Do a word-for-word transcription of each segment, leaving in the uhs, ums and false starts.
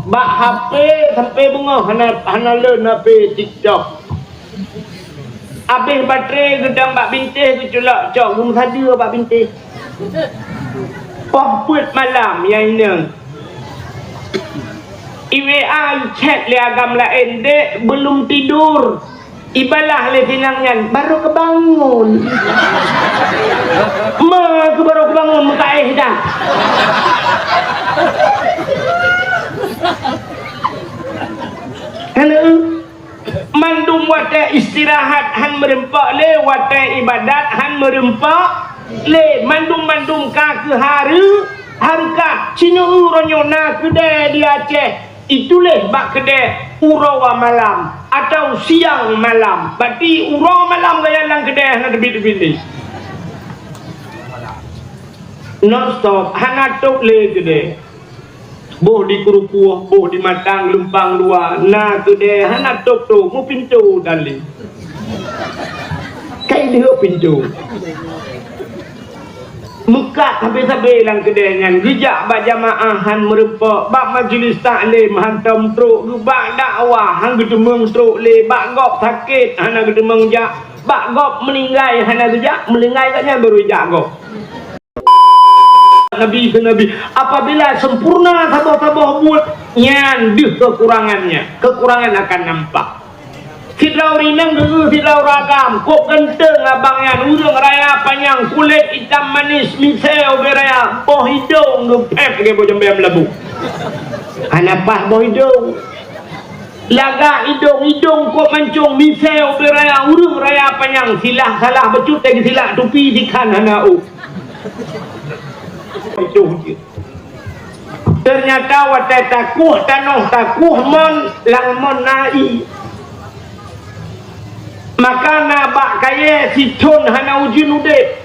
Bak H P sampai beungoh hana, hana lôn H P TikTok. Abéh baterai geudong bak bintéh geuculok cok geumeusadeue bak bintéh. Poh peuet malam nyang inong. I W A, i chat lé agam laén, "Dek, belum tidur." Ibalah lé sinang nyan, "Baru kebangun." Ma keu baru kebangun, meukaéh dah. Hana. Mandum watée istirahat han meureumpok lé, watée ibadat han meureumpok lé, mandum-mandum ka keu hareu-, hareukat. Sineuk uroe nyoe na keudée di Aceh, ituléh bak keudée uroe malam atau siang malam. Berarti uroe malam gaya lam keudée hana teubiet-teubiet lé. Non stop, hana top lé keudée. Boh di Keurupuh, boh di Matang, Leumpang Dua, na keudée hana top-top, meupintoe dan lé. Kai deuh pintoe. Meukat sabe-sabe lam keudée nyan, geujak bak jamaah han meureumpok, bak majlis taklim hantom trok, geubak dakwah han geuteumeung trok lé, bak gob sakét hana geuteumeung jak, bak gob meuninggai hana geujak, meuninggai gobnyan baru jak gob. Nabi keu Nabi, apabila sempurna saboh-saboh buet, nyan deuh kekurangannya. Kekurangan akan nampak. Sidroe ureueng inong geu-eu sidroe ureueng agam, kok ganteng abang nyan, ureueng raya panyang, kulét itam manis, misée ubé raya, boh idong geupép lagée boh jambée meulabu. Hana paih boh idong. Lagak idong-idong kok mancong, misée ubé raya, ureueng raya panyang, silah salah bacut lagée silak tupi, sikhan hana ôk. Itu je. Ternyata watée takueh tanoh, takueh mon, lam mon na ié. Maka na bak kayée sithon hana ujeuen udeb.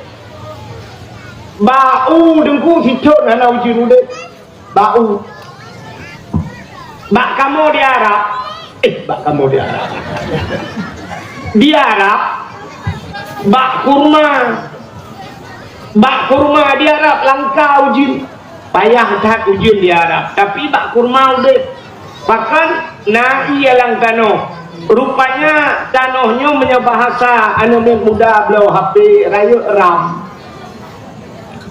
Bak u deungku sithon hana ujeuen udeb. Bak u. Bak kamoe di Arab. Eh, bak kamoe di Arab. Di Arab, bak kurma. Bak kurma di Arab langka ujeuen. Payah that ujeuen di Arab. Tapi bak kurma udeb. Pakon na ié lam tanoh. Rupanya tanoh nyoe meunyoe bahasa aneuk muda bloe H P rayeuk ram.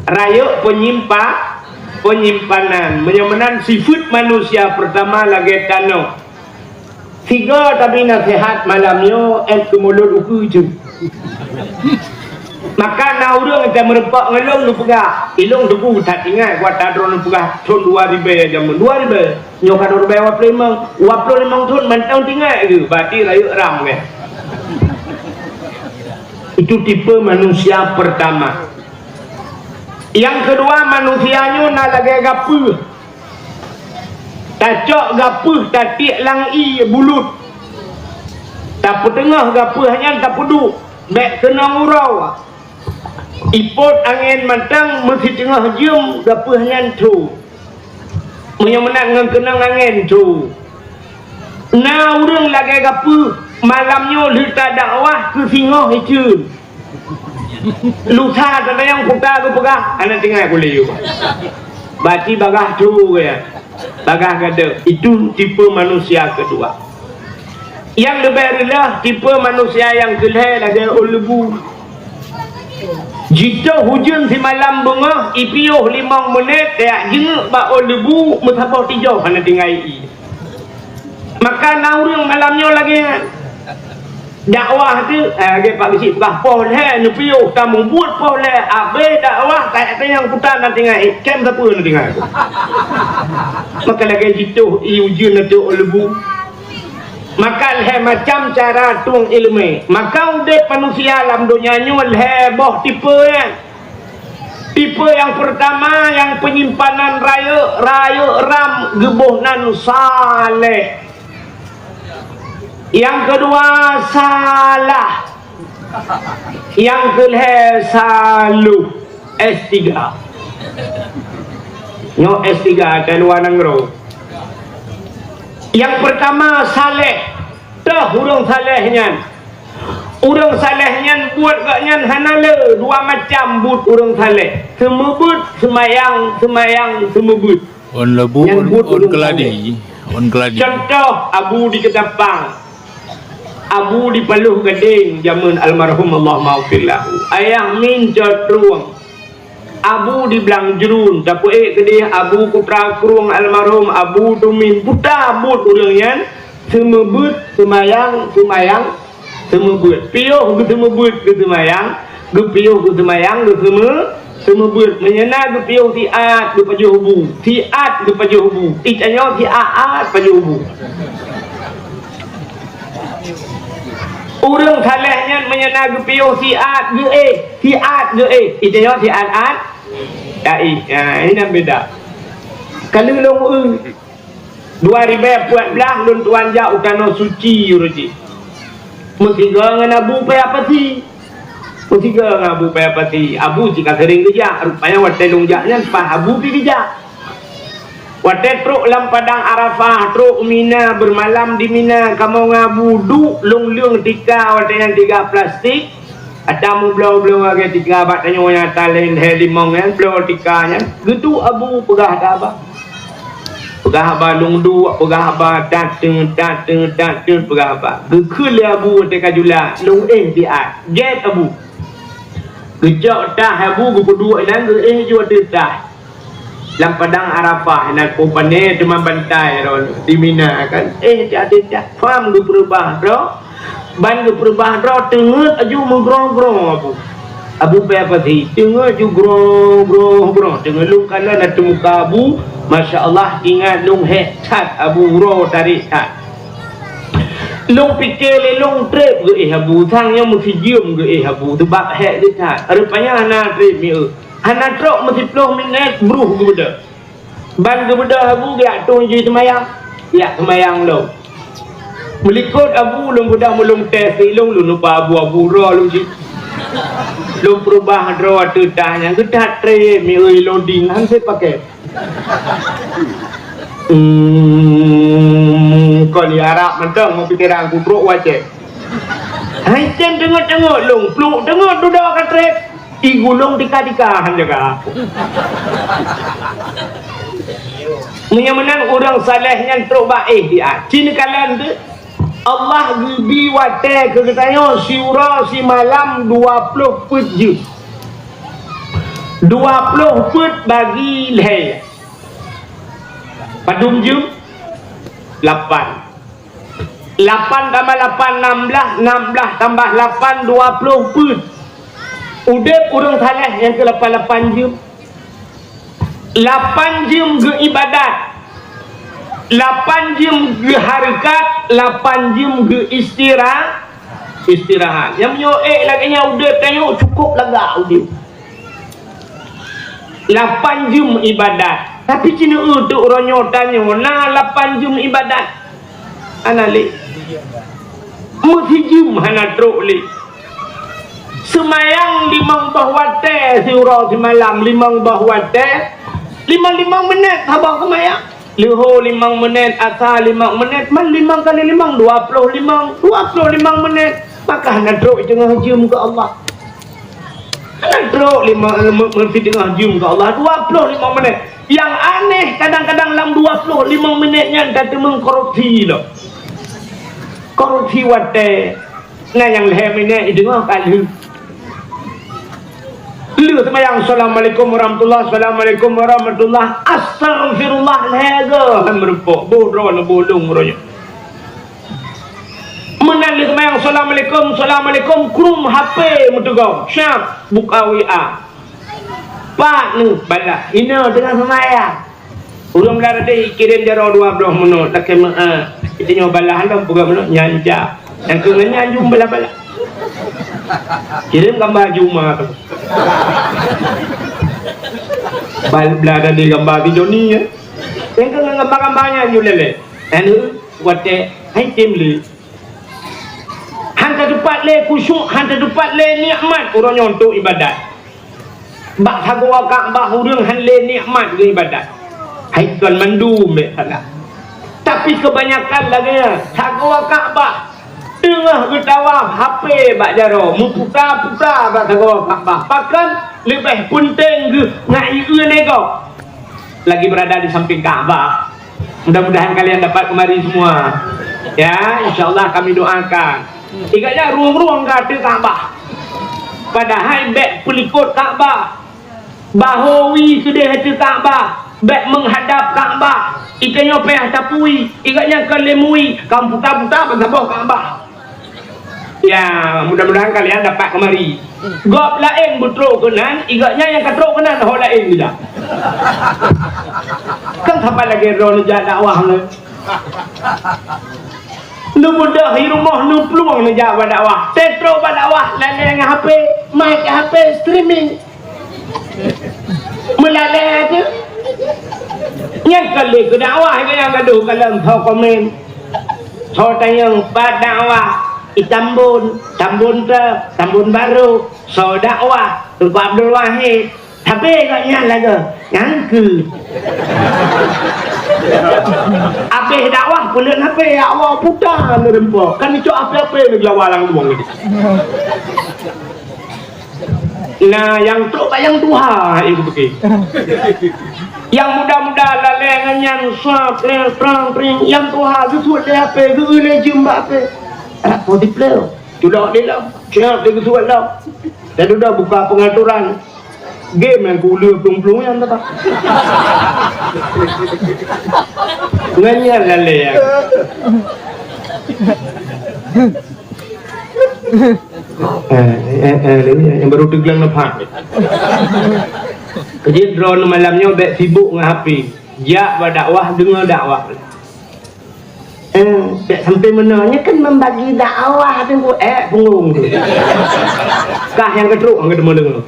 Rayeuk penyimpa-, penyimpanan. Meunyoe meunan sifeuet manusia peurtama lagée tanoh. Sigoe tabi naseuhat malam nyoe, ék keu mulod ukeue jeuet. Maka na ureueng nyang meureumpok ngon lôn, neupeugah, ilôn teupeu that ingat, watée droeneuh peugah thon dua ribée jameun, dua ribée. Nyoe ka dua ribée dua ploh limong, dua ploh limong thon mantong teuingat geuh, berarti rayeuk ram geuh. Itu tipe manusia pertama. Yang kedua, manusia nyoe na lagée gapeuh. Tacok gapeuh tatiek lam ié bulut. Tapeuteungoh gapeuh nyan tapeuduek, bék keunong uroe. Ipot angén mantong meusiteungoh jeuem gapeuh nyan tho. Meunyoe meunan ngon keunong angén tho. Na ureueng lagée gapeuh, malam nyoe lheueh tadakwah keu singoh iceuen. Lusa tatanyong kuta geupeugah, hana teuingat kulét yue. Berarti bagaih tho geuh. Bagaih gadôh. Itu tipe manusia kedua. Nyang leubeh reuloh, tipe manusia nyang keulhée lagée ôn leubu. Jitoh ujeuen simalam beungoh, ipiôh limong meunét, tajak jeungeuk bak ôn leubu, meusaboh tijoh hana tinggai ié. Maka na ureueng malam nyoe lagée nyan. Dakwah teuh, eh, lagée Pak Geuchik peugah, poh lhée neupiôh, tamubuet poh lhée, abéh dakwah, tajak tanyong kuta na tinggai, kém sapeue na tinggai. Maka lagée jitoh ié ujeuen ateueh ôn leubu. Maka lhée macam cara tueng iéleumé. Maka udeb manusia lam donya nyoe lhée boh tipe nyan. Tipe nyang peurtama nyang penyimpanan rayeuk, rayeuk ram geuboh nan saleh. Nyang keudua salah. Nyang keulhée saloh. S tiga. Nyoe S tiga di luwa nanggroe. Nyang peurtama saleh. Toh ureueng saleh nyan. Ureueng saleh nyan buet gobnyan hana le, dua macam buet ureueng saleh. Seumeubeuet, seumayang, seumayang, seumeubeuet. Ôn leubu, nyan ôn, buet ôn ureueng keuladi. Saleh. Wan Keladi. Contoh, Abu di Ketapang, Abu di Paloh Gadeng zaman almarhum, Allahumma ghfir lahu. Ayah Min Cot Rueng, Abu di Blang Jruen, tapeuék keudeh Abu Kutra Krueng almarhum, Abu Tumin, buta buet ureueng nyan, seumeubeuet, seumayang, seumayang, seumeubeuet. Piôh geuseumeubeuet geuseumayang, geupiôh geuseumayang geuseume-, seumeubeuet. Meunyoe na geupiôh siat geupajoh bu, siat geupajoh bu. Itanyoe siat-at pajoh bu. Ureueng saleh nyan meunyoe na geupiôh siat geuéh, siat geuéh. Itanyoe siat-at. Taéh. Ha, inan beda. Ka lheueh lôn eu. Dua ribèe peuet blah lôn tuan jak u Tanoh Suci uroe jih. Meusigoe ngon Abu Paya Pasi. Meusigoe ngon Abu Paya Pasi. Abu cit ka seuring geujak, rupanya watèe lôn jak nyan paih Abu pih geujak. Watèe trôk lam padang Arafah, trôk Mina, beumalam di Mina, kamoe ngon Abu duek lôn leueng tika watèe nyan tika plastik. Ata meubloe-bloe lagèe tika bak tanyoe nyang ata lhèe limong nyan, bloe tika nyan. Geuduek Abu peugah haba. Peugah haba lôn duek, peugah haba dat teut, dat teut, dat teut, peugah haba. Geukheun lé Abu watèe ka jula, lôn éh siat. Gèt Abu. Geucok tah Abu geupeuduek inan geuéh ju ateueh tah. Lam padang Arafah, inan peue pané teuma bantai droe di Mina kan. Éh, tiak-tiak, pham geupeureubah droe. Ban geupeureubah droe, teungeut aju meugroe-groe Abu. Abu Paya Pasi, teungeut ju groe-groe-groe. Teungeut lôn kalon ateueh muka Abu, masya Allah, ingat lôn hék that Abu, uroe tarek that. Lôn pike lé lôn trép geuéh Abu, sang nyoe meusijeuem geuéh Abu, seubab hék geuh that. Rupanya hana trép mieu. Hana trok meusiplôh minét, bruh geubeudôh. Ban geubeudôh Abu geujak tueng jih seumayang. Jak seumayang lom. Meulikot Abu lôn beudôh meulông teh silông lôn lupa Abu, Abu droe lôn jih. Lôn peurubah droe ateueh tah nyan geuthat trép mieu loding han sép pakai. Hmm, kon di Arab mantong meupikeran kutrok wacée. Hai tem deungot-deungot lôn, pluek deungot dudoe ka trép. I gulong tika-tika han jaga. Meunyoe meunan ureuëng saleh nyan trok bak éh dia. Cit neukalon teuh, Allah geubi watée keu geutanyoe siuroe simalam dua ploh peuet jeuem. Dua ploh peuet bagi lhée. Padum jeuem? Lapan. Lapan tambah lapan, nam blaih, nam blaih tambah lapan, dua ploh peuet. Udeb ureuëng saleh nyang keu lapan-lapan jeuem. Lapan jeuem geuibadat. Lapan jeuem geuhareukat, lapan jeuem geuistira-, istirahat. Nyang meunyoe ék lagée nyan udeb tanyoe cukôp lagak udeb. Lapan jeuem ibadat. Tapi cit neueu teuk uroe nyoe tanyoe na lapan jeuem ibadat? Hana lé. Meusijeuem hana trok lé. Seumayang limong boh watée siuroe simalam, limong boh watée, limong-limong minét saboh seumayang. Leuhô limong minét, asa limong minét, man limong kali limong, dua ploh limong, dua ploh limong minét. Maka hana trok teungoh jeuem keu Allah. Hana trok limong, me-, me-, teungoh jeuem keu Allah, dua ploh limong minét. Nyang aneh, kadang-kadang lam dua ploh limong minét nyan tateumeung korupsi lom. Korupsi watée. Na nyang lhée minét i teungoh ka lheueh. Lheueh seumayang, "Assalamualaikum warahmatullah, assalamualaikum warahmatullah, astaghfirullah," lhée goe han meureumpok, boh droe neuboh lông uroe nyoe. Meunan lheueh seumayang, "Assalamualaikum, assalamualaikum," krum H P meuteugong, syab buka W A. Pat neuh balah, inoe teungoh seumayang. Ureuëng blah tadi kirém jaroe dua ploh meunoe, lakée meu'ah. Geutanyoe balah lom peugah meunoe, nyan jak. Nyang keu nyan jum balah-balah. Kirém gambar juma tu. Bal-, blah tadi gambar si Joni, ya. Nyang keu ngon gambar-gambar nyan ju lélée. Anu, watée, hai tem le. Han tateupat lé khusyuk, han tateupat lé nikmat uroe nyoe untuk ibadat. Bak sagoe Ka'bah ureuëng han lé nikmat geuibadat. Hai kon mandum bék salah. Tapi keubanyakan lagée nyan, sagoe Ka'bah teungoh geutawaf, H P bak jaroe, meuputa-puta bak sagoe Ka'bah. Pakon leubeh peunteng geuh ngon ié nyoe gob lagi beurada di sampéng Ka'bah. Mudah-mudahan kalian dapat kemari semua. Ya, insya Allah kami doakan. Ingat ya, rueng-rueng ka ateueh Ka'bah. Padahai bèk peulikot Ka'bah. Bahô wie keudeh ateueh Ka'bah, bèk meuhadap Ka'bah. Itanyoe payah tapui, ingat nyan kon lé mui, ka buta-buta ban saboh Ka'bah. Ya, mudah-mudahan kalian dapat kemari. Gob laén beutrok keunan, ingat nyan nyang ka trok keunan ho laén geuda. Kan saban lagèe droe neujak dakwah nyoe. Neubeudôh i rumoh neuplueng neujak bak dakwah. Teutrok bak dakwah, lalè ngon H P, main H P, streaming. Meulalè tu. Nyan ka lé keu dakwah nyang gadoh kalon soe komen. Soe tanyong pat dakwah i Tambon, Tambon Trep, Tambon Barô, soe dakwah Teungku Abdul Wahid. Tapi kok nyan lagoe, nyan keu. Abéh dakwah peuleuen H P, ya Allah, puta neureumpok. Kan icok H P-H P neugeulawa lam lubong tadi. Nah, nyang trok bak nyang tuha, eh, kupike. Nyang muda-muda lalè ngon nyan, sap, leng, prang, pring, nyang tuha, geusuet lé H P, geu lé jeuem bak H P. Rap po dipleu, culok di lom, siap di geusuet lom. Dan udah buka pengaturan. Game nyang kuleue plueng-plueng nyan, teuka. Ngon nyan lalè, ya. Eh, eh, eh, lé, nyang baru teuglang nafah. Keujeuet droeneuh malam nyoe bèk sibuk ngon H P. Jak bak dakwah, deungoe dakwah. Eh, bèk sampai meunoe. Nyoe kan membagi dakwah tu, Bu. Eh, punggong tu. Kah nyang keutrok, nyang keudeungoe-deungoe.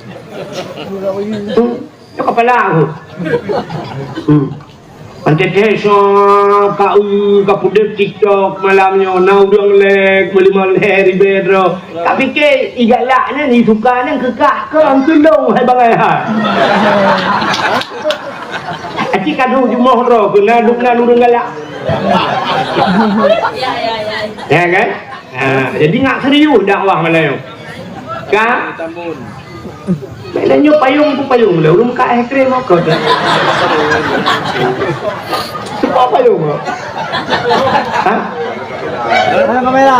Hmm. Nyoe kepala aku. Hmm. Pantai desa, ka, ka pudeb TikTok malam nyoe, na ureueng lek, meulima lhèe ribèe droe. Ka pike, i galak nyan, i suka nyan, keukah, keu, keu long, hai bangai hai. Aci kadu jumoh droe, keu na duek na ureueng galak. Ya kan? Ha, jadi ngat serius dakwah malam nyoe. Ka? Malam nyoe payong pun payong lah. Ureueng ka es krim apa dah? Sebab payong apa? Ha? Mana kamera?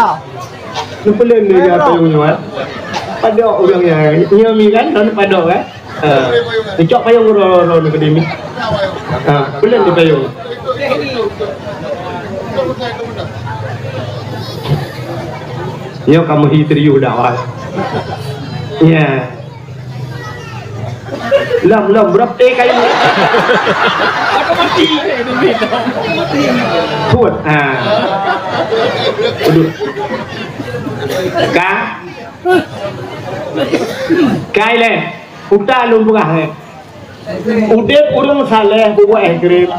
Lu pelan dia payong nyoe, eh? Padok ureueng nyan. Nyoe mi kan? Lalu padok, eh? Ha. Icok payong ro-ro-ro ni kedemi. Ha, pelan di payong. Nyoe kamoe hi serius dakwah. Ya. Lom, lom, berapa kayu? Aku mati. Put. Ha. Aduh. Ka? Kai lé. Uta lôn peugah, eh. Udeb ureueng saleh bubuet eh, krim.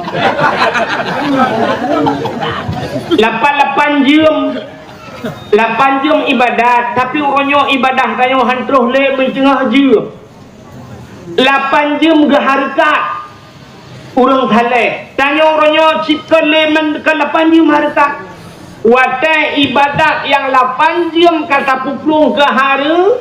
Lapan-lapan jeuem, lapan jeuem ibadat, tapi uroe nyoe ibadah tanyoe han troh lé meuteungoh jeuem. Lapan jeuem geuhareukat ureueng saleh. Tanyoe uroe nyoe cit kon lé men-, kon lapan jeuem hareukat. Watèe ibadat nyang lapan jeuem ka tapuplueng keu hareu-,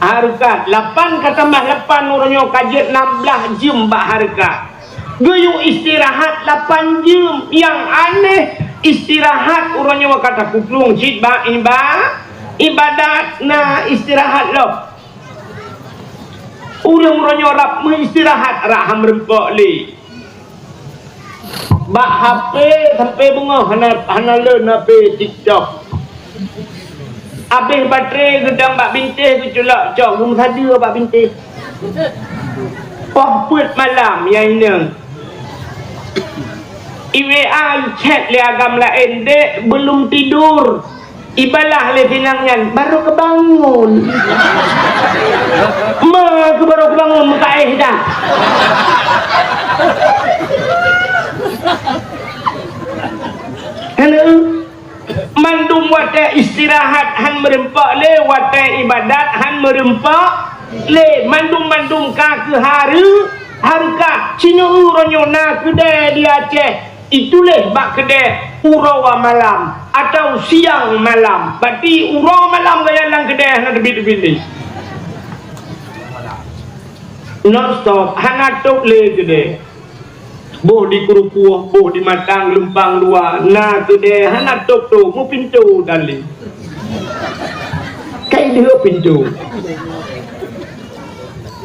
hareukat. Lapan ka tamah lapan uroe nyoe ka jeuet nam blaih jeuem bak hareukat. Geuyue istirahat lapan jeuem. Nyang aneh, istirahat uroe nyoe ka tapuplueng cit bak iba-, ibadat. Na istirahat lom. Ureueng uroe nyoe rab meuistirahat, rab han meureumpok lé. Bak H P sampai beungoh hana, hana lé H P TikTok. Abéh baterai geudong bak bintéh geuculok cok geumeusadeue bak bintéh. Poh peuet malam nyang inong. I W A, i chat lé agam laén, "Dek, belum tidur." Ibalah lé sinang nyan, "Baru kebangun." Ma keu baru kebangun, meukaéh dah. Hana. Mandum watèe istirahat han meureumpok lé, watèe ibadat han meureumpok lé. Mandum-mandum ka keu hareu-, hareukat. Sineueu uroe nyoe na keudè di Aceh. Ituléh bak keudè uroe malam atau siang malam. Berarti uroe malam gaya lam keudè hana teubiet-teubiet lé. Non stop, hana top lé keudè. Boh di Krupuh, boh di Matang, Lumpang Dua, na keudè hana tôp-tôp, meupintoe dan lé. Kai lheueh pintoe.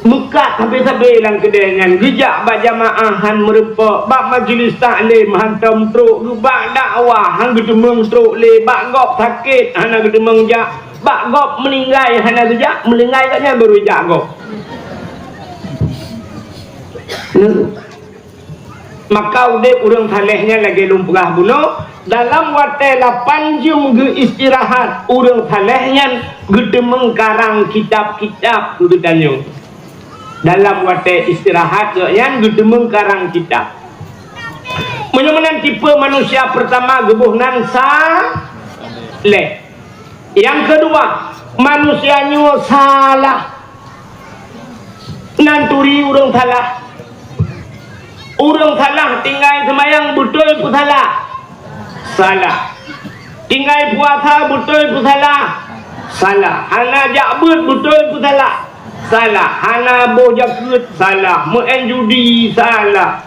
Meukat sabe-sabe lam keudè nyan, geujak bak jamaah han meureumpok, bak majelis taklim hantom trok, bak dakwah han geuteumeung trok lé, bak gob sakét hana geuteumeung jak, bak gob meuninggai hana geujak, meuninggai gobnyan baru jak gob. Maka udép ureuëng saleh nyan lagée lôn peugah bunoe, dalam watée lapan jeuem geuistirahat, ureuëng saleh nyan geuteumeung karang kitab-kitab keu geutanyoe. Dalam watée istirahat geuh nyan geuteumeung karang kitab. Meunyoe meunan tipe manusia peurtama geuboh nan saleh. Nyang keudua, manusia nyoe salah. Nan turi ureuëng salah. Ureuëng salah tinggai seumayang beutôi peusalah? Salah. Tinggai puasa beutôi peusalah? Salah. Hana jak beuet beutôi peusalah? Salah. Hana boh jakeuet? Salah. Meu'en judi? Salah.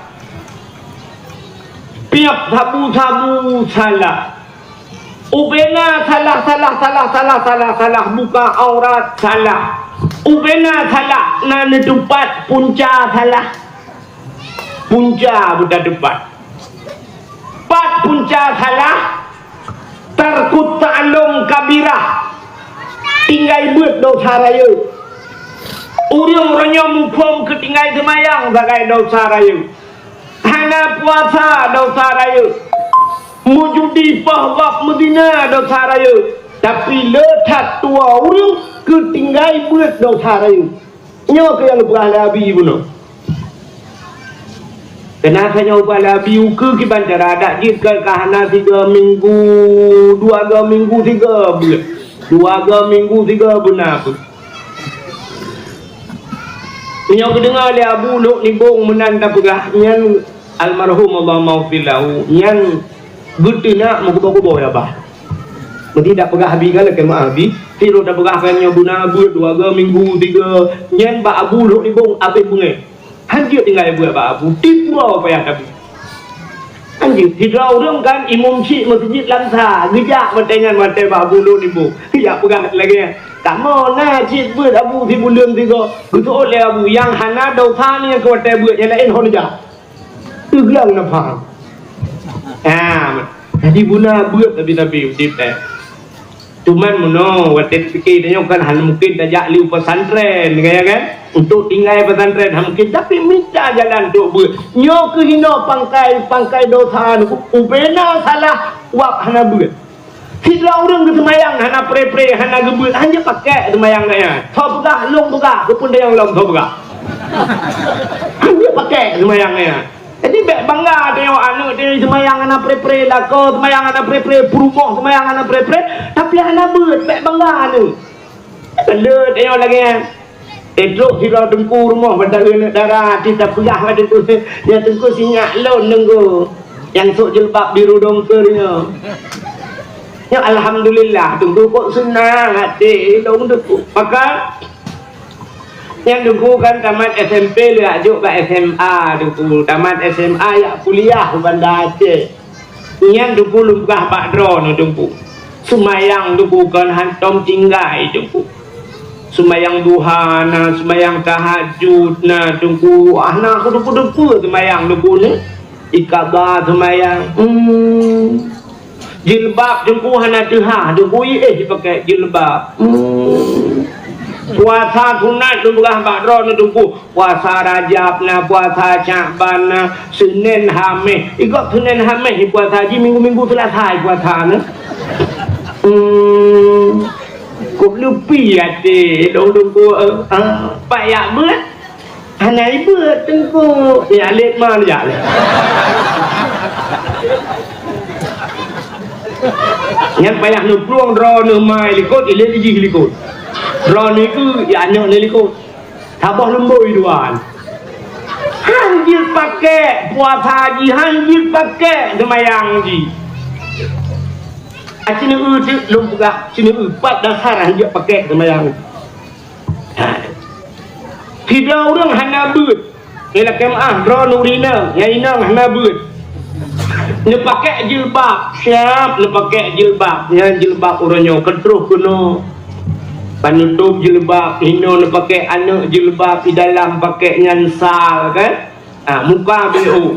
Piôh sabu-sabu? Salah. Ubena salah, salah, salah, salah, salah, salah, buka aurat salah. Ubena salah, na neutupat punca salah. Punca beutatupat. Pat punca salah, tarkut ta'alum kabirah. Tinggai beuet dosa rayeuk. Ureuëng roh nyoe muphom keu tinggai seumayang sagai dosa rayeuk. Hana puasa dosa rayeuk. Meujudi poh gob meuzina dosa rayeuk. Tapi le that tuwoe ureuëng keu tinggai beuet dosa rayeuk. Nyoe keuh nyang geupeugah lé Abi bunoe. Keunape nyoe geupeugah lé Abi ukeue kiban cara adak jih keu ka hana sigoe minggu, dua goe minggu sigoe beuet. Dua goe minggu sigoe beuna beuet. Meunyoe geudeungoe lé Abu Lhok Nibong meunan tapeugah, nyan almarhum Allahumma ghfir lahu, nyan geuteunak meukuboh-kuboh ya bah. Meuti tapeugah Abi kan lakée meu'ah Abi, sidroe tapeugah kan nyoe beuna beuet dua goe minggu tiga, nyan bak Abu Lhok Nibong abéh beungéh. Han jeuet tinggai beuet bak Abu, tipu payah tabi. Anjeuet, sidroe ureuëng kan imum syik meuseujid lam sa, geujak watée nyan watée bak Abu Lhok Nibong. Geujak peugah lagée nyan, "Kamoe na cit beuet Abu sibuleuen sigoe." Geuseuôt lé Abu, "Nyang hana dosa nyoe keu watée beuet, nyang laén hon jak." Teugleng na pham. Ha, jadi beuna beuet tabi-tabi udép teuh. Cuman meunoe, watée tapike tanyoe kan hana mungken tajak lé u pesantren, ya kan? Untuk tinggai pesantren hana mungken, tapi mita jalan trok beuet. Nyoe keuh hinoe pangkai, pangkai dosa, ubena salah wab hana beuet. Sidroe ureuëng geuseumayang hana pre-pre, hana geubeuet, han jeuet pakèk seumayang geuh nyan. Soe peugah, lôn peugah, keupeue nyang lom soe peugah. Han jeuet pakèk seumayang geuh nyan. Jadi, bék bangga tanyoe aneuk tanyoe seumayang hana pre-pre, lakoe seumayang hana pre-pre, peurumoh seumayang hana pre-pre, tapi hana beuet, bék bangga aneuk. Leuet tanyoe lagée nyan. Eh, trok sidroe teungku rumoh bak taeu aneuk dara, até tapeugah bak teungku, "Ya teungku, sinyak lôn teungku, nyang sôk jilbab biru dongker nyoe." Nyoe alhamdulillah, teungku kok seunang até lôn teungku. Maka, nyan teungku kan tamat S M P lheueh jok bak S M A teungku, tamat S M A jak kuliah u Banda Aceh. Nyan teungku lôn peugah bak droeneuh teungku. Seumayang teungku kon hantom tinggai teungku. Seumayang duha na, seumayang tahajud na teungku. Ah, na keudeuk-keudeuk seumayang teungku ni. Ikaba seumayang. Hmm. Jilbab teungku hana teuhah, teungku iéh jipakèk jilbab. Hmm. Puasa sunat lôn peugah bak droeneuh teungku. Puasa Rajab na, puasa Syakban na, Senin Hamis. Ikot Senin Hamis puasa jih, minggu-minggu Selasa puasa na. Hmm. Kok leupi até lôn teungku, eh, ah, pat jak beuet. Hana ibeuet teungku. Ya lét man jak lé. Nyan payah neuplueng droeneuh mai likot, ilét jih likot. Droeneuh keuh ya aneuk neuh likot. Saboh lumbôi dua. Han jeuet pakèk puasa jih, han jeuet pakèk seumayang jih. Aci neueu teuk lôn peugah, ci neueu pat dasar han jeuet pakèk seumayang. Ha. Sidroe ureueng hana beuet. Nyan lakée meuáh, droeneuh ureueng inong, nyang inong hana beuet. Neupakék jilbab, siab neupakék jilbab. Nyan jilbab uroe nyoe keutroh keunoe. Panutob jilbab, hinoe neupakék aneuk jilbab, di dalam pakék nyan sal, kan? Ah, muka B O.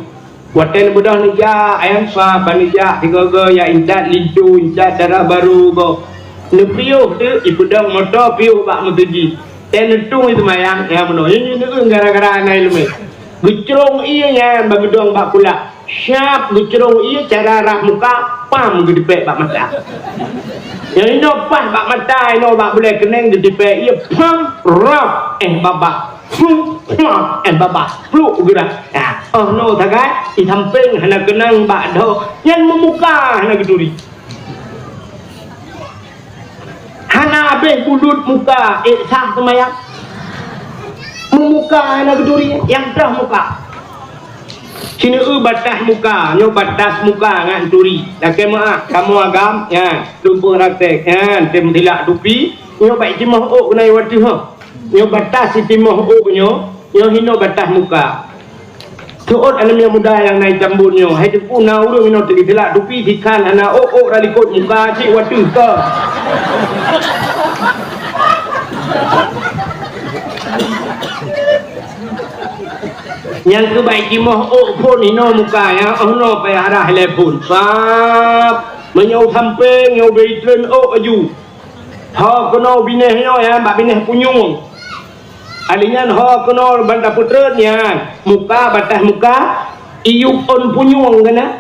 Watée neubeudôh neujak, ayang sa ban neujak, sigoe-goe ya intat linto, intat darah barô gob. Neupiôh teuk, ipeudong moto piôh bak meuseujid. Tée neutueng i seumayang, ya meunoe. Nyoe, nyoe, nyoe gara-gara hana iéleumé. Geucrông ié nyan bak geudong bak kulak. Siab geucrông ié cara rab muka, pam geutipék bak mata. Nyang inoe paih bak mata, inoe bak bulée keuneng geutipék ié, pam, rab, eh, babah. Pluk, plak, eh, babah, pluk geura. Ya, oh, noe sagai, di sampéng hana keunong bak dhoe, nyan meumuka hana geuturi. Hana habéh bulut muka, eh, sah seumayang. Meumuka hana geuturi, nyang troh muka. Sineue batas muka, nyoe batas muka ngon turi. Lakée meuáh, kamoe agam, ya, lumpur raték, ya, tem tilak tupi, nyoe bak jimoh ôk keunan wateuh. Nyoe batas sitimoh ôk nyoe, nyoe hinoe batas muka. Seuôt aneuëk muda nyang na itam buet nyoe, hai teupeu na ureuëng inoe teuk geuteulat tupi sikhan hana ôk-ôk ra likot muka cit wateuh ka. Nyang keubai jimoh ôk phon hinoe muka, nyang oh noe payah rhah ilée phon. Sab, meunyoe sampéng nyoe bei treun ôk aju. Ho keunoe binéh nyoe, ya, bak binéh punyueng. Alinyan ho keunoe ban tapeutreun nyan, muka, batas muka, iyup ôn punyueng keunan.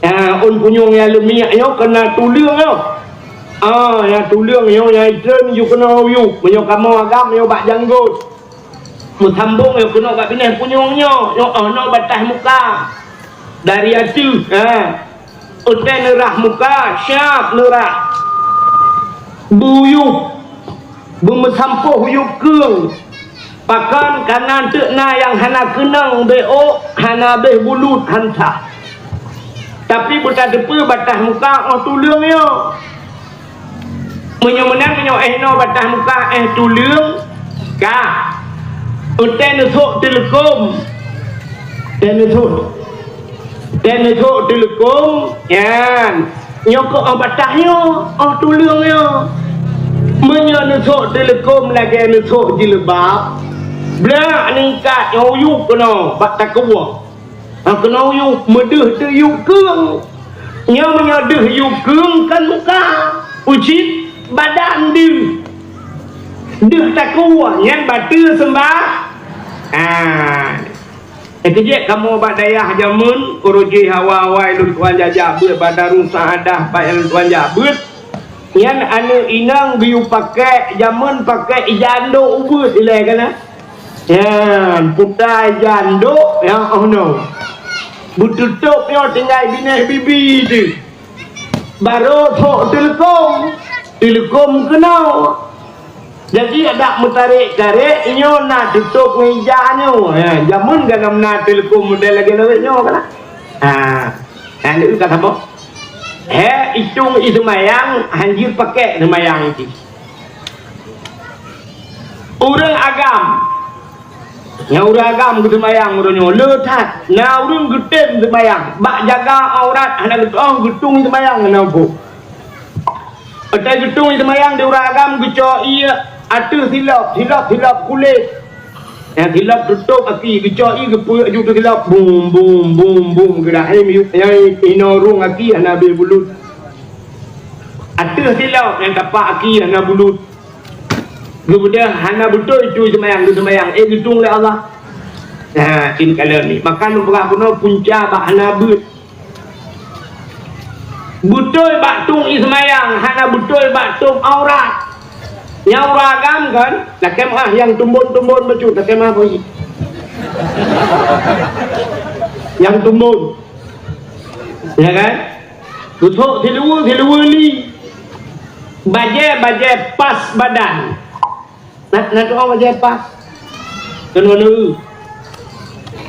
Ya, ôn punyueng nyang leumiek nyoe keunan tuleueng nyoe. Ah, nyang tuleueng nyoe nyang itreun iyup keunoe iyup. Meunyoe kamoe agam nyoe bak janggot. Meusambong nyoe keunoe bak binéh punyueng nyoe, nyoe oh noe batas muka. Dari ateueh, ha. Watée neurhah muka, siab neurhah. Beuyueb, beumeusampôh yub keueng. Pakon kana teuk na nyang hana keunong beu ôk, hana beu bulut, han sah. Tapi beutateupeue batas muka 'oh tuleueng nyoe. Meunyoe meunan, meunyoe éh noe batas muka, éh tuleueng, ka. Watée neusok teuleukom. Watée neusok, watée neusok teuleukom, nyan. Nyoe keuh 'oh batas nyoe, 'oh tuleueng nyoe. Meunyoe neusok teuleukom lagée neusok jilbab, blak ningkat nyoe uyueb keunoe bak takue. Ha, keunoe uyueb, meudeuh teuyueb keueng. Nyoe meunyoe deuh yub keueng kan muka, ucit badan deuh. Deuh takue, nyan bateue seumbah. Ha. Eh, keujeuet kamoe bak dayah jameun, uroe jih awai-awai lôn tuan jajak beuet bak Darul Saadah, bak nyang lôn tuan jak beuet. Nyan aneuëk inong geuyue pakék jameun pakék ija ndok ubeuet ilée kana. Nyan, puta ija ndok, ya, oh no. Beututôb nyoe tinggai binéh bibi teuh. Barô thok teuleukom, teuleukom keunoe. Jadi, adak meutarek-tarek, nyoe na tutôb ngon ija nyoe. Ya, jameun ka na meunan teuleukom model lagée lawét nyoe kana. Ha, nyan ka saboh. He, itong i seumayang, hanjeuet pakék seumayang jih. Ureuëng agam. Nyang ureuëng agam geuseumayang uroe nyoe le that. Na ureuëng geutem seumayang, bak jaga aurat hana geutueng, geutueng seumayang hana muphom. Watée geutueng seumayang di ureuëng agam geucok ié ateueh silop, silop, silop kulét. Nyang silop tutôb aki, geucok ié geupeuek ju teusilop, bum, bum, bum, bum, geurah hai miyueb nyang inoe rhueng aki hana beu bulut. Ateueh silop nyang tapak aki hana bulut. Geubeudôh hana beutôi tui seumayang, geuseumayang, eh, geutueng lé Allah. Nah, cit kalon ni. Maka lôn peugah bunoe punca bak hana beuet. Beutôi bak tueng i seumayang, hana beutôi bak tueng aurat. Nyang ureuëng agam kan, lakée meuáh nyang tumbon-tumbon bacut, lakée meuáh bui. Nyang tumbon. Ya kan? Geuthok siluweue, siluweue li. Bajée, bajée pas badan. Na, na tu'oh bajée pas. Keunoe neueu.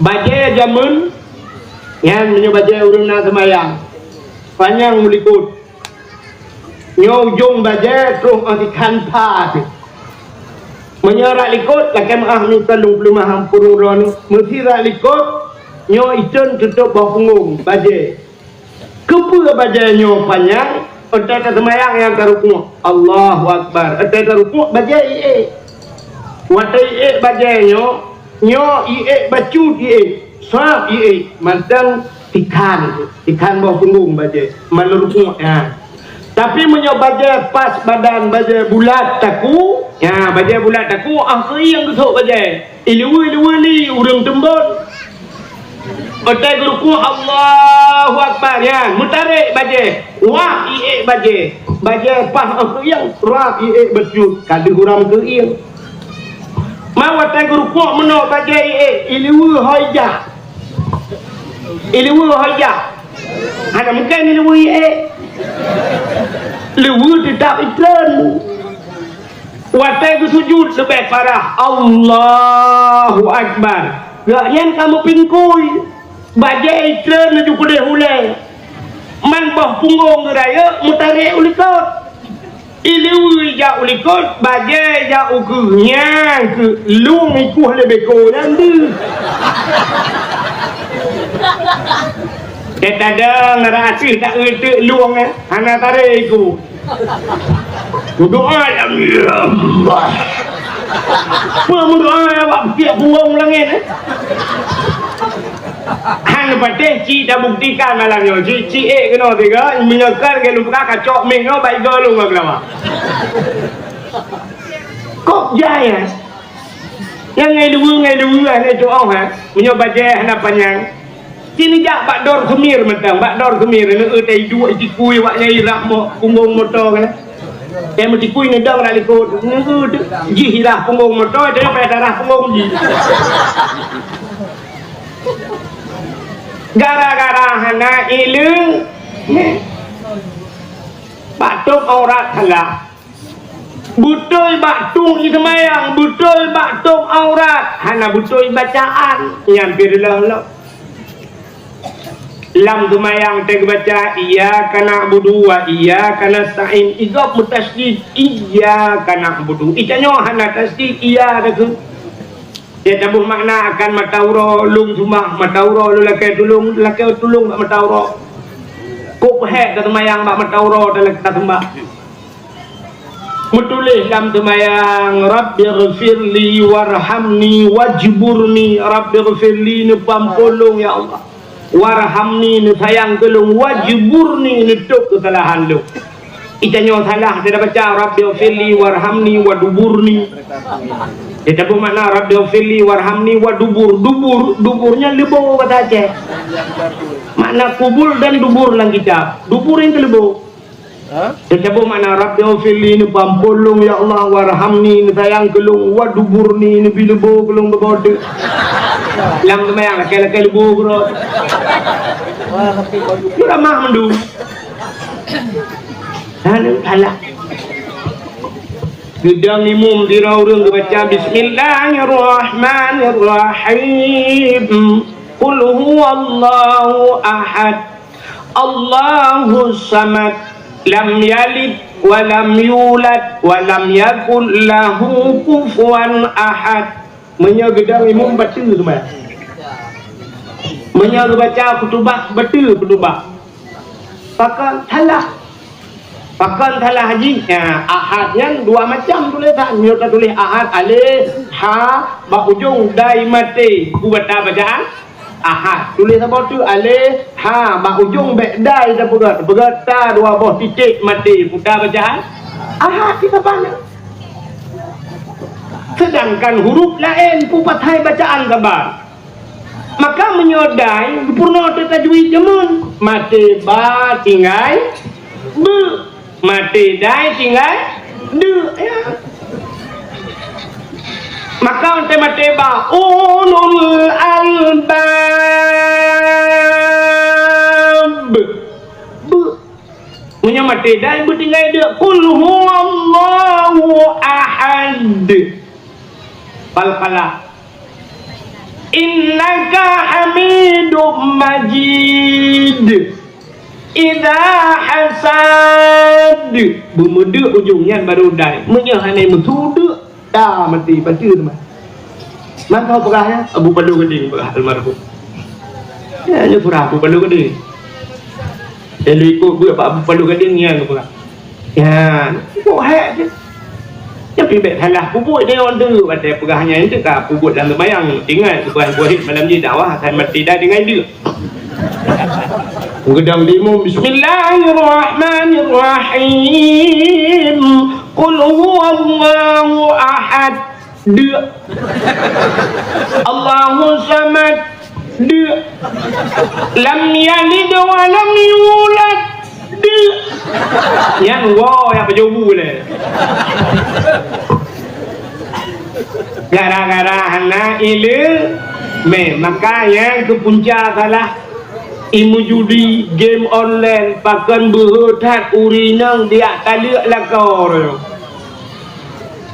Bajée jameun, nyan meunyoe bajée ureuëng na seumayang. Panyang meulikot. Nyoe ujong bajée troh 'oh sikhan pha teuh. Meunyoe rhak likot, lakée meuáh nyoe ka lôn peuleumah ampôn droeneuh. Meusé rhak likot, nyoe itreun tutôp boh punggong bajée. Keupeue bajée nyoe panyang? Watée taseumayang nyang tarukuk, Allahu Akbar. Watée tarukuk, bajée iék. Watée iék bajée nyoe, nyoe iék bacut iék, sab iék, mantong tikhan, tikhan boh punggong bajée, meunyoe rukuk, ya. Tapi meunyoe bajée pas badan, bajée bulat taku, ya, bajée bulat taku, ah, keuieng geusok bajée. Ileue-ileue li ureuëng teumbon. Watée geurukuk, Allahu Akbar, ya, meutarek bajée. Wah, iék bajée. Bajée paih ôh keuieng, rab iék bacut, ka deuh uram keuieng. Ma watée geurukuk meunoe bajée iék, ileue hôi jak. Ileue hôi jak. Hana mungken ileue iék. Leue teutap itreun. Watée geusujut leubeh parah, Allahu Akbar. Gobnyan ka meupingkui. Bajée itreun laju keudeh ulée. Man boh punggong geurayeuk meutarek u likot. Ileue jak u likot, bajée jak u keue, nyang keu lueng ikueh lé beko nyan deuh. Teuh tadong rasa tak euteuk lueng, eh, hana tarek ikueh. Meudoa, ya Allah. Peue meudoa, ya Allah, piek punggong langét, eh? Han patéh ci tabuktikan malam nyoe. Ci, ci ék keunoe tiga, meunyoe ka lagée lumpah kacok meng nyoe, bak igoe lôn ngon keulawa. Kok jai, eh? Nyang ngai dua, ngai dua, ngai tuoh, ha? Meunyoe bajée hana panyang. Ci neujak bak Dor Semir mantong, bak Dor Semir, neueu tai duek itikui wak nyang irah mo-, punggong moto kan. Nyang meutikui neudong rot likot, neueu jih irah punggong moto, jadi payah darah punggong jih. Gara-gara hana ileue, bak tôb aurat salah. Beutôi bak tueng iseumayang, beutôi bak tôb aurat, hana beutôi bacaan, nyan pih reuloh-loh. Lam seumayang teubaca, "Iyyaka na'budu wa iyyaka nasta'in." Igob meutasydid, "Iyyaka na'budu." Itanyoe hana tasydid, iya takheun. Dia taboh makna akan mata uroe, lôn seumah mata uroe, lôn lakée tulông, lakée tulông bak mata uroe. Kok peuhék taseumayang bak mata uroe, ta-, taseumbah. Meutuléh lam seumayang, "Rabbighfirli warhamni wajburni." Rabbighfirli, neupeuampôn lôn, ya Allah. Warhamni, neusayang keu lôn, wajburni, neutôb keusalahan lôn. Itanyoe salah, teubaca, "Rabbighfirli warhamni waduburni." Dia taboh makna, "Rabbighfirli warhamni wadubur." Dubur, dubur nyan leubo basa Aceh. Makna kubul dan dubur lam kitab. Dubur nyang keu leubo. Teucaboh makna, "Rabbighfirli," neupeuampôn lôn, "Ya Allah, warhamni," neusayang keu lôn, "Waduburni," neubi leubo keu lôn beuboh teuk. Lam seumayang lakée-lakée leubo keudroe. Nyoe ramah mandum. Hana salah. Geudong imum sidroe ureuëng geubaca, "Bismillahirrahmanirrahim. Qul huwallahu ahad." Allahus samad, lam yalid wa lam yulad wa lam yakul lahu kufuwan ahad. Meunyoe geudong imum bateue teuma. Meunyoe geubaca khutubah bateue khutubah. Pakon salah. Pakon salah jih. Nya, ahad nyan dua macam tulésan. Meunyoe tatuléh ahad alif, ha, bak ujong dai maté. Peue bata bacaan? Ahad. Tuléh saboh teuk alif, ha, bak ujong bék dai tapeugét. Peugét ta dua boh titék maté. Peue ta bacaan? Ahad, kitab banyak. Sedangkan huruf laén peue pathai bacaan saban. Maka meunyoe dai, geupeurunoe teuh tajwid jameun. Maté ba tinggai beu. Maté dai tinggai deuek, ya. Maka watée maté ba, ulul albab. Beu. Meunyoe maté dai beu tinggai deuek, qul huwallahu ahad. Qalqalah. Innaka hamidum majid. Idza hasad. Beumeudeuk ujong nyan baru dai. Meunyoe hana meusu deuk, Dah mati, mati teuma. Mantong peugah nyan, Abu Palu Gading peugah almarhum. Ya, nyoe surah Abu Palu Gading. Lalu ikut buet bak Abu Palu Gading nyan peugah. Ya, kok hek je. Tapi bèk salah peubuet dia orang tu. Watèe peugah nyan itu ka peubuet dalam sembahyang. Ingat, buah-buah malam ni dakwah, akan mati dah dengan dia. Geudong dimu, "Bismillahirrahmanirrahim. Qul huwallahu ahad." Deuk. Allahus samad. Deuk. Lam yalid wa lam yulad. Deuk. Nyan woe nyang peujobu lé. Gara-gara hana ileumèe, maka nyang keu punca salah. Imeujudi, game online, pakon beuhe that ureueng inong, jak taleuek lakoe.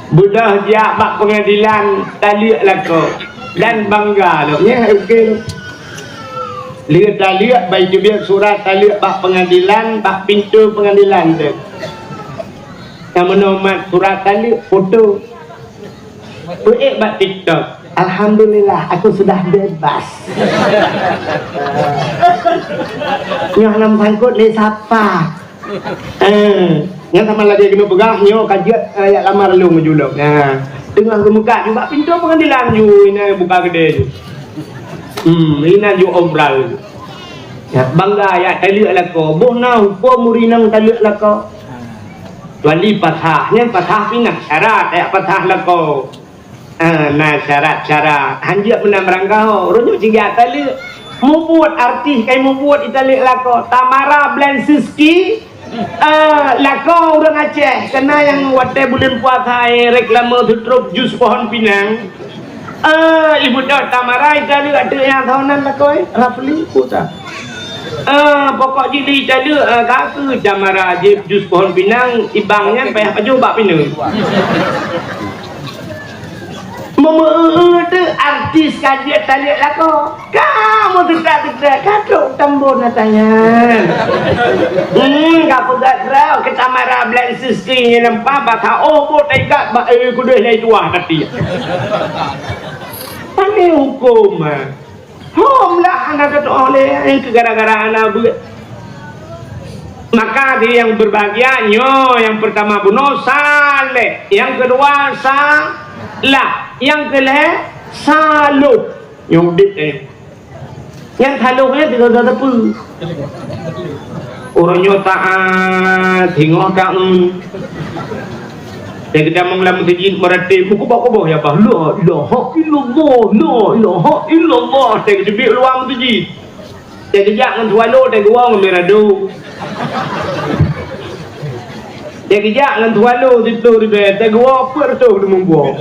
Beudôh jak bak peungadilan, taleuek lakoe. Dan bangga lom, nyan oke. Lheueh taleuek, bah teubiet surat taleuek bak peungadilan, bak pintoe peungadilan teuh. Nyang meunoe mat surat taleuek, foto. Peuék bak TikTok. "Alhamdulillah, aku sudah bebas." Nyoe hana meusangkot lé sapa. Eh, nyan sama lagèe keuneuk peugah, nyoe ka jeuet, eh, jak lamar lôn meujulok. Nah, teungoh geumeukat ju bak pintoe peungadilan ju, inan buka keudè ju. Hmm, inan ju obral. Ya, bangga jak taleuek lakoe. Boh na hukôm ureueng inong taleuek lakoe. Kecuali pasah, nyan pasah pih na syarat, jak pasah lakoe. Ah, na syarat-syarat. Hanjeuet meunan meurangkaho. Uroe nyoe sijak taleuek. Mubuet artis kai mubuet italeuek lakoe. Tamara Blazinski, ah, lakoe ureueng Aceh. Keunan nyang watèe buleuen puasa, eh, reklame seutrop jus pohon pinang. Ah, ibu dah Tamara italeuek ateueh nyang sahonan lakoe, eh, Rafli, putra. Ah, pokok jih italeuek, ah, ka keu Tamara jih jus pohon pinang, ibang nyan payah pajoh bak pineung. Meumeu-eu teuh artis ka jeuet taleuek lakoe. Ka meuteuka-teuka, ka trok tambon ata nyan. Hmm, ka peugah droe, keu Tamara Black Sister nyan nampak bak taoh boh teuikat bak, eh, kudeh lhèe tuah tati. Pane hukôm, ah. Hom lah hana teutuoh lé, nyang keu gara-gara hana beuet. Maka di nyang berbahagia nyoe, nyang pertama bunoe saleh, nyang kedua salah, nyang kelhèe saloh. Nyang udép, eh. Nyang saloh nyan tiga belas teupeu. Uroe nyoe taat, singoh taun. Nyang geutamong lam meuseujid meuratéb, meukuboh-kuboh ya bah, "La ilaha illallah, la ilaha illallah." Teugeuteubiet luwa meuseujid. Teugeujak ngon swallow, teugewoe ngon mirado. Teugeujak ngon swallow siplôh ribèe, teugewoe peuet reutôh limong boh.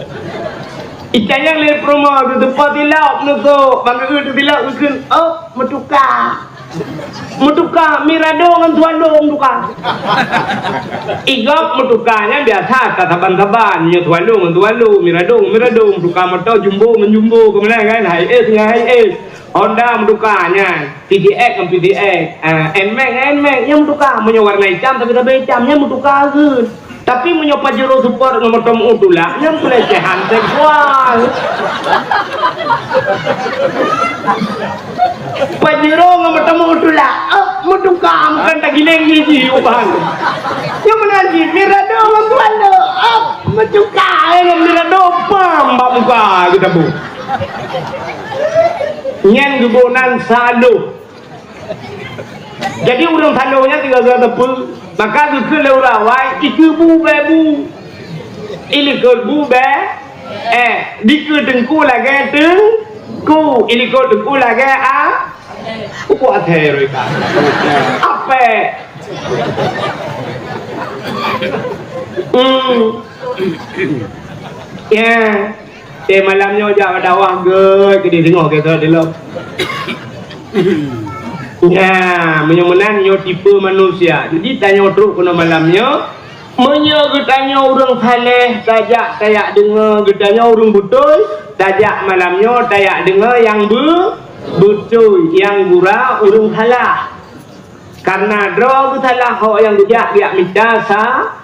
Itanyong lé peurumoh, teuseupôt tilok neusok, bang geueu teutilok geukheun, "Oh, meutuka." Meutuka mirado ngon swallow meutuka. Igop meutuka nyan biasa ka saban-saban, nyoe swallow ngon swallow, mirado ngon mirado, meutuka moto jumbo ngon jumbo, keumalai kan, Hiace ngon Hiace. Honda meutuka nyan, P D X ngon P D X, ah, Nmax ngon Nmax, nyan meutuka. Meunyoe warna itam, tapi sabe itam, nyan meutuka kheun. Tapi meunyoe Pajero Sport ngon moto meu tulak, nyan peulecehan seksual. Pajero ngon moto meu tulak, eh, meutuka, bukan tagiléng jih ubahan. Nyan meunan jih, mirado ngon swallow, eh, meutuka, eh, ngon mirado, pam, bak muka geutabong. Nyan geuboh nan saloh. Jadi ureueng saloh nyan tiga belas teupeu, maka geukheun lé ureueng awai, "Dikeue bu bèe bu, ilikot bu bèe, eh, dikeue teungku lagèe teungku, ilikot teungku lagèe a." Upo até roi ka. Apé? Hmm. Ya. Eh, malam nyoe jak bak dakwah gèt, keudéh singoh gèt dilop. Nya, meunyoe meunan nyoe tipe manusia. Jadi tanyoe trok keunoe malam nyoe, meunyoe geutanyoe ureueng saleh, tajak tajak deungoe, geutanyoe ureueng beutôi, tajak malam nyoe tajak deungoe nyang beu-, beutôi, nyang gura ureueng salah. Karena droe geusalah, hok nyang geujak geujak mita sa-,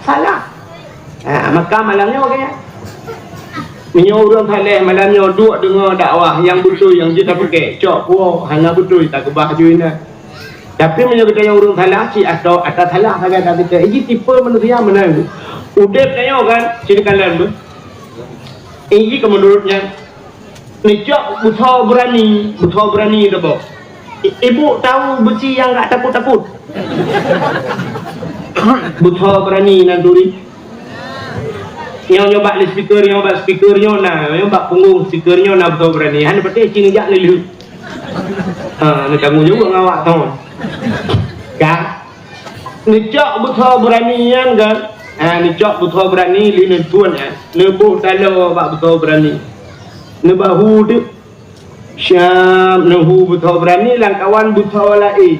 salah. Ha, maka malam nyoe, oke, ya. Meunyoe ureuëng saleh malam nyoe duek deungoe dakwah nyang beutôi nyang jeuet tapeugét, cok puwoe hana beutôi takeubah ju inan. Tapi meunyoe geutanyoe ureuëng salah, cit atau ata salah sagai that geutanyoe. Iji tipe manusia meunan. Udeb tanyoe kan, sini kalan tu. Iji keu meunurut nyan. Neucok beusoe beurani, beusoe beurani teuboh. I- Ibu tahu beusi nyang gak takut-takut? Beusoe beurani nan turi. Nyoe, nyoe bak loudspeaker, nyoe bak speaker, nyoe na, nyoe bak punggong speaker, nyoe na beusoe beurani. Han patéh cing jak lé lheueh. Ha, ni tanggung jawab ngon awak thon. Ka? Neucok beusoe beurani nyan kan? Ha, neucok beusoe beurani lé neutuan nyan. Neuboh taloe bak beusoe beurani. Neubahu teuk. Siap neuhu beusoe beurani lamkawan beusoe laén.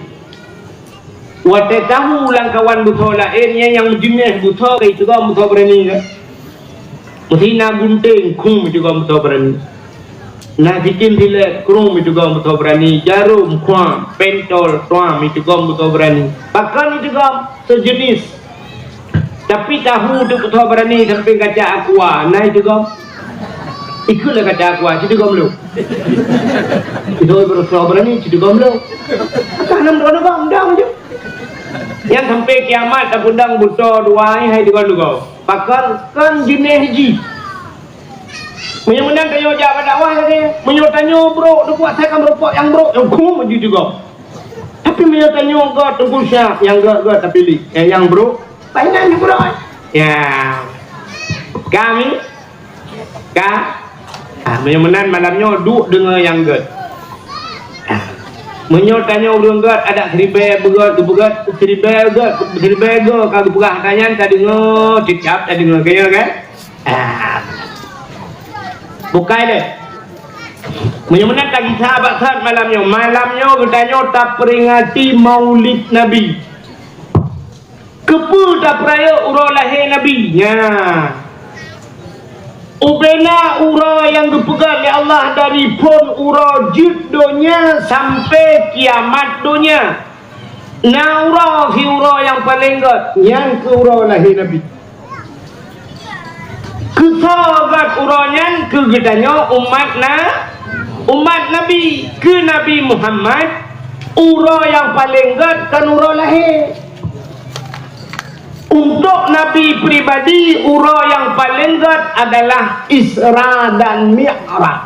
Watée tahu lamkawan beusoe laén, nyan nyang meujeuneh beusoe ka iteugoe beusoe beurani kan? Meusi na gunténg, krueng iteugoe beusoe beurani. Na sikin silét, krueng iteugoe beusoe beurani. Jarôm, krueng, pentol, krueng iteugoe beusoe beurani. Pakon iteugoe? Sejenis. Tapi tahu tu beusoe beurani sampéng kaca aqua, na iteugoe. Ikut lah kaca aqua, siteugoe lom. Itu beusoe beurani, siteugoe lom. Ka nam droe-droe gam dang je. Nyang sampéng kiamat tapeudong beusoe dua hai teugoe-teugoe. Pakon kon jeuneh jih. Meunyoe meunan tanyoe jak bak dakwah lagée, meunyoe tanyoe brok, teukuat sai ka meurumpok nyang brok, nyang krueng maju teugoe. Tapi meunyoe tanyoe göt, teungku siap, nyang göt-göt tapiléh. Eh, nyang brok, Painan di Pulo, eh? Ya. Kami? Ka? Ah, meunyoe meunan malam nyoe duek deungoe nyang göt. Ah. Meunyoe tanyoe ureuëng göt, adak siribée beugöt, geupeugöt, siribée göt, siribée göt ka geupeugah, tanyan tadeungoe, cicap tadeungoe, kaya kan? Ah. Bukai deh. Meunyoe meunan tagisa bak saat malam nyoe. Malam nyoe geutanyoe taperingati Maulid Nabi. Keupeue tapeurayeuk uroe lahé Nabi? Nya. Ubena uroe nyang geupeugah lé Allah dari phon uroe jeuet donya sampai kiamat donya. Na uroe siuroe nyang paleng göt, nyan keuh uroe lahé Nabi. Keusoe göt uroe nyan keu geutanyoe umat na, umat Nabi, keu Nabi Muhammad, uroe nyang paleng göt kon uroe lahé. Untuk Nabi pribadi, uroe nyang paleng göt adalah Isra dan Mi'raj.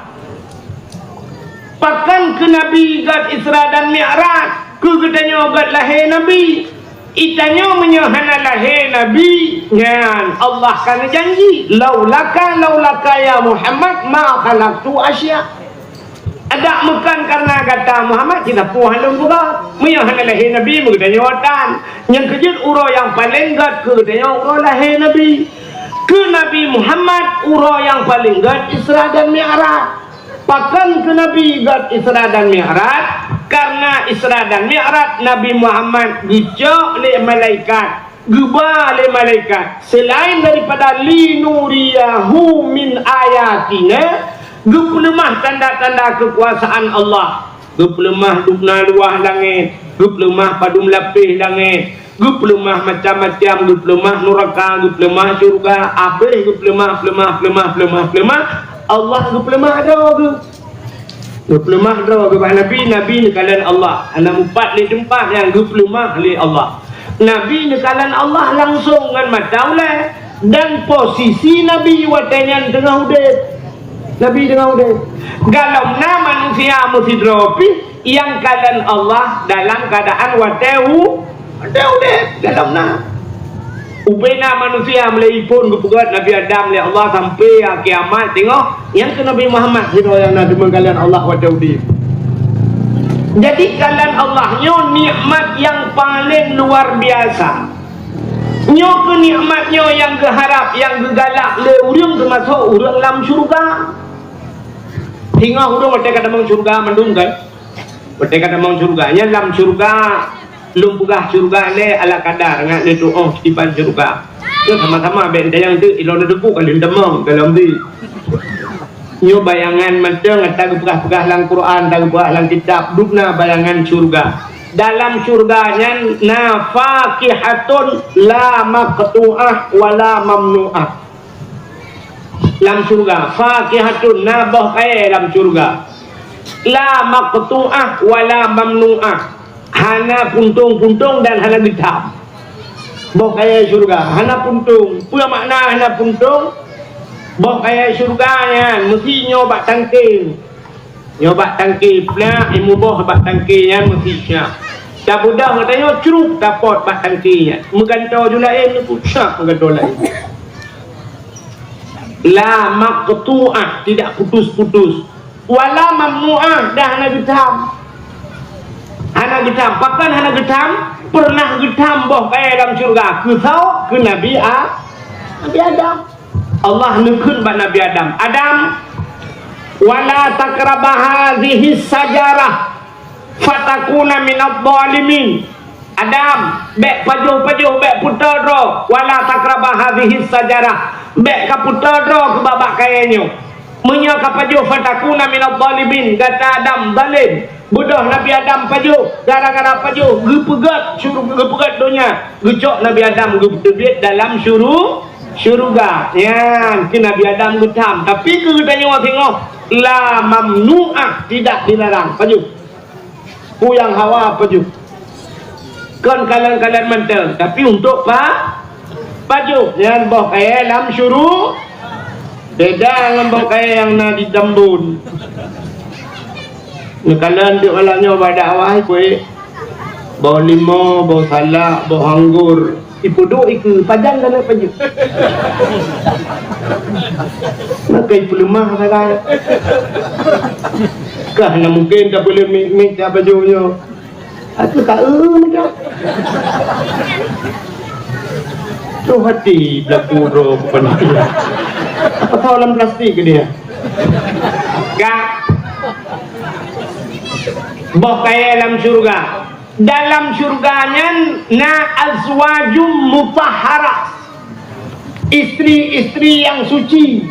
Pakon keu Nabi göt Isra dan Mi'raj? Keu geutanyoe göt lahé Nabi. Itanyoe meunyoe hana lahé Nabi, nyan Allah ka neujanji, "Laulaka, laulaka ya Muhammad, ma khalaqtu asya." Adak meukon kareuna gata Muhammad, cit sapeue lôn peugah. Meunyoe hana lahé Nabi, meugeutanyoe tan. Nyang keujeuet uroe nyang paleng göt keu geutanyoe uroe lahé Nabi. Keu Nabi Muhammad, uroe nyang paleng göt Isra dan Mi'raj. Pakon keu Nabi göt Isra dan Mi'raj? Kareuna Isra dan Mi'raj Nabi Muhammad geucok lé malaikat, geuba lé malaikat, selain daripada linuriyahu min ayatina, geupeuleumah tanda-tanda keukuasaan Allah, geupeuleumah dubna luwah langét, geupeuleumah padum lapéh langét, geupeuleumah macam-macam, geupeuleumah nuraka, geupeuleumah syurga, abéh geupeuleumah, peuleumah, peuleumah, peuleumah, peuleumah, Allah geupeuleumah droe geuh. Geupeuleumah droe geuh bak Nabi, Nabi neukalon Allah. Hana mupat lé teumpat nyang geupeuleumah lé Allah. Nabi neukalon Allah langsong ngon mata ulée. Dan posisi Nabi watée nyan teungoh udeb. Nabi teungoh udeb. Galom na manusia meusidroe pih nyang kalon Allah dalam keuadaan watée u-, watée udeb, galom na. Ubena manusia mulai iphon geupeugét Nabi Adam lé Allah sampai kiamat teungoh, nyang keu Nabi Muhammad sidroe nyang na deungon kalon Allah watée udeb. Jadi kalon Allah nyoe nikmat nyang paleng luar biasa. Nyoe keuh nikmat nyoe nyang geuharab, nyang geugalak lé ureuëng teumasok ureuëng lam syurga. Singoh ureuëng watée ka tamong syurga mandum kan? Watée ka tamong syurga, nyan lam syurga, lôn peugah syurga lé ala kadar ngat lé tuoh tiban syurga. Nyoe sama-sama bék tanyong teuk ilôn teupeu ka lôn tamong dalam di. Nyoe bayangan mantong ata geupeugah-peugah lam Quran, ata geupeugah lam kitab, dubna bayangan syurga. Dalam syurga nyan na fakihatun la maqtu'ah wa la mamnu'ah. Lam syurga, fakihatun, na boh kayèe lam syurga. La maqtu'ah wa la mamnu'ah. Hana puntông-puntông dan hana geutham. Boh kayèe syurga hana puntông. Peue makna hana puntông? Boh kayèe syurga nyan meusi nyoe bak tangke. Nyoe bak tangke, plak, imuboh bak tangke nyan meusi syah. Tabeudôh geutanyoe, cruk, tapot bak tangke nyan. Meugantoe ju laén, nyan pun syah meugantoe laén. La maqtu'ah, tidak putus-putus. Wala mamnu'ah, dan hana geutham. Hana geutham. Pakon hana geutham? Pernah geutham boh kayèe lam syurga. Keu soe? Keu Nabi A-, Nabi Adam. Allah neukheun bak Nabi Adam, "Adam, wala taqraba hadhihi sajarah fatakuna minadh dhalimin." Adam, bèk pajoh-pajoh, bèk peutoe droe, wala taqraba hadhihi sajarah, bèk ka peutoe droe keu babah kayèe nyoe. Meunyoe ka pajoh, fatakuna minadh dhalimin, gata Adam zalim. Beudôh Nabi Adam pajoh, gara-gara pajoh geupeugèt syur-, geupeugèt donya, geucok Nabi Adam geuteubiet dalam syuru-, syuruga. Nyan keu Nabi Adam geutham, tapi keu geutanyoe singoh la mamnu'ah, tidak dilarang. Pajoh. Peue nyang hawa pajoh. Kon kalon-kalon mantong, tapi untuk pa-, pajoh. Nyan boh kayèe lam syuru-, beda ngon boh kayèe nyang na di Tambon. Neukalon deuek malam nyoe bak dakwah, kueh. Boh limau, boh salak, boh anggor. Ipeuduek ikeue, pajan ka na pajoh. Maka ipeuleumah sagai. Ka hana mungken tapeuleumah mit-mit pajoh nyoe. Aku tak, eh, dah. Roh hati belaku droe bukan. Apa tahu dalam plastik ke dia? Ka. Boh kayèe lam syurga. Dalam syurga nyan na azwajum mutahharah. Istri-istri yang suci.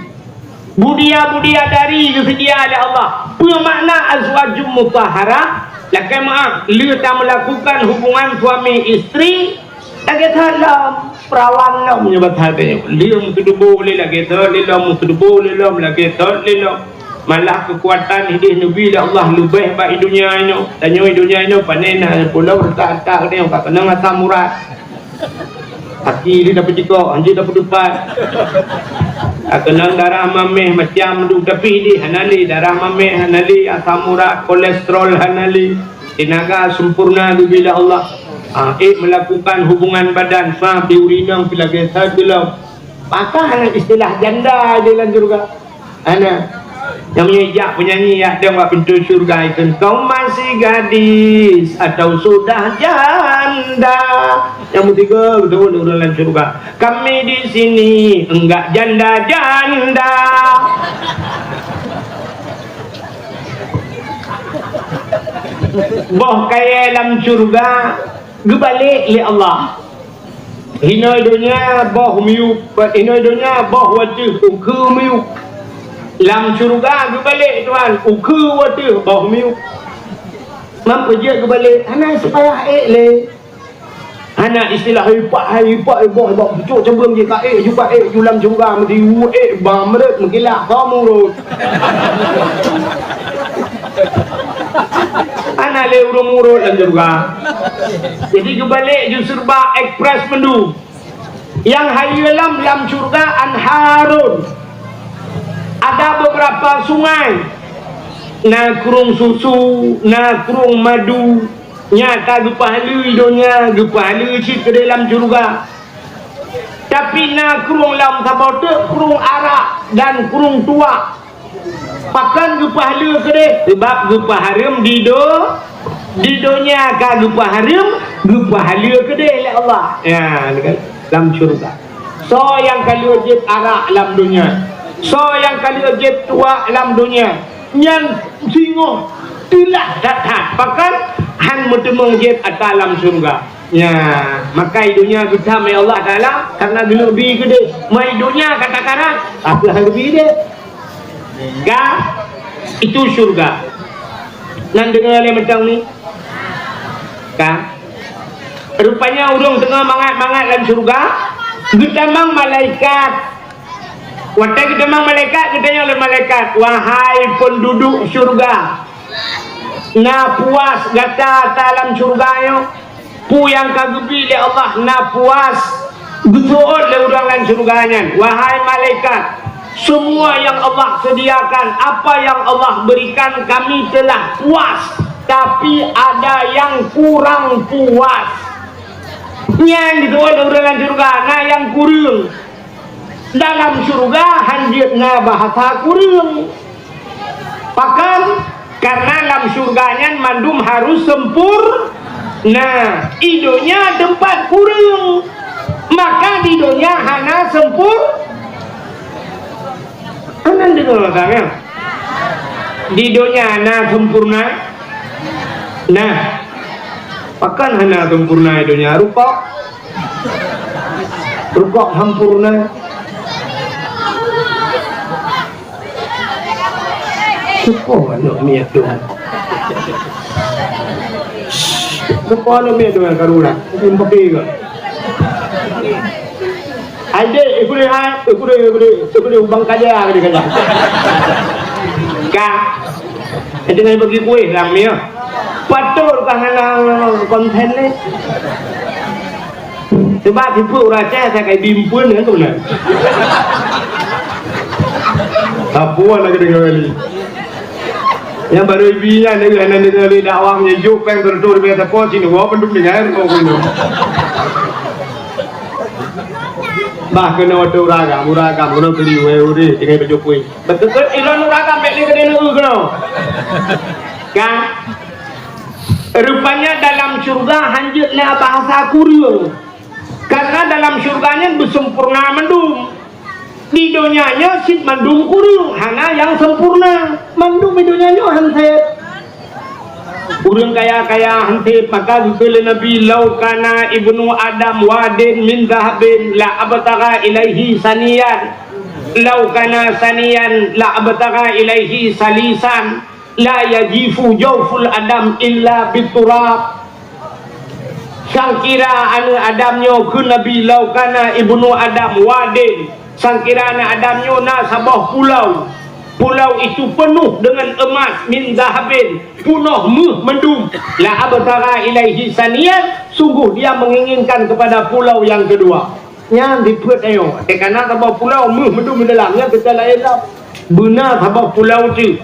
Budiya-budiya dari geuseudia lé Allah. Peue makna azwajum mutahharah? Lakèe meu'ah, lheueh tameulakukan hubungan suami istri, lagèe that lom, peurawan lom nyoe bak that nyoe. Lheueh meuteudeubu lé lagèe that lé lom, meuteudeubu lé lom lagèe that lé lom. Malah keukuatan idéh neubi lé Allah leubeh bak i donya nyoe. Tanyoe i donya nyoe pané na pulo reutak-reutak nyoe ka keunong asam urat. Aki jih dapeutikok, hanjeuet dapeuteupat. Ka keunong darah maméh macam tu, tapi idéh hana lé, darah maméh hana lé, asam urat, kolesterol hana lé. Teunaga sempurna geubri lé Allah. Ah, ék meulakukan hubungan badan, sa pi ureueng inong pi lagèe sa geulom. Maka hana istilah janda di dalam syurga. Hana. Nyang meunyoe jak penyanyi jak dong bak pintoe syurga itu, "Kau masih gadis atau sudah janda?" Nyang meusigoe beutôi ureueng lam syurga. "Kami di sini enggak janda-janda." Boh kayèe lam syurga geubalek lé Allah. Hinoe donya boh miyup, hinoe donya boh wateuh ukeue miyup. Lam syurga geubalek Tuhan, ukeue wateuh boh miyup. Mam peujeuet geubalek, hana sipayah ék lé. Hana istilah, "Hai pak, hai pak, hai boh, boh, pucuk cabeueng jih ka ék, ju ka ék, ju lam syurga meuti, u ék, ba meureuet, meukilat, ka meurot." Hana lé ureueng meurot lam syurga. Jadi geubalek ju serba ekspres mandum. Nyang hayeue lam, lam syurga anharun. Ada beberapa sungai. Na krueng susu, na krueng madu. Nyang ka geupeuhaleue i donya, geupeuhaleue cit keudéh lam syurga. Tapi na krueng lam saboh teuk, krueng arak dan krueng tuak. Pakon geupeuhaleue keudéh? Sabab geupeuhareuem di do-, di donya ka geupeuhareuem, geupeuhaleue keudéh lé Allah. Ya, ni kan, lam syurga. Soe nyang ka lheueh jieb arak lam donya? Soe nyang ka lheueh jieb tuak lam donya? Nyan singoh teulat that-that. Pakon? Han meuteumeung jieb atra lam syurga. Ya, maka i donya geutam lé Allah Taala karena geuleubi keudéh. Mai donya ka takaran, tapi han geubi deh. Ka, itu syurga. Nan deungoe lé mantong ni? Ka. Rupanya ureueng teungoh mangat-mangat lam syurga, geutamong malaikat. Watée geutamong malaikat, geutanyong lé malaikat, "Wahai peunduduek syeuruga, na puas gata lam syeuruga nyoe?" Peue nyang ka geubri lé Allah na puas. Geuseuôt lé ureuëng lam syeuruga nyan, "Wahai malaikat, semua yang Allah sediakan, apa yang Allah berikan, kami telah puas, tapi ada yang kurang puas." Nyan geuseuôt lé ureuëng lam syeuruga, na nyang kureueng. Dalam syeuruga hanjeuet na bahasa kureueng. Pakon? Karena lam syeuruga nyan mandum harus sempurna. Di donya teumpat kureueng, maka di donya hana sempur-, hana deungoe, kan? Di donya na sempurna? Nah, pakon hana sempurna di donya? Rukok. Rukok sempurna. Soe po aneuk miet dong? Soe po aneuk miet dong nyang karu lah? Mungkin peke ke? Hai dek, ikut dek, hai, ikut dek, ikut dek, ikut dek, ubang kaja ke dia kata. Ka. Itu nak bagi kuih lah, Mia. Patut kah hana konten ni? Sebab tipe urang Aceh saya kayak bimpeun kan tu benar. Apa nak kena kembali? Yang baru ibi nyan, dia hana dengar lé dakwah nyejuk pen betul biasa pun sini, wah, penduk dengar kau kena. Bah kena waktu uragam, uragam kena beli weh urih dengan baju kuih. Betul-betul ilôn uragam bek ni kena neu kena. Kan? Rupanya dalam syurga hanjeuet na bahasa kureueng. Karena dalam syurga nyan beusempurna mandum. Di donya nyoe cit mandum kureueng, hana nyang sempurna. Mandum di donya nyoe hansét. Ureuëng kaya-kaya hansét, maka geukheun lé Nabi, "Lau kana ibnu Adam wadin min zahabin la abtagha ilaihi saniyan. Lau kana saniyan la abtagha ilaihi salisan." La yajifu jauful Adam illa biturab. Sangkira aneuk Adam nyoe kheun Nabi, "Lau kana ibnu Adam wadin." Sangkira aneuk Adam nyoe na saboh pulau. Pulau itu penuh dengan emas min zahabin, punoh méuh mandum. La abtagha ilaihi saniyan, sungguh dia menginginkan kepada pulau yang kedua. Nyan dipeuet ayo. Teuh kana saboh pulau méuh mandum di dalam, nyan teuka laén lom. Beuna saboh pulau tu.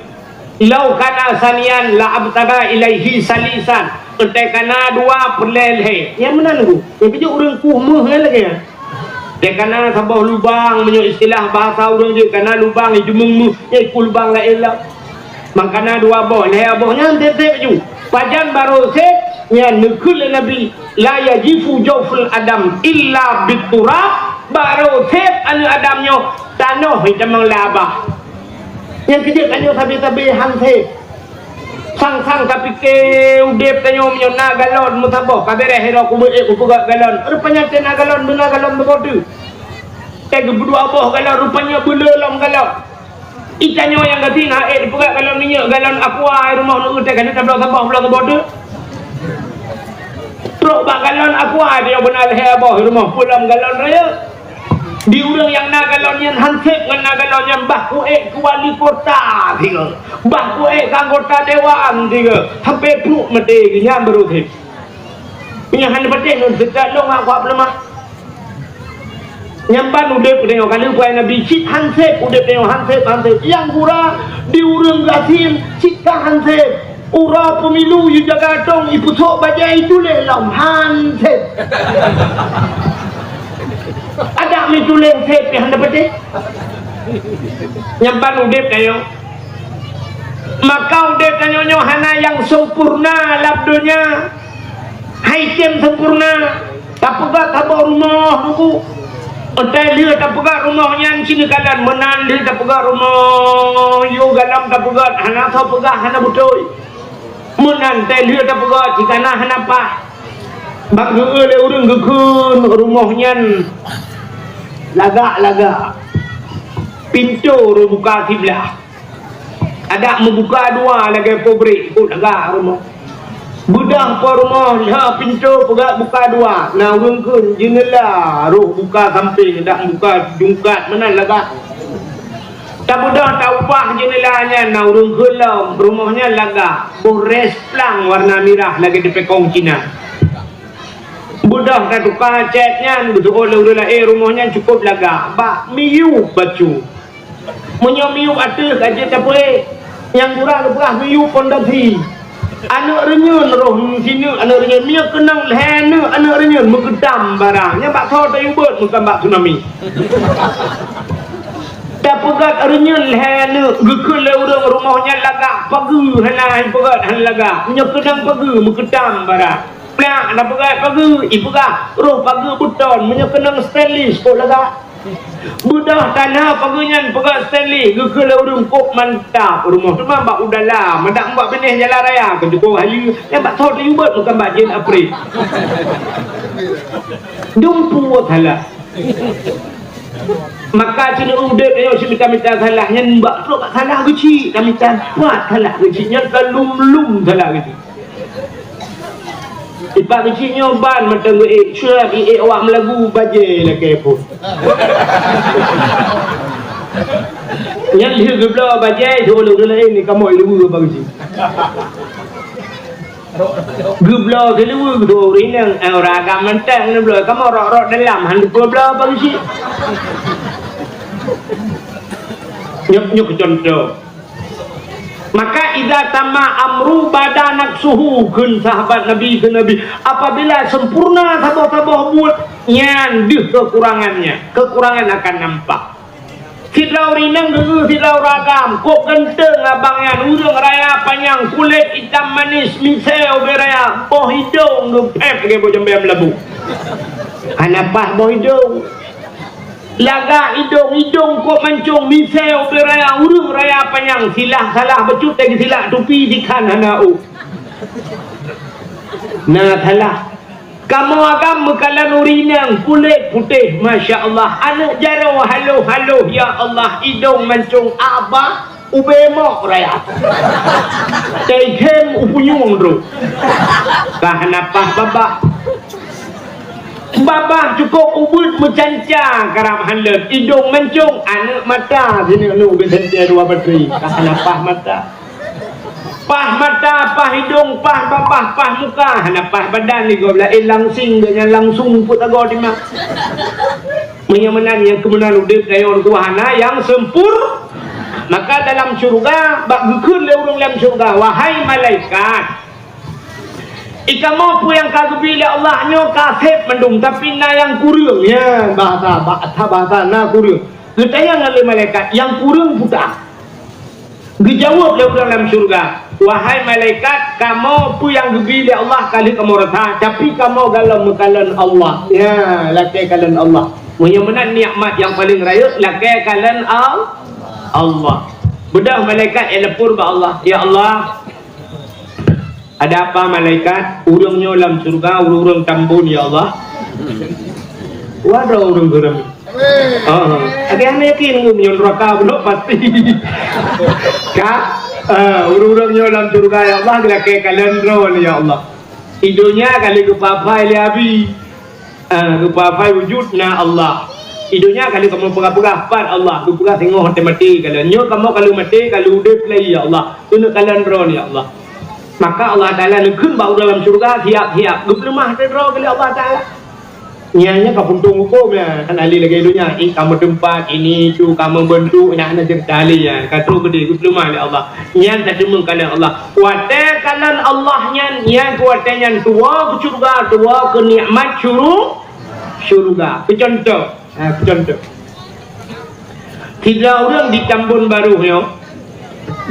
Lau kana saniyan la abtagha ilaihi salisan. Teuh kana dua peureulée lhée. Nyan meunan ku. Nyan keuh ureuëng kuh méuh nyan lagée nyan. Teuh kana saboh lubang, meunyoe istilah bahasa ureuëng jih, kana lubang jimeueng méuh, nyan ku lubang laén lom. Mangkana dua boh, lhée boh nyan sép-sép ju. Pajan barô sép, nyan neukheun lé Nabi, "La yajifu jauful Adam illa biturab." Barô sép aneuk Adam nyoe tanoh itamong labah. Nyang keujeuet tanyoe sabe-sabe hansép. Sang-sang tapike udeb tanyoe meunyoe na galon meusaboh, ka bereh ira kubeue kupeugah galon. Rupanya teuh na galon, beuna galon saboh teuk. Teuh geupeudua boh galon, rupanya beuleu lom galon. Itanyoe nyang gasien hase dipeugah galon minyeuk, galon aqua, rumoh neu teuh ka tabloe saboh, bloe saboh teuk. Trok bak galon aqua, dia beuna lhée boh rumoh pulang galon raya. Di ureuëng nyang na galon nyan hansép ngon na galon nyan bah kuék keu wali kota sigoe, bah kuék keu anggota dewan sigoe, sampai pruek maté geuh nyan baru sép. Nyang hana patéh ngon seukat lôn aku ap leumah. Nyang ban udeb geutanyoe ka lheueh peue Nabi cit hansép, udeb tanyoe hansép, hansép. Nyang gura di ureuëng gasien cit ka hansép. Uroe pemilu yue jaga tong ipeusok bajée ituléh lom hansép. Adak meutuléh sép nyang hana patéh. Nyang ban udeb tanyoe. Maka udeb tanyoe nyoe hana nyang sempurna lam donya. Hai tem sempurna, tapeugah saboh rumoh nunggu. Otai lheueh tapeugah rumoh nyan sineuk galon, meunan lheueh tapeugah rumoh yue galon tapeugah hana soe peugah hana beutôi. Meunan tai lheueh tapeugah cit kana hana paih. Bak geu-eu lé ureuëng geukheun rumoh nyan lagak-lagak. Pintoe rôh buka siblah. Adak meubuka dua lagée pabrik, kok lagak rumoh. Beudah po rumoh lheueh pintoe peugah buka dua, na ureuëng kheun jeuneula rôh buka sampéng, dak buka jungkat meunan lagak. Tabeudôh taubah jeunela nyan, na ureuëng kheun lom, rumoh nyan lagak, boh rès plang warna mirah lagée teupekong Cina. Beudôh tatuka cét nyan, geutu'oh lé ureuëng laén, rumoh nyan cukôp lagak, bak miyueb bacut. Meunyoe miyueb ateueh ka jeuet tapeue, nyang gura geupeugah miyueb pondasi. Aneuëk reunyeun roh sineuk aneuëk reunyeun, meunyoe keunong lhée neuk aneuëk reunyeun meukeutam barang, nyan bak soe tayue beuet meukan bak tsunami. Tapeugét reunyeun lhée neuk, geukheun lé ureuëng rumoh nyan lagak, pageue hana ipeugét hana lagak, meunyoe keunong pageue meukeutam barang. Plak, tapeugét pageue ipeugah, roh pageue beuton, meunyoe keunong stainless kok lagak. Beudôh tanoh pageue nyan peugah stainless, geukheun lé ureuëng kok mantap rumoh teuma bak u dalam, madak bak binéh jalan raya keu jukôh hayeue, nyan bak soe tayue beuet meukan bak jén aprit. Dumpeue salah. Maka sineuk udeb nyoe simita-mita salah, nyan bak trok salah geuchik, tamita pat salah geuchik, nyan ka lum-lum salah geuchik. Ipak geuchik nyoe ban mantong geuék, syeurak iék awak meulagu bajée lakée phon. Nyan lheueh geubloe bajée, siuroe ureuëng laén ni kamoe iluweue bak geuchik. Geubloe siluweue geutuwoe ureuëng inong, eh, ureuëng agam mantong neubloe, kamoe rok-rok dalam han geubloe bak geuchik. Nyoe, nyoe keu contoh. Maka idza tamma amru bada naqsuhu, kheun sahabat Nabi keu Nabi, apabila sempurna saboh-saboh buet, nyan deuh keukurangannya, keukurangan akan nampak. Sidroe ureuëng inong geugeuh sidroe ureuëng agam, kok ganteng abang nyan, ureuëng raya panyang, kulét itam manis, misée ubé raya, boh idong geupép lagée boh jambée meulabu. Hana paih boh idong. Lagak idong, idong kok mancong, misée ubé raya, ureuëng raya panyang, silah salah bacut lagée silak tupi, sikhan hana ôk. Na salah. Kamoe agam meukalon ureuëng inong, kulét putéh, masya Allah, aneuëk jaroe haloh-haloh, ya Allah, idong mancong, abah ubé mok raya. Teukhém u punyueng droe. Ka hana paih babah. Babah cukôp ubeuet meucanca karab han leuet, idong mancong, aneuëk mata sineuk-neuk ubé seuntée dua batri, ka hana paih mata. Paih mata, paih idong, paih babah, paih muka, hana paih badan lé gob laén langsing geuh nyan langsung peuet agoe dimak. Meunyoe meunan nyang keumeunan udeb tanyoe tuha hana nyang seumpur, maka dalam syeuruga bak geukheun lé ureuëng lam syeuruga, "Wahai malaikat, i kamoe peue nyang ka geubri lé Allah nyoe ka seb mandum, tapi na nyang kureueng." Nyan bahasa, bahasa, bahasa na kureueng. Geutanyong lé malaikat, "Nyang kureueng peue?" Geujaweueb lé ureuëng lam syeuruga, "Wahai malaikat, kamoe peue nyang geubri lé Allah ka lheueh kamoe rasa, tapi kamoe galom meukalon Allah." Ya, lakée kalon Allah. Meunyoe meunan nikmat nyang paleng rayeuk, lakée kalon Al-, Allah. Beudôh malaikat nyang lapor bak Allah, "Ya Allah, ada apa malaikat? Ureuëng nyoe lam syeuruga, ureuëng-ureuëng Tambon, ya Allah." Waduh, ureuëng geuram. Ah, lagée hana yakin ngon nyoe neuraka beulok pasti. Ka? Ah, ureuëng-ureuëng nyoe lam syeuruga, ya Allah, geulakée kalon droe, ya Allah. I donya ka lheueh geupafai lé Abi. Ah, geupafai wujud na Allah. I donya ka lheueh kamoe peugah-peugah pat Allah, geupeugah singoh até maté kalon. Nyoe kamoe ka lheueh maté, ka lheueh udeb lagi, ya Allah. Keuneuk kalon droe, ya Allah. Maka Allah Taala neukheun bak ureuëng lam syeuruga, "Siap-siap." Geupeuleumah até droe lé Allah Taala. Nyan, nyan ka puntông hukôm nyan, hana lé lagée donya. Ih, ka meuteumpat, ini, itu, ka meubeuntuk, nyan hana ceurita lé nyan. Ka trok keudeh geupeuleumah lé Allah. Nyan tateumeung kalon Allah. Watée kalon Allah nyan, nyan keu watée nyan tuwoe keu syeuruga, tuwoe keu nikmat syuru-, syeuruga. Keu contoh, ha, keu contoh. Sidroe ureuëng di Tambon Barôh nyoe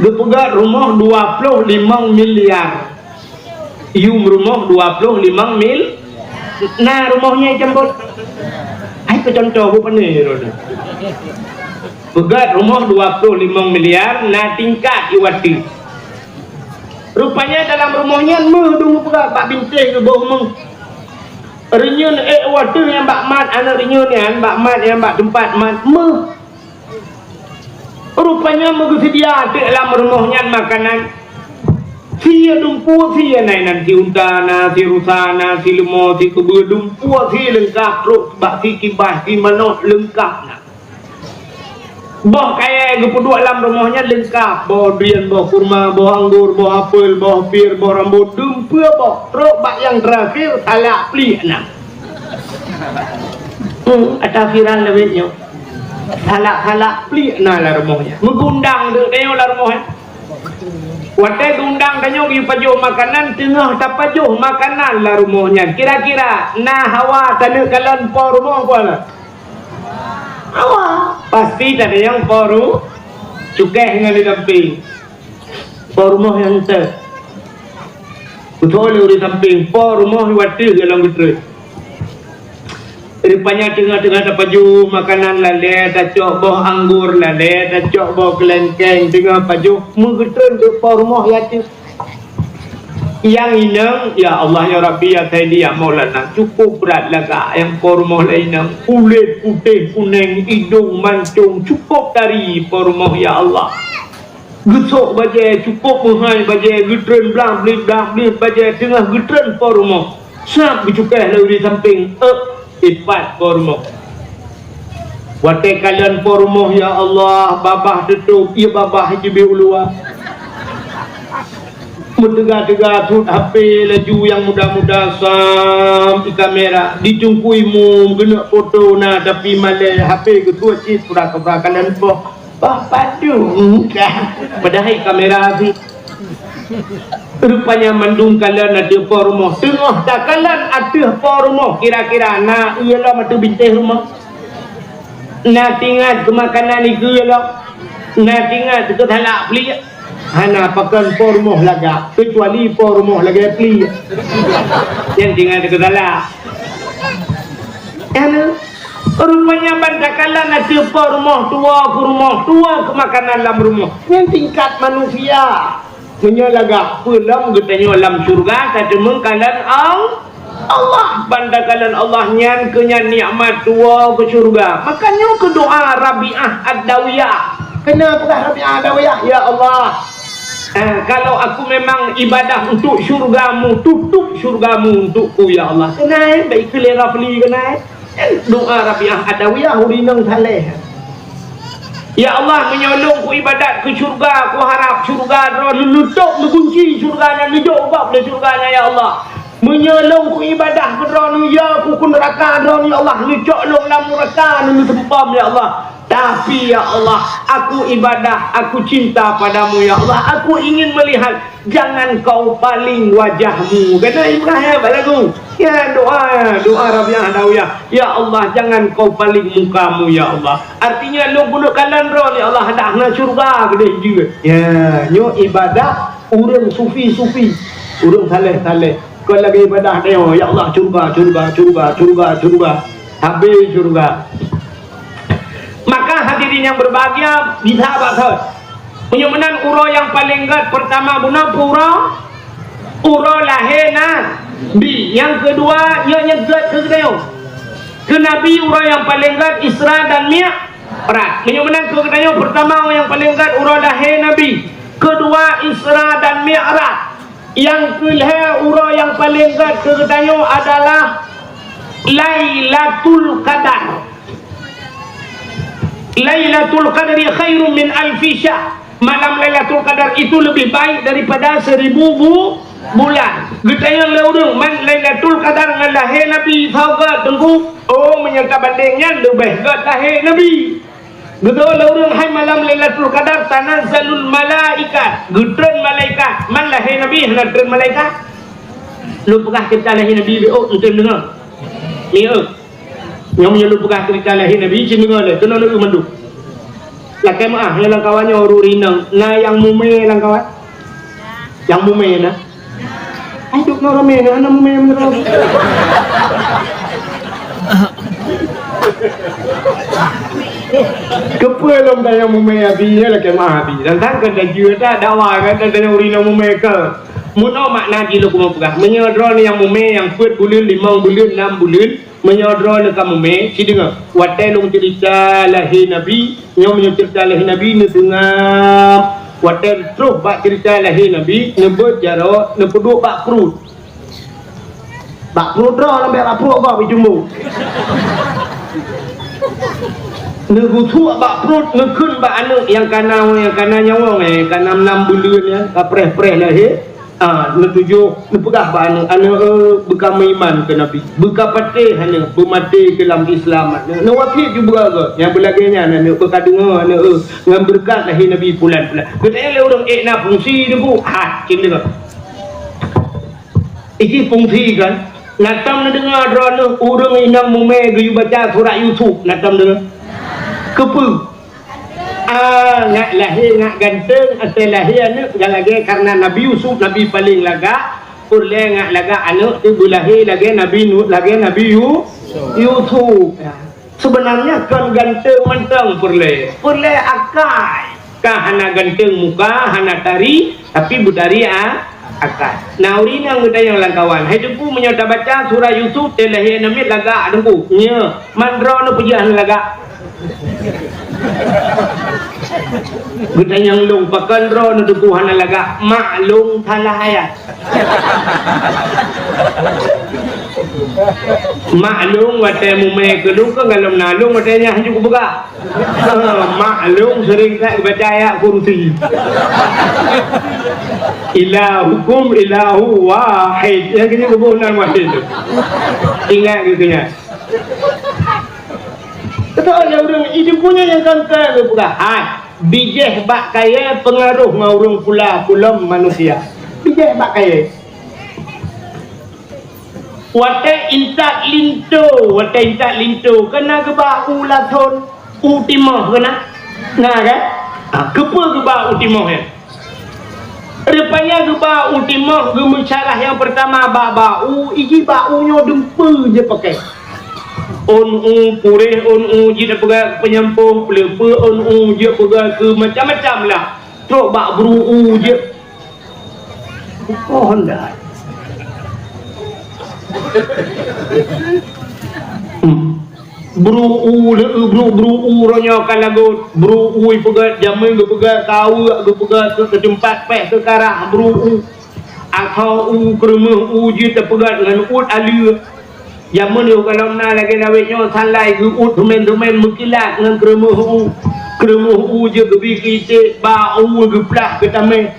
geupeugét rumoh dua ploh limong miliar. Yum rumoh dua ploh limong mil. Na rumoh nyan i Tambon. Hai peucontoh bu pane droe. Peugét rumoh dua ploh limong miliar, na tingkat i watée. Rupanya dalam rumoh nyan méuh dum peugét bak bintéh geuboh méuh. Reunyeun ék watée nyang bak mat, aneuëk reunyeun nyan bak mat, nyang bak teumpat mat méuh. Rupanya meugeuseudia teuk lam rumoh nyan makanan. Sie dumpeue sie na inan, sie unta na, sie rusa na, sie leumo, sie keubeue, dumpeue sie leungkab, trok bak sie kibas, sie manok leungkab na. Boh kayèe geupeuduek lam rumoh nyan leungkap, boh durian, boh kurma, boh anggô, boh apel, boh pir, boh rambôt, dum peue boh. Trok bak nyang teurakhir, talak pliek na. Hmm, ata viral lawét nyoe. Talak-talak pliek na lam rumoh nyan. Meugundang deuek tanyoe lam rumoh nyan. Watèe geundang tanyoe geupajoh makanan, teungoh tapajoh makanan lam rumoh nyan. Kira-kira na hawa taneuk kalon po rumoh peue na? Hawa. Pasti tatanyong po ru-, cukéh ngon di sampéng. Po rumoh nyang teuh. Beutôi lé ureueng sampéng, po rumoh watèe lom geutrön. Rupanya teungoh-teungoh tapajoh makanan lalè, tacok boh anggô lalè, tacok boh keulengkeng, teungoh pajoh, meugeutrön keu po rumoh watèe. Nyang inong, "Ya Allah, ya Rabbi, ya Sayyidi, ya Maulana, cukup brat lagak nyang po rumoh lé inong. Kulét putéh kunéng, idong mancong, cukup tari po rumoh, ya Allah." Geusok bajèe, cukup meuhai bajèe, geutrön blang-blit, blang-blit bajèe, teungoh geutrön po rumoh. Sab geucukéh lé ureueng sampéng, ék, ipat po rumoh. Watèe kalon po rumoh, ya Allah, babah teutôp, ié babah jibeuet u luwa. Meuteuga-teuga sut H P laju nyang muda-muda sam i kamera, di teungku imum geuneuk foto na, tapi malèe H P geutuwot cit pura-pura kalon po. Bah padum kah? Padahai kamera sit. Rupanya mandum kalon ateueh po rumoh. Teungoh takalon ateueh po rumoh, kira-kira na ié lom ateueh bintéh rumoh? Na teuingat keu makanan ié lom? Na teuingat keu talak pliek? Hana, pakon po rumoh lagak, keucuali po rumoh lagèe pliek. Nyan teuingat keu talak. Hana. Rupanya ban takalon ateueh po rumoh, tuwo keu rumoh, tuwo keu makanan lam rumoh. Nyan tingkat manusia. Meunyoe lagak peue lom geutanyoe lam syeuruga, tateumeung kalon Al-, Allah. Ban takalon Allah nyan keu nyan nikmat tuwo keu syeuruga. Maka nyoe keu doa Rabi'ah Ad-Dawiyah. Keuneuk peugah Rabi'ah Ad-Dawiyah, "Ya Allah, eh, kalau aku memang ibadah untuk syeuruga-Mu, tutup syeuruga-Mu untukku, ya Allah." Keunan, bèk ikheun lé Rafli keunan. Doa Rabi'ah Adawiyah, ureueng inong saleh. Ya Allah, meunyoe lôn kuibadat keu syeuruga, kuharab syeuruga Droeneuh, neutôp neugunci syeuruga nyan, neujok u gob lé syeuruga nyan, ya Allah. Meunyoe lôn kuibadat keu Droeneuh, ya, kukheun neuraka Droeneuh, ya Allah, neucok lôn lam neuraka, neuseumpom, ya Allah. Tapi, ya Allah, aku ibadah, aku cinta padamu, ya Allah. Aku ingin melihat Jangan kau paling wajah-Mu. Kata Ibrahim bak lagu. Ya, doa, doa Rabi'ah Adawiyah. Ya Allah, jangan kau paling muka-Mu, ya Allah. Artinya, lôn keuneuk kalon Droeneuh, ya Allah, dah na syeuruga keudeh jeuet. Ya, nyoe ibadah ureueng sufi-sufi, ureueng saleh-saleh. Kon lagèe ibadah nyoe, ya Allah, syeuruga, syeuruga, syeuruga, syeuruga, syeuruga. Habéh syeuruga. Maka hadirin yang berbahagia, bisa bak thon. Meunyoe meunan uroe nyang paleng gèt, peurtama bunoe uroe, uroe lahé Nabi. Nyang keudua, nyoe nyang gèt keu geutanyoe. Keu Nabi uroe nyang paleng gèt Isra dan Mi'raj. Meunyoe meunan keu geutanyoe, peurtama nyang paleng gèt uroe lahé Nabi. Keudua Isra dan Mi'raj. Nyang keulhèe uroe nyang paleng gèt keu geutanyoe adalah Lailatul Qadar. Lailatul Qadri khairum min alfi syahr. Malam Lailatul Qadar itu lebih baik daripada seribu bu-, bulan. Geutanyoe lé ureueng, man Lailatul Qadar ngon lahé Nabi soe gèt, Teungku? Oh, meunyoe tabandeng nyan leubeh gèt lahé Nabi. Geutanyoe lé ureueng hai malam Lailatul Qadar tanazzalul malaikat, geutrön malaikat. Man lahé Nabi hana trön malaikat? Lôn peugah ceurita lahé Nabi, oh, eunteuk deungö. Ni, oh. Nyang meunyoe lôn peugah ceurita lahé Nabi, cit deungö lé, keunoe lôn mandum. Lakèe meu'ah, nyang lam kawan nyoe ureueng inong, na nyang mumè lam kawan? Nyang mumè na? Hai, dum nyoe ramè na, hana mumè meunurot. Keupeue lôn tanyong mumè Abi, nyoe lakèe meu'ah Abi. Dan tan keu tajeuet dak dawa kan, dan tanyong ureueng inong mumè keu. Meunoe makna jih lôn keumeung peugah. Meunyoe droeneuh nyang mumè nyang peuet buleuen, limong buleuen, nam buleuen, Meunyoe droeneuh ka mumè, sideungoe, watèe lôn ceurita lahé Nabi, nyoe meunyoe ceurita lahé Nabi neuseungab, watèe trôh bak ceurita lahé Nabi, neubeuet jaroe, neupeuduek bak pruet. Bak pruet droe, lambek bak pruet gob, ijumbo. Neugusuk bak pruet, neukheun bak aneuk nyang kana, nyang kana nyawöng, eh, kana nam buleuen nyan, ka preh-preh lahé. Ah, neutujoh, neupeugah bak aneuk, "Aneuk, eh, beuka meuiman keu Nabi, beuka patéh aneuk, beumaté keu lam Islam aneuk." Neuwasiet ju beugaga, nyang beulagée nyan aneuk, beuka deungoe aneuk, eh, ngon beureukat lahé Nabi pulan-pulan. Geutanyoe lé ureuëng ék na fungsi deungoe, ha, cit deungoe. Iki fungsi kan? Na tom neudeungoe droeneuh ureuëng inong mumé geuyue baca surat Yusuf, na tom deungoe? Keupeue? Ah, ngak lahé ngak ganteng, asai lahé aneuk nyang lagée karena Nabi Yusuf, Nabi paleng lagak, peureulée ngak lagak aneuk teuh beulahé lagée Nabi Nu-, lagée Nabi Yu-, Yusuf. Ya. Sebenarnya kon ganteng mantong peureulée, peureulée akai. Ka hana ganteng muka, hana tari, tapi beutari a-, akai. Nah, ureuëng inong geutanyong lam kawan, "Hai Teungku, meunyoe tabaca surat Yusuf, teuh lahé aneuk miet lagak Teungku." "Nyo, man droeneuh peujeuet hana lagak?" Geutanyong lôn, "Pakon droeneuh Teungku hana lagak?" "Mak lôn salah ayat." Mak lôn watée mumé keu lôn, kon galom na lôn watée nyan hana kupeugah. Mak lôn sering that baca ayat kursi. Ilahukum ilahu wahid. Nyang keuneuk geuboh nan wahid tu. Ingat keu nyan. Beutôi lé ureuëng, i Teungku nyan nyang kangkai geupeugah, hai, bijéh bak kayée peungaroh ngon ureuëng pula pulom manusia. Bijéh bak kayée. Watée intat linto, watée intat linto, keunan geuba u lathon, u timoh keunan. Na kan? Ah, keupeue geuba u timoh nyan? Rupanya geuba u timoh geumeusyarah nyang peurtama bak, bak u, iji bak u nyoe dumpeue jeuet pakai. Ôn u puréh, ôn u jeuet peugah keu peunyampôh, peuleupeue, ôn u jeuet peugah keu macam-macam lah. Trok bak bru u jeuet. Oh, ndak. Hmm. Bru u, leu bru, bru u roh nyoe ka lagot. Bru u ipeugah jamén geupeugah, kaweuek geupeugah, keu, keu teumpat péh, keu karah bru u. Asoe u, keureumoh u jeuet teupeugah ngon uet aleue. Jamén yoh gohlom na lagée lawét nyoe, salai geuuet teumén-teumén meukilat ngon keureumoh u. Keureumoh u jeuet geubi keu iték, ba u geuplah keu tamé.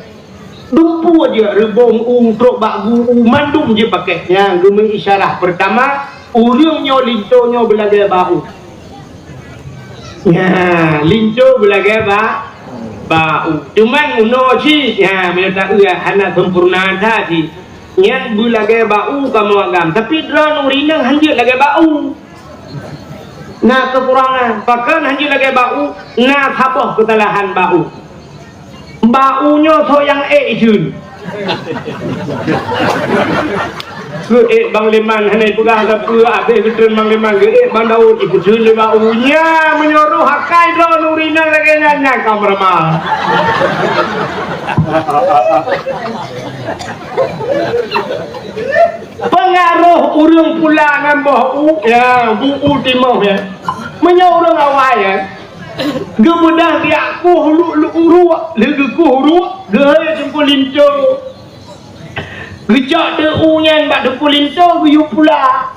Dumpeue jeuet reubông u trok bak gu u mandum jeuet pakék. Nyan geumeuisyarah peurtama, ureuëng nyoe linto nyoe beulagée ba u. Nyan, linto beulagée ba, ba u. Cuman meunoe cit, nyan, meunyoe taeu hana sempurna that cit. Nyan beulagée ba u kamoe agam, tapi droeneuh ureuëng inong hanjeuet lagée ba u. Na keukurangan, pakon hanjeuet lagée ba u, na saboh keusalahan ba u. Ba u nyoe soe nyang ék ijeuen. Geuék Bang Leman hana ipeugah sapeue, abéh geutreun Bang Leman geuék Bang Daud ipeujeuen lé ba u. Nyan meunyoe roh akai droeneuh ureuëng inong lagée nyan, nyan ka meureumpok. Peungaroh ureuëng pula ngon boh u, ya, bu u timoh, ya. Meunyoe ureuëng awai, ya, geubeudoh biak kueh lu-, lu-, uruek, lheueh geukueh uruek, geuhôi teungku linto. Geucok teuk u nyan bak teungku linto, geuyue pula.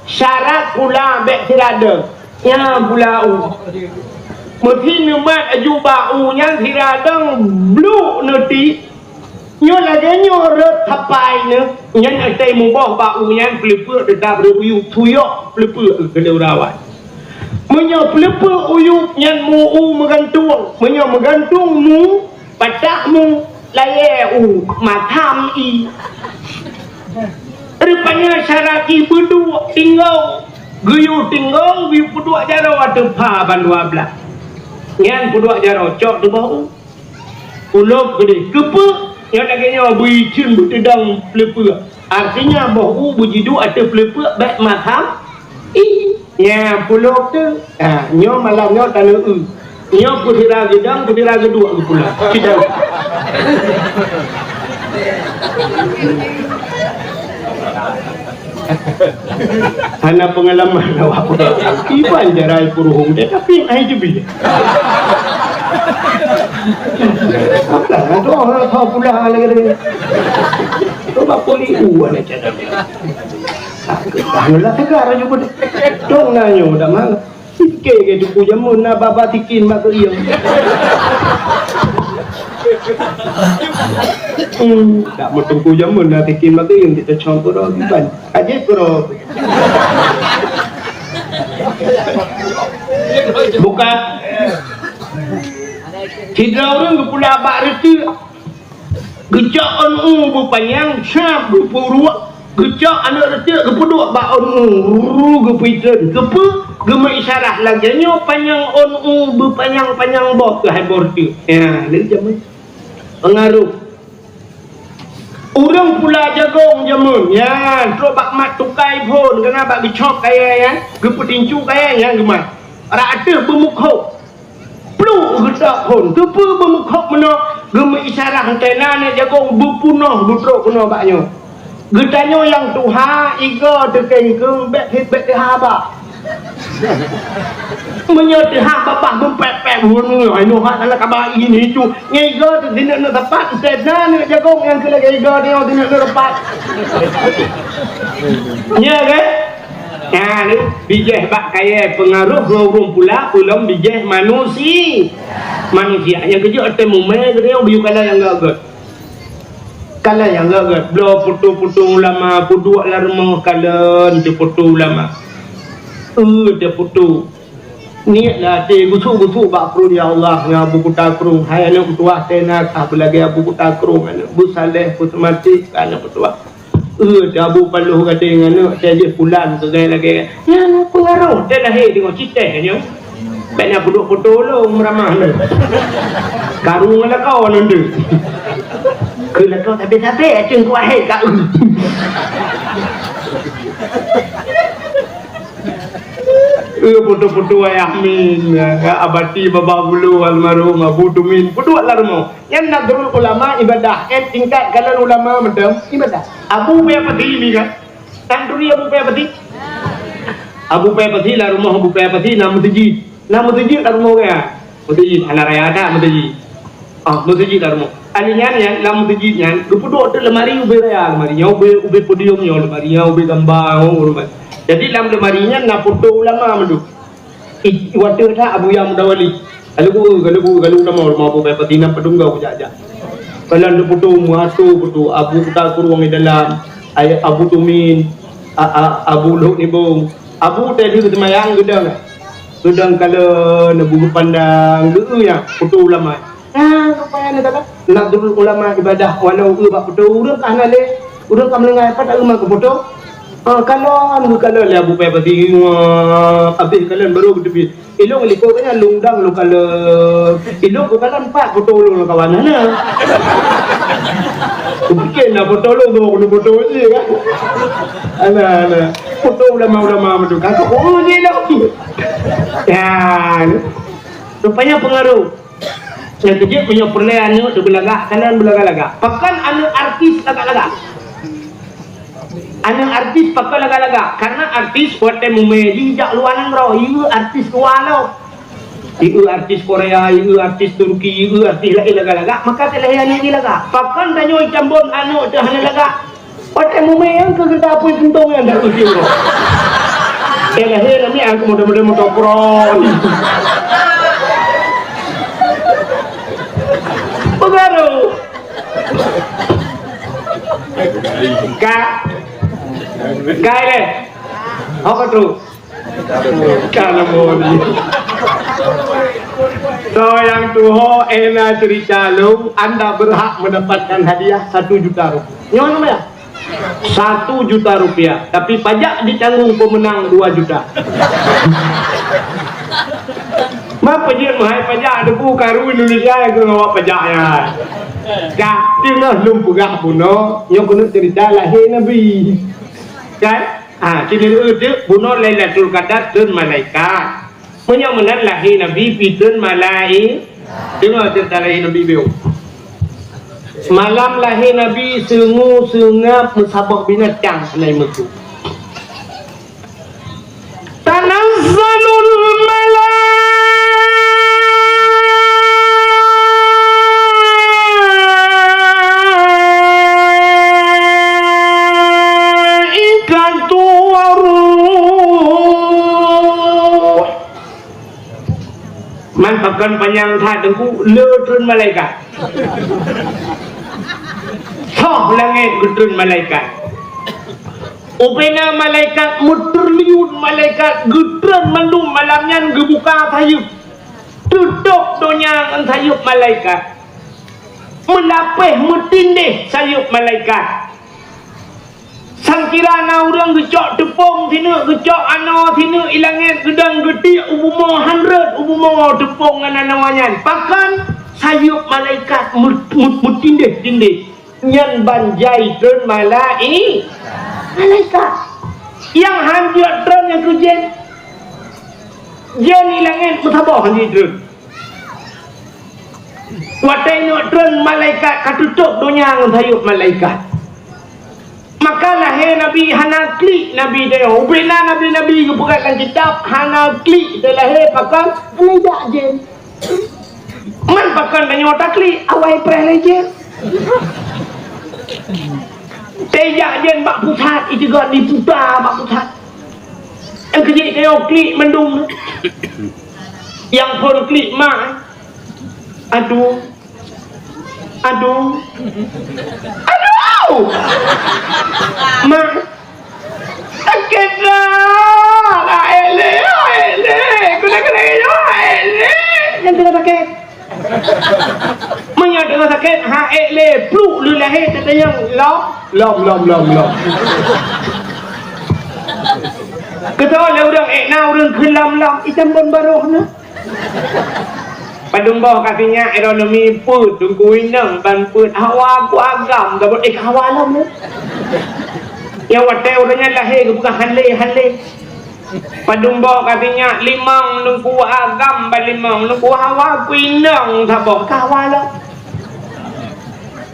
Syarat pula bék sira dong. Nyan pula u. Meusi neumat aju bak u nyan sira dong bluk neuti. Nyoe lagée nyoe rot sapai nyoe. Nyan asai muboh bak u nyan peuleupeuk teutap rot u yub, tuyok peuleupeuk keu ureuëng awai. Meunyoe peuleupeuk u yub nyan mu u meugantung. Meunyoe meugantung mu, patah mu, layée u, matam i. Rupanya syarat i beuduek tinggong. Geuyue tinggong, geuyue peuduek jaroe ateueh pha ban dua blaih. Nyan peuduek jaroe cok teuboh u. Ulôb geudeh. Keupeue? Nyoe lagée nyoe beuiceuen beuteudong peuleupeuk. Artinya boh u beujiduek ateueh peuleupeuk bék matam i. Nyan pulôb teuh. Ha, nyoe malam nyoe tanoh eu. Nyoe peusira geudong, peusira geuduek geupula. Cidong. Hana peungalaman awak peugah. Iban jarai puruhong deh, tapi ai teubi. Apa? Doa apa pula lagi? Coba puli u anak cadang. Dah mula tegar aja pun. Dong nanyo dah mang. Oke, ke teungku jameun na baba tikin bak keuieng. Hmm, dak meuteungku jameun na tikin bak keuieng, kita cong kuro kiban. Aje kuro. Bukan. Sidroe ureueng geupula bak reuteuek. Geucok ôn u beupanyang, sab geupeuruek, geucok aneuk reuteuek geupeuduek bak ôn u, ruru geupeutreun, geupeu, geumeuisyarah lagèe nyoe panyang ôn u beupanyang-panyang boh keuhai boh reuteuek. Ya, lé jameun. Peungaroh. Ureueng pula jagong jameun, nyan trok bak mat tukai phon, keunan bak geucok kayèe nyan, geupeutincu kayèe nyan geumat. Rot ateueh beumukhok. Pluek geutak phon, keupeue beumukhok meunoe, geumeuisyarah teuh na aneuk jagong beupunoh beutrok keunoe bak nyoe. Geutanyoe nyang tuha, igoe teuh kengkeng, bèk, bèk teuhaba. Meunyoe teuhaba bah meupèk-pèk, ai nyoe hana kaba ini cu. Nyan igoe teuh sineuk-neuk sapat, teuh na aneuk jagong nyang keu lagèe igoe nyoe sineuk-neuk sapat. Nya kan? Nah, ni bijèh bak kayèe peungaroh ngon ureueng pula, peulom bijèh manusi-, manusia. Nyang keujeuet watèe mumè geutanyoe beu kalon nyang göt-göt. Kalon nyang göt-göt. Bloe foto-foto ulama, peuduek lam rumoh kalon teuh foto ulama. Eu teuh foto. Niet lam até gusuk-gusuk bak krueng, "Ya Allah, ngon Abu Kuta Krueng, hai aneuk meutuah teuh na kah beulagèe Abu Kuta Krueng, aneuk beusaleh, beuseumatik kah aneuk meutuah." Eh, Abu Paloh gadeng aneuk, teuh jih pulan keugai lagèe. Nyan peungaroh, teuh lahé deungon citèh nyoe. Bèk na peuduek foto lôn meuramah nyoe. Karu ngon lakoe nyoe deuh. Keu lakoe sabé-sabé, cen kuah hé ka eu. Eh, foto-foto Ayah Min, Abati Babah Bulu, almarhum Abu Tumin, peuduek lam rumoh. Nyan Nadrul Ulama ibadah, eh, tingkat kalon ulama mantong ibadah. Abu Buya Pasi mi kan? Tan turi Abu Buya Pasi? Abu Buya Pasi, lam rumoh Abu Buya Pasi na meuseujid. Na meuseujid lam rumoh geuh. Meuseujid, hana raya that meuseujid. Ah, meuseujid lam rumoh. Aneuk nyan, nyan, lam meuseujid nyan, geupeuduek teuk lemari ubé raya, lemari nyan ubé, ubé podium nyoe, lemari nyan ubé gamba, oh, lemari. Jadi lam lemari nyan na foto ulama mandum. I, i watèe that Abu Yahya Mudawali. Lalu guru, lalu guru, lalu ulama, ulama Abu Bakar Pati na padum gau jak-jak. Kalau anda foto, muato foto, Abu Kuta Krueng di dalam, ay-, Abu Tumin, a, a, Abu Luhut Nibong. Abu tadi seumayang geudong. Geudong kalau neubeu pandang, geu ya, foto ulama. Nah, rupanya ni kata, Nadrul Ulama ibadah, walau eu bak foto, ureueng ka hana lé, ureueng ka meuninggai, pat ureueng meufoto. Ah, kalon, kalon lé Abu Paya Pasi, wah, abéh kalon baru geuteubiet. Ilong likot nyan lôn dang lôn kalon. Ilong ku kalon pat foto lôn kawan hana. Kupikir na foto lôn, tu aku foto je kan. Alah, alah. Foto ulama-ulama betul. Kata, oh, ni dah. Ya. Rupanya pengaruh. Nyang keujeuet meunyoe peureulèe aneuk teuh beulagak, keunan beulagak-lagak. Pakon aneuk artis lagak-lagak? Aneuk artis pakon lagak-lagak? Karena artis watèe mumè jih jak luwa nanggroe, yue artis luwa lom. Yue artis Korea, yue artis Turki, yue artis laén lagak-lagak, maka teulahé aneuk jih lagak. Pakon tanyoe Cambon aneuk teuh hana lagak? Watèe mumè nyang keu geuda apui puntông nyan dak kucing roh. Eh, lahé namiet aku model-model motopron. Pengaruh. Ka. Ka lé. Apa tu? Ka lemon. So, nyang tuho, eh, na cerita lôn, anda berhak mendapatkan hadiah satu juta rupiah. Nyoe nama ya? Satu juta rupiah, tapi pajak ditanggung pemenang dua juta. Ma pajak, mahai pajak, debu karu Indonesia yang kena awak pajak ya. Dah, teungoh lôn peugah bunoe, nyoe keuneuk cerita lahé Nabi. Kan? Ha, kini tu bunoe Lailatul Qadar dan malaikat. Meunyoe meunan lahé Nabi pih treun malai-, deungoe ceurita lahé Nabi biôh. Malam lahé Nabi seungue seungab meusaboh binatang hana meukeue. Tanazzalul malaikatu waruh. Man pakon panyang that Teungku, le treun malaikat. Soh langét geutreun malaikat. Ubena malaikat meutriliun malaikat geutreun mandum malam nyan geubuka sayeuep. Tutôp donya ngon sayeuep malaikat. Meulapéh meutindéh sayeuep malaikat. Sangkira na ureuëng geucok teupông sineuk, geucok anoe sineuk i langét, geudong geutiek u bumoe, han rhot u bumoe teupông ngon anoe nyan. Pakon? Sayeuep malaikat meu-, meu-, meutindéh-tindéh. Nyan ban jai treun malai-, malaikat. Nyang han jeuet treun nyang keu jén. Jén i langét meusaboh han jeuet treun. Watée nyoe treun malaikat ka tutôp donya ngon sayeuep malaikat. Maka lahé Nabi hana klik Nabi teuh. Ubena nabi-nabi geupeugah lam kitab hana klik teuh lahé pakon hana jak jén. Man pakon tanyoe taklik awai preh lé jén. Teuh jak jén bak pusat, iteugot diputa bak pusat. Nyang keujiek tanyoe klik mandum. Nyang phon klik mak. Aduh. Aduh. Aduh! Mak. Sakét dah. Aék lé, aék lé. Guna-guna nyoe, aék lé. Nyang teungoh sakét. Meunyoe teungoh sakét, ha ék lé. Pluk lé lahé teutanyong. Lom, lom, lom, lom, lom. Keudroe lé ureuëng ék na ureuëng kheun lom-lom. Itam bon baroh na. Padum boh ka sinyak ekonomi peuet, Teungku inong ban peuet hawa ku agam, gabut ék hawa lom. Nyang watée ureuëng nyan lahé geupeugah han lé, han lé. Padum boh ka sinyak limong, Teungku agam ban limong, Teungku hawa ku inong saboh ka hawa lom.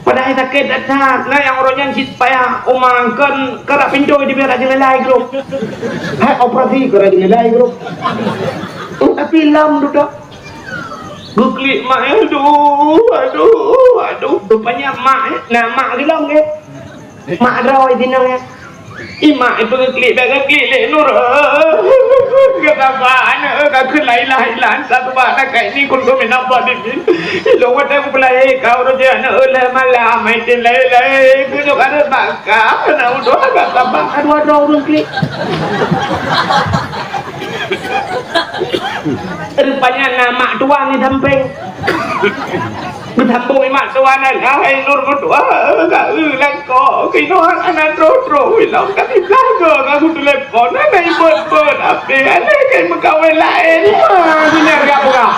Padahai sakét that-that, na nyang uroe nyan cit payah uma kon karap pintoe dibiar rak jeunela grup. Hai operasi karap jeunela grup. Tapi lam dudak. Geuklik mak, aduh, aduh, aduh. Rupanya mak, eh. Nah, mak geulam ke? Mak droe di nang ya. Imak itu ngeklik, bèk ngeklik lé Nur. Kata ba aneuk ka kheun la ilaha illa anta subhanaka inni kuntu minadh dhalimin. Ilôn watèe kupeulahé ka uroe jih aneuk lhèe malam, ai tem lahé-lahé keuneuk aneuk baka. Aneuk udah agak tambah ka dua droe ureueng klik. Rupanya na mak tuan di sampéng. Beusambông imat tuan, hai Nur meutuah, ka eu langkok, keunoe hana troh-troh ilong, ka siblah goe ka kutelepon, hana ibot-bot, apé hana kai meukawen laén, ma dunia gak peugah.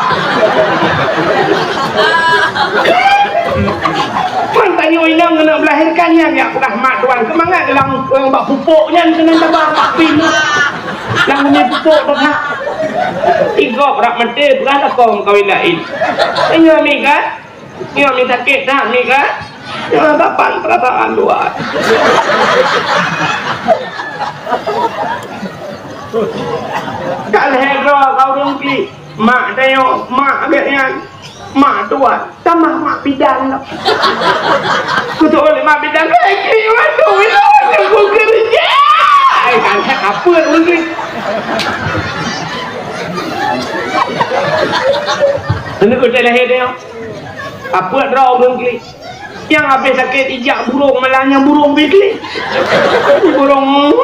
Man tanyoe inong keuneuk meulahérkan nyan jak peugah mak tuan, keumangat lam, lam bak pupuk nyan keuneuk tabah bak pin. Lam bumi pupuk tu, ha. Igop rak maté peugah lakoe meukawen laén. Nyoe mi kan? Nyoe mi sakét that mi kan? Nyoe saban peurasaan luwat. Ka lhèe droe ka ureueng klik. Mak tanyoe, mak gét nyan. Mak tuan, tamah mak bidan lom. Kutu oleh mak bidan, eh, klik waktu itu, waktu ku kerja. Ai, kan, apa ureueng klik? Ini kutu lahé dia. Apa droe ureueng klik? Nyang habéh sakét ijak burông, malah nyang burông bit lé. Burông.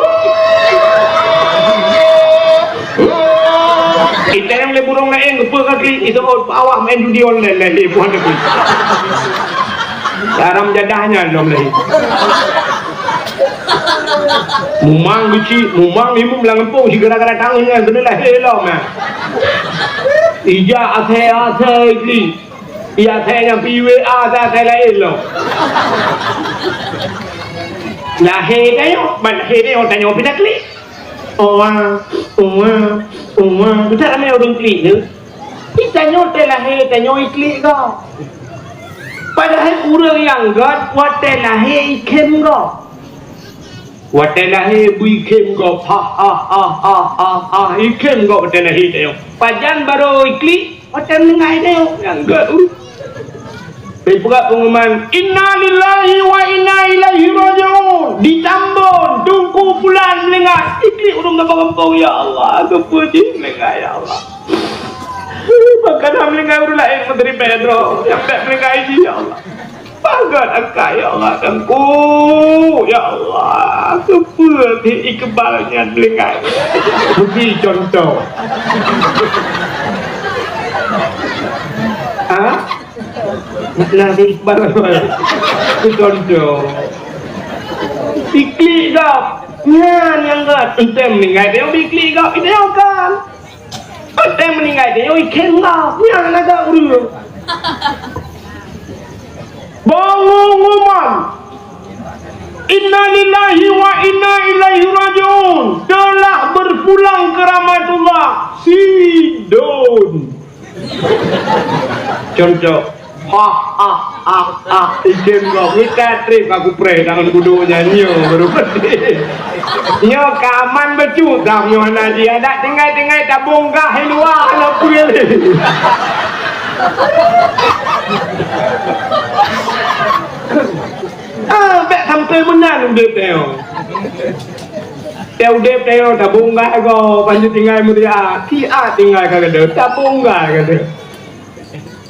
Itém lé burông laén geupeu ka klik, iteuôt awak main judi online lé, lé buah negeri. Haram jadah nyan lom lé. Mumang geuchik, mumang imum lam gampông, sigara-gara tangan nyan keuneuk lahé lom, eh. Ijak asai-asai klik. Iya, asai nyang pi W A, asai laén lom. Lahé tanyoe, ban lahé tanyoe, tanyoe pih taklik. Owa, owa, owa. Beutôi ramé ureueng klik tu. Di tanyoe teu lahé, tanyoe iklik gob. Padahai ureueng nyang göt watèe lahé ikhém gob. Watèe lahé beu ikhém gob, ha, ha, ikhém gob watèe lahé tanyoe. Pajan barô iklik, watèe meuninggai tanyoe, nyang gèt ureueng. Dipeugah pengumuman, "Inna lillahi wa inna ilaihi raji'un." Di Tambon, Teungku Fulan meuninggai. Iklik ureueng gampông-gampông, "Ya Allah, keupeue jih meuninggai, ya Allah?" Maka Meuninggai ureueng laén meuteurimong droe, nyang bèk meuninggai jih, ya Allah. Pagat angkat, ya Allah, Teungku, ya Allah, keupeue si Iqbal nyan meuninggai? Beugi contoh. Ha? Nah, si Iqbal keu contoh. Diklik gob. Nyan nyang gèt. Enteng meuninggai tanyoe diklik gob, tanyoe kan. Watèe meuninggai tanyoe ikhem gob, nyan lagèe ureueng. Pengumuman, "Innalillahi wa inna ilaihi raji'un," telah berpulang ke rahmatullah si Don. Contoh, ha ha ha ha, ikhem gob, mita trép aku preh tangan budok nyan nyoe baru. Nyoe ka aman bacut dah nyoe hana jiadak, tinggai-tinggai tabong gah di luwa hana peue lé. Ah, bèk sampai meunan udép tanyoe. Teu udép tanyoe tabong gah gob, ban tinggai meuria, siat tinggai ka gadôh, tabong gah gadôh.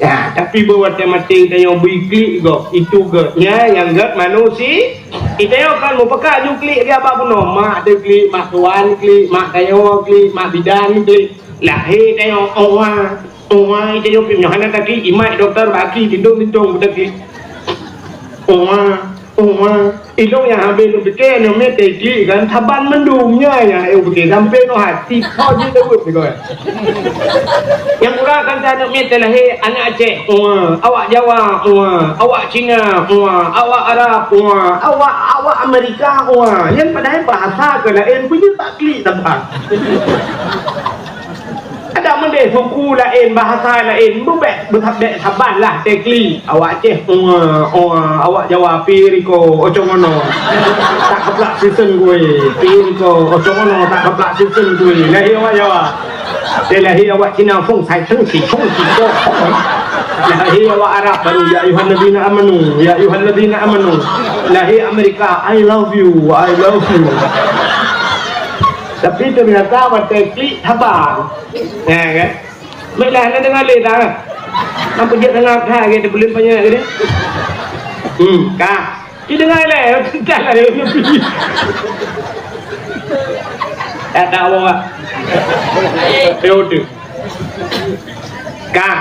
Ya, tapi beu watèe maté tanyoe bri klik gob, itu gèt. Nya, nyang gèt manusia. Kita nyoe kan meupeugah ju klik di abah bunoe. Mak teu klik, mak tuan klik, mak tanyoe klik, mak bidan klik. Lahé tanyoe, owa, owa, tanyoe pih nyoe hana taklik, imat doktor bak aki, lindong-lindong bak aki. Owa. Oh, ha. Ilôn nyang habéh lôn pike, nyoe mé teuki kan, saban mandum nyan, nyang eu pike sampoe nyoe hati, ho jih leuweub nyoe. Nyang kurang kan aneuk mé teulahé, aneuk Aceh, oh, ha. Awak Jawa, oh, ha. Awak Cina, oh, ha. Awak Arab, oh, ha. Awak, awak Amerika, oh, ha. Nyan padahai bahasa keu laén, peue jeuet tak klik saban. Adak meudeh suku laén, bahasa laén, beubèk beusabdek saban lah tekli. Awak Aceh, ua, ua, awak Jawa, pi riko, ocong ono. Tak keplak sisen gue, pi riko, ocong ono, tak keplak sisen gue. Lahé awak Jawa. Dia lahé awak Cina, fong sai teng si, fong si, fong. Lahé awak Arab baru, ya ayuhalladzina amanu, ya ayuhalladzina amanu. Lahé Amerika, I love you, I love you. Tapi ternyata watèe klik saban. Ya kan? Baiklah, anda dengar lé dah. Apa dia dengar dah, dia belum banyak ke dia? Hmm, ka. Dia dengar lé, dah lah dia. Tak tahu apa. Ya udah. Ka.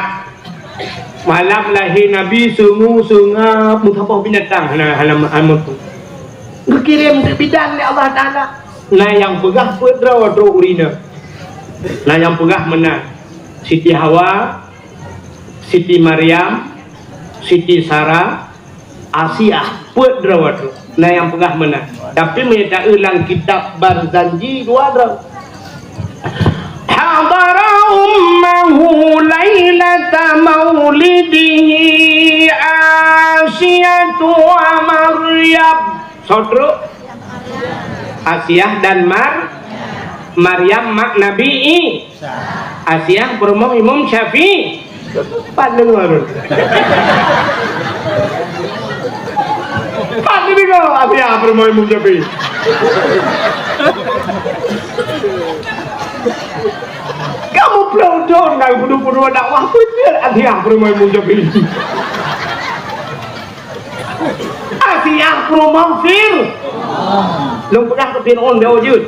Malam lahé Nabi, sungu, sunga, meusaboh binatang hana, hana, hana meuteuh. Geukirém keu bidan lé Allah Taala. Na nyang peugah peuet droe trok ureueng inong. Na nyang peugah meunan. Siti Hawa, Siti Maryam, Siti Sarah, Asiah, peuet droe trok. Na nyang peugah meunan. Tapi meunyo taeu lam kitab Barzanji dua droe. Hadara ummahu lailata maulidihi Asiyatu wa Maryam. Soe trok? Asiah dan Mar-, Maryam mak Nabi I-, Asiah peurumoh Imam Syafi'i. Pat deungoe. Pat deungoe Asiah peurumoh Imam Syafi'i. Kamu pelodong dan kudu-kudu dakwah beutôi Asiah peurumoh Imam Syafi'i. Asiah peurumoh Fir-, lôn peugah keu Fir'aun beu jeuet.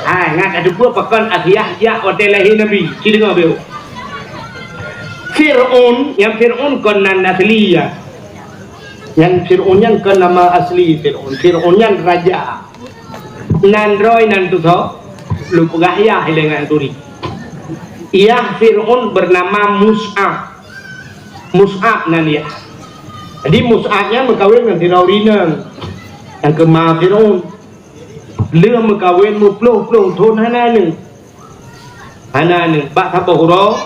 Hai, ngat ka teupeue pakon Asiah jak watèe lahé Nabi. Ci deungoe beu. Fir'aun, nyang Fir'aun kon nan asli ya. Nyang Fir'aun nyan kon nama asli Fir'aun. Fir'aun nyan raja. Nan droe nan tutoe, lôn peugah yah ilèe ngon turi. Yah Fir'aun bernama Mus'ab. Mus'ab nan yah. Jadi Mus'ab nyan meukawen ngon sidroe ureueng inong nyang keu ma Fir'aun. Lheueh meukawen meuploh-ploh thon hana aneuk. Hana aneuk. Bak saboh uroe,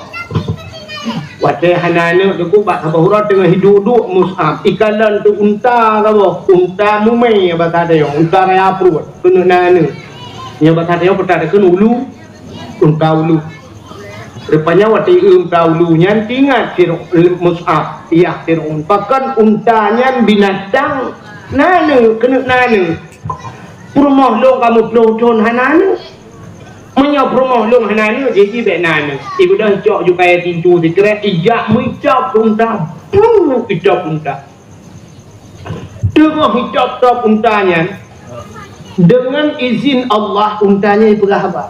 watèe hana aneuk teungku, bak saboh uroe teungoh hidup-duek Mus'ab. Ikalon teu unta saboh, unta mumè basa tanyoe, unta raya pruet, keuneuk na aneuk. Nyoe basa tanyoe peue takheun ulu, unta ulu. Rupanya watèe unta ulu nyan teuingat Fir-, Mus'ab, yah Fir'aun. Pakon unta nyan binatang na aneuk, keuneuk na aneuk. Peurumoh lôn ka meuploh thon hana aneuk. Meunyoe peurumoh lôn hana aneuk, jih bèk na aneuk. Ibeudôh icok ju kayèe tintu sikrek, ijak meuicap unta. Plu, icap unta. Teungoh icap-cap unta nyan, deungon izin Allah, unta nyan ipeugah haba.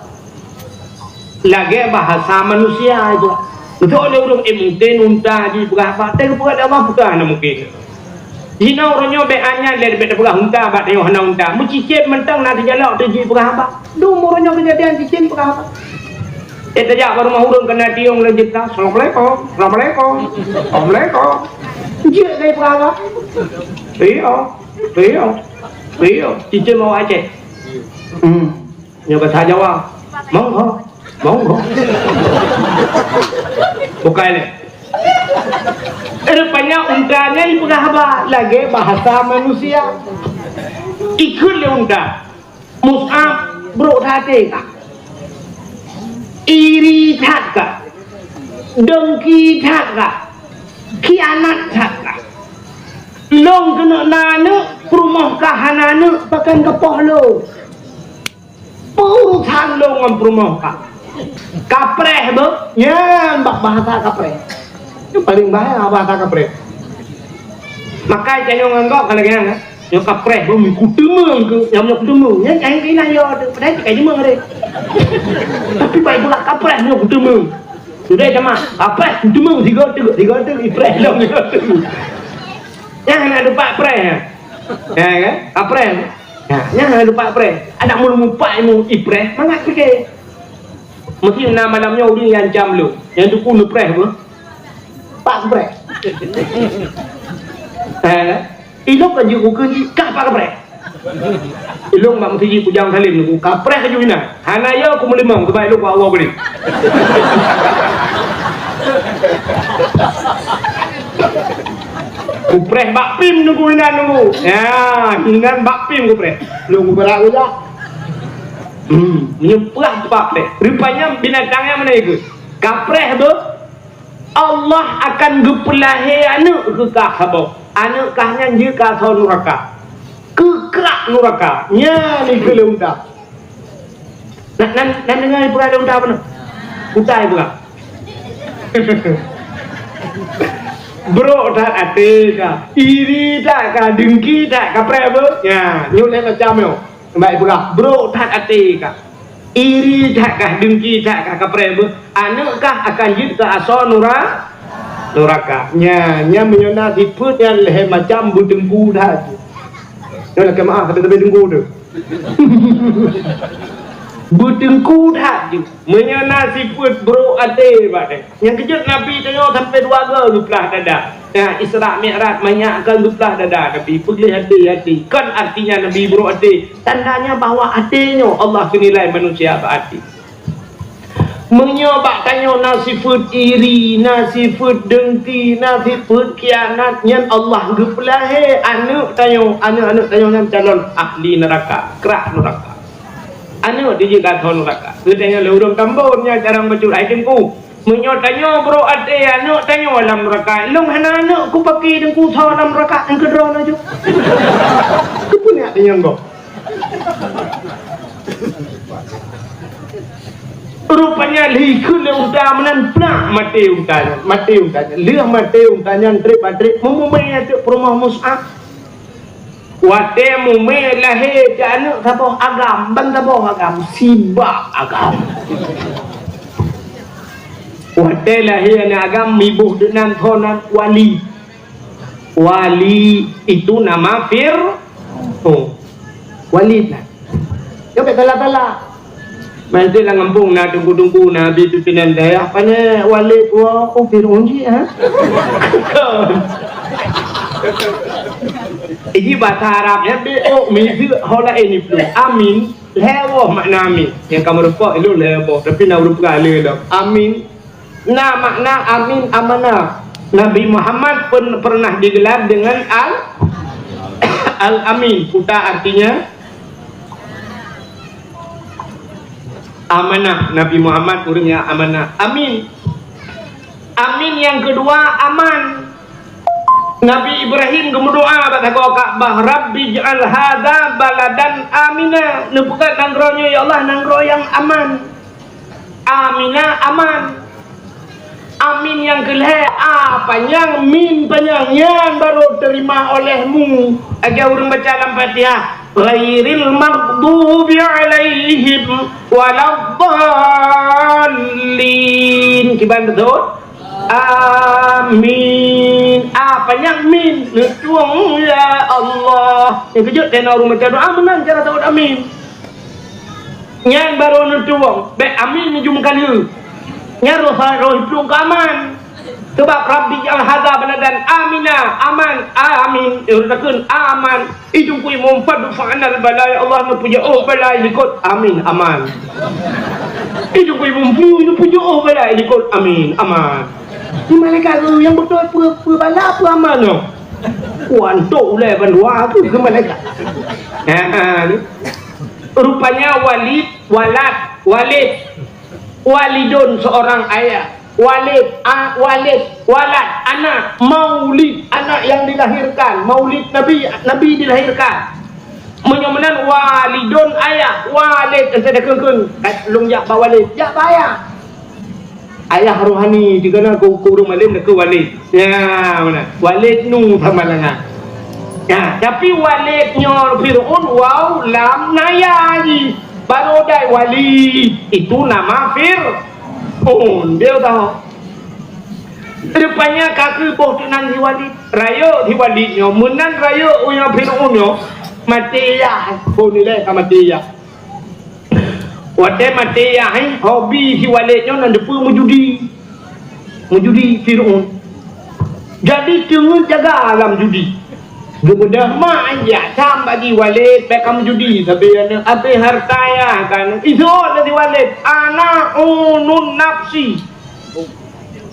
Lagèe bahasa manusia itu. Beutôi lé ureueng, eh, mungken unta jipeugah haba, tapi geupeugah lé Allah, peugah hana mungken. Jinoe uroe nyoe bèk anyang lé, bèk tapeugah unta bak tanyoe hana unta. Meucicém mantong na teujalok teuh jipeugah haba. Dum uroe nyoe keujadian cicém peugah haba. Eh, tajak bak rumoh ureueng keunan tiong lé jeuet, "Assalamualaikum, assalamualaikum, assalamualaikum." Jeuet lé peugah haba. Iya, iya, iya. Cicém awak Aceh. Hmm. Nyoe bahasa Jawa. Monggo, monggo. Bukai lé. Rupanya unta nyan ipeugah haba lagèe bahasa manusia. Ikheun lé unta. Mus'ab, brok that até kah? Iri that kah? Dengki that kah? Khianat that kah? Lôn keuneuk na aneuk, peurumoh kah hana aneuk, pakon geupoh lôn? Peue urusan lôn ngon peurumoh kah? Kapreh beuh, nyan bak bahasa kapreh. Nyan paleng bahaya bahasa kapreh. Maka tanyoe ngon gob ka lagèe nyan, eh. Nyoe kapreh beuh, kuteumeung keu, nyan nyoe kuteumeung. Nyan, nyan keunan yo teuh, padahai ka jeumeung deh. Tapi baik pula kapreh nyoe kuteumeung. Sudah sama, kapreh kuteumeung, sigoe teuk, sigoe teuk, ipreh lom sigoe teuk. Nyan hana dupat preh, ya. Ya kan? Kapreh. Nah, nyan hana lupa preh. Adak meunyoe mupat ilmu ipreh, mangat pike. Meusti na malam nyoe ureueng nyang ancam lôn. Nyang teungku neupreh beuh. Pak preh. Eh, ilok ka jeuet ukeue jih, kah pak preh. Ilong bak meuseujid Bujang Salim nunggu, kapreh ka jeuet inan. Hana yo kumeulimong, teuma ilong bak Allah bri. Kupreh bak pim nunggu inan nunggu. Ya, inan bak pim kupreh. Lôn kupreh aku jak. Hmm, meunyoe prah teupap teh. Rupanya binatang nyan meunan ikheun. Kapreh beuh, Allah akan geupeulahé aneuk keu kah saboh. Aneuk kah nyan jeuet keu asoe nuraka. Keu krak nuraka. Nyan ikheun lé unta. Nan, nan, nan deungoe ipeugah lé unta bunoe? Unta ipeugah. Brok that até kah, iri that kah, dengki that, kapreh beuh. Nyan, nyoe lhèe macam nyoe. Baik ipeugah, brok that até kah, iri that kah, dengki that kah, kapreh beuh. Aneuk kah akan jeuet keu asoe nura-, nuraka. Nyan, nyan meunyoe na sifeuet nyan lhèe macam, beuteungku that. Nyoe lakèe meu'ah, tapi-tapi teungku teuh. Beuteungku that jeuet. Meunyoe na sifeuet brok até bak teuh. Nyang keujeuet Nabi tanyoe sampai dua goe geuplah dada. Nah, Isra Mi'raj manyak kon geuplah dada Nabi. Peugléh até-até. Kon artinya Nabi brok até. Tandanya bahwa até nyoe Allah geunilai manusia bak até. Meunyoe bak tanyoe na sifeuet iri, na sifeuet dengki, na sifeuet khianat, nyan Allah geupeulahé aneuk tanyoe, aneuk-aneuk tanyoe nyan calon ahli neuraka, krak neuraka. Aneuk dijeuet keu asoe neuraka. Keu tanyoe lé ureueng tambon nyan jarang bacut ai teungku. Meunyoe tanyoe brok até aneuk tanyoe lam neuraka, ilong hana aneuk kupaki teungku soe lam neuraka, nyang keudroe laju. Keupeue nyak tanyoe gob? Rupanya lheuh ikheun lé unta meunan plak maté unta nyan, maté unta nyan. Lheuh maté unta nyan trép-trép meumumé ateueh peurumoh Mus'ab. Watèe mumé lahé cit aneuk saboh agam, ban saboh agam, sibak agam. Watèe lahé aneuk agam miboh deunan tho nan Wali. Wali itu nama Fir-, oh, Walid nah. Nyoe bèk salah-salah. Meusti lam gampông na teungku-teungku, na bi pimpinan dayah, pane Walid, wah, oh, Fir'aun jih, ha? Iji bahasa Arab nyan, be, oh, miseue ho laén iplueng. Amin, lhèe woh makna amin. Nyang ka meurumpok ilôn lhèe boh, tapi na ureueng peugah lé lom. Amin. Na makna amin amanah. Nabi Muhammad pun pernah digelar dengan Al-, Al-Amin. Puta artinya amanah. Nabi Muhammad ureueng nyang amanah. Amin. Amin nyang keudua aman. Nabi Ibrahim geumeudoa bak sagoe Ka'bah, "Rabbi ij'al hadza baladan amina." Neupeugah nanggroe nyoe, "Ya Allah, nanggroe nyang aman." Aminah aman. Amin nyang keulhèe, a panyang, mim panyang, nyan barô teurima olehmu. Lagèe ureueng baca lam Fatihah, "Ghairil maghdubi 'alaihim waladdallin." Kiban beutôi? Amin. A panyang, mim. Neutueng, ya Allah. Nyang keujeuet keu na ureueng baca doa meunan cara seuôt amin. Nyan barô neutueng, bèk amin neujumeukan lheueh. Nyan roh, roh iplueng keu aman. Sabab Rabbi ij'al hadza baladan amina, aman, amin. Eh, ureueng takheun, aman. Ijong kui mumpat fa'anal bala, ya Allah, neupeujeuôh bala likot, amin, aman. Ijong kui mumpu, neupeujeuôh bala likot, amin, aman. Di malaikat tu nyang beutôi peue, peue bala, peue aman nyoe. Wah, antok ulèe bandua tu keu malaikat. Ha, ha, ni. Rupanya Walid, Walad, Walid. Walidun, seorang ayah. Walid, a, Walid, Walad, anak. Maulid, anak yang dilahirkan. Maulid Nabi, Nabi dilahirkan. Meunyoe meunan Walidun, ayah. Walid, entah dah keun-keun. Lôn jak bak Walid. Jak bak ayah. Ayah rohani, di kana ku, ku ureueng malém, dah keu Walid. Ya, mana? Walid nu sama dengan. Ya, tapi Walid nyoe Fir'aun, waw, lam, na ya jih. Baru dai Walid. Itu nama Fir'aun. Dia tahu. Rupanya ka keuboh teunan si Walid. Rayeuk si Walid nyoe. Meunan rayeuk uroe Fir'aun nyoe. Maté yah. Oh, nilai ka maté yah. Watèe maté yah, eh, hobi si Walid nyoe nan deupeue meujudi. Meujudi Fir'aun. Jadi teungeut jaga lam judi. Geubeudôh mak, jak sam bagi Walid, bèk ka meujudi, sabe aneuk abéh harta yah kan. Iseuôt lé si Walid, "Ana unun nafsi."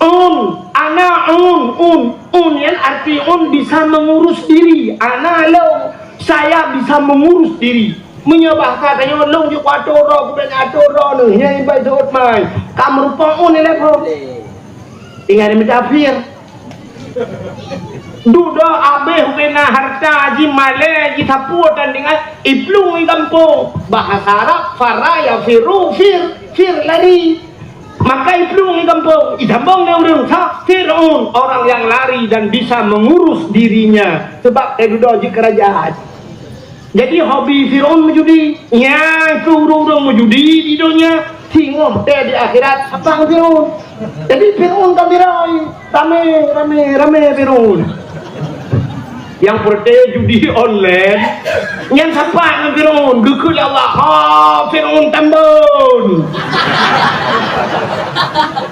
Un, ana un, un. Un nyan arti un bisa mengurus diri. Ana lôn, saya bisa mengurus diri. Meunyoe bahasa tanyoe, lôn jeuet kuatur droe, kubèk atur droeneuh, nyan ibai seuôt mai. Ka meurupa un ilèe phon. Tinggai meucafir. Dudoe abéh ubena harta jih, malèe jih, sapeue tan tinggai, iplueng i gampông. Bahasa Arab, fara yafirru, fir, fir lari. Maka iplueng i gampông, itambong lé ureueng sa Fir'aun, orang yang lari dan bisa mengurus dirinya. Sebab teududoe jeuet keu raja. Jadi hobi Fir'aun meujudi. Nyan keuh ureueng-ureueng meujudi di donya, singoh teuh di akhirat, apa Fir'aun. Jadi Fir'aun ka miroi, ramé, ramé, ramé Fir'aun. Nyang peureté judi online, nyan sapat ngon Fir'aun, geukheun lé Allah, "Ha, Fir'aun tambon."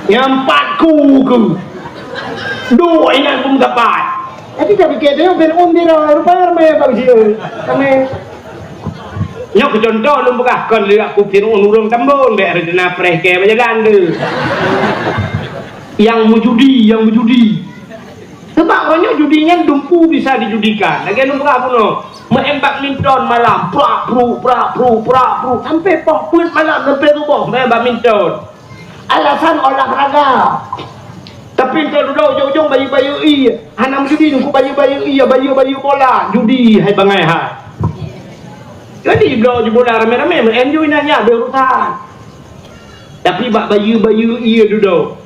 Nyang pat ku keuh. Duek inan pun sapat. Tapi dah pikir dia Fir'aun dia dah, rupanya ramai bak situ. Ramai. Nyoe keu contoh lôn peugah, kon lé aku Fir'aun ureueng tambon, bèk rencana preh kèe bak jalan tu. Yang meujudi, yang meujudi. Sebab awaknyan judi nyan dumpeue bisa dijudikan. Lagèe lôn peugah bunoe, meu'en badminton malam, prak, pruk, prak, pruk, prak, pruk, sampai poh peuet malam, sampai suboh meu'en badminton. Alasan olahraga. Tapi enteuk dudoe ujong-ujong bayeue-bayeue ie, hana meujudi, nungku bayeue-bayeue ie, bayeue-bayeue bola, judi hai bangai hai. Jadi bloe ju bola ramé-ramé, meu'en ju inan nyan, beurusan. Tapi bak bayeue-bayeue ie dudoe.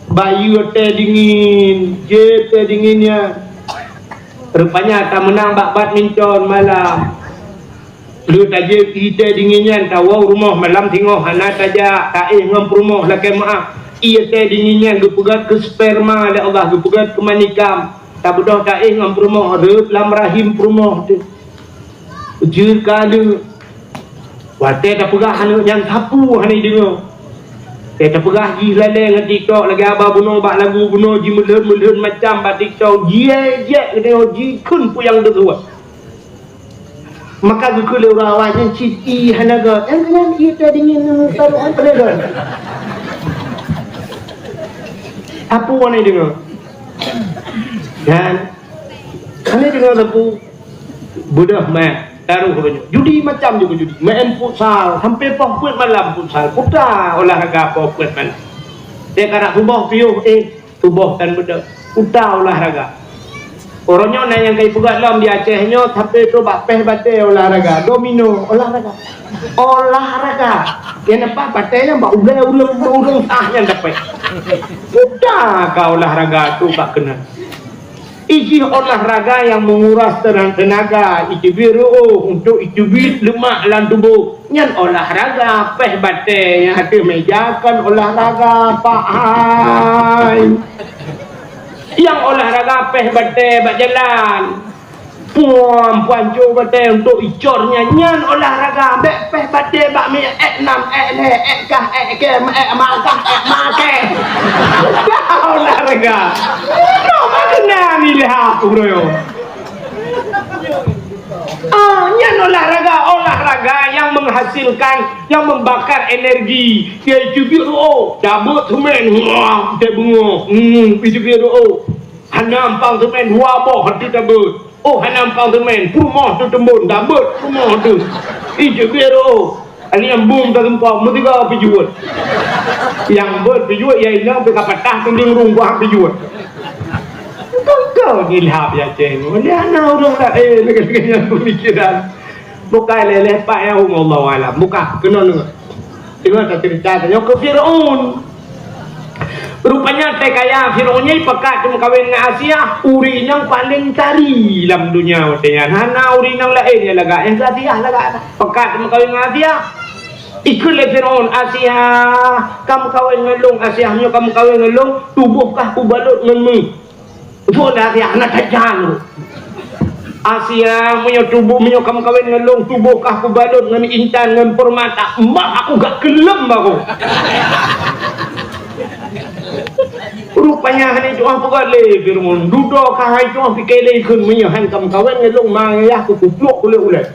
Bayeue teh dingin, jieb teh dingin nyan. Rupanya tameunang bak badminton malam. Lheueh tajieb ie teh dingin nyan, tawoe rumoh malam singoh hana tajak, taéh ngon peurumoh lakèe meu'ah. Ie teh dingin nyan geupeugöt keu sperma lé Allah, geupeugöt keu manikam. Tabeudôh taéh ngon peurumoh, rhot lam rahim peurumoh teuh. Jeuet keu aneuk. Watèe tapeugah aneuk nyan sapeue hana jideungö. Watèe tapeugah jih lalèe ngon TikTok lagèe haba bunoe bak lagu bunoe jimeulhon-meulhon macam bak TikTok, jiék-jiék geutanyoe jikheun peue nyang deuh. Maka geukheun lé ureueng awak nyan cit ie hana göt. Nyang keunan ie teh dingin taroh han peue göt. Sapeue hana jideungö. Nyan. Hana jideungö sapeue. Beudôh meu'en, taroh uroe nyoe. Judi macam juga judi. Main futsal sampai poh peuet malam futsal. Kuta olahraga poh peuet malam. Teuka rab suboh piôh, eh, suboh tan beudôh. Kuta olahraga. Uroe nyoe na nyang ka ipeugah lom di Aceh nyoe, tapi trok bak péh batée olahraga, domino, olahraga. Olahraga. Nyang nampak batée nyan bak ulée ureueng, ureueng sah nyan dapet. Mudah ka olahraga tu bak keunan. Ijih olahraga nyang menguras tena-, tenaga, iteubiet reuôh untuk iteubiet lemak lam tuboh. Nyan olahraga, péh batée nyang ateueh meja kon olahraga, Pak hai. Nyang olahraga péh batée bak jalan. Puam, puan cok batée untuk icor nyan, nyan olahraga. Bék péh batée bak mi ék nam, ék lhée, ék kah, ék kem, ék makah, ék makée. Dah olahraga. Noh makna nilai aku, bro. Ah, nyan olahraga, olahraga yang menghasilkan, yang membakar energi. Dia cubiet reuôh, dabeuet seumén, wah, dia bengong. Hmm, cubiet reuôh. Hana ampang seumén dua boh hati tabeuet. Oh, hana ampang seumén, peurumoh tu teumbon, tabeuet peurumoh tu. Ih, cubiet reuôh. Ani ambum ta seumpok, meusigoe pijuet. Nyang beuet pijuet, ya inong pih ka patah, teulieng rung buah pijuet. Beutôi nilhab ya ceng. Oleh hana ureueng laén lagée-lagée nyan pemikiran. Bukai leleh pak ya, Allah alam. Buka, keunoe deungoe. Deungoe tacerita tanyoe keu Firaun. Rupanya teuh kaya Firaun nyan pakat teumeukawen ngon Asiah, ureueng nyang paleng tari lam donya watée nyan. Hana ureueng nyang laén nyang lagak, nyang keu Asiah lagak. Pakat teumeukawen ngon Asiah. Ikheun lé Firaun, "Asiah, kam kawen ngon lôn, Asiah, meunyoe kam kawen ngon lôn, tuboh kah kubalot ngon mi." Phon Asiah hana tajan. "Asiah, meunyoe tuboh, meunyoe kam kawen ngon lôn, tuboh kah kubalot ngon intan, ngon peurmata, bah aku gak keuleuem bagoe." Rupanya hana jitu'oh peugah lé Firaun. Dudoe ka hai tu'oh pike lé kheun, "Meunyoe han kam kawen ngon lôn, ma ngon yah ku kupluek kulét ulée."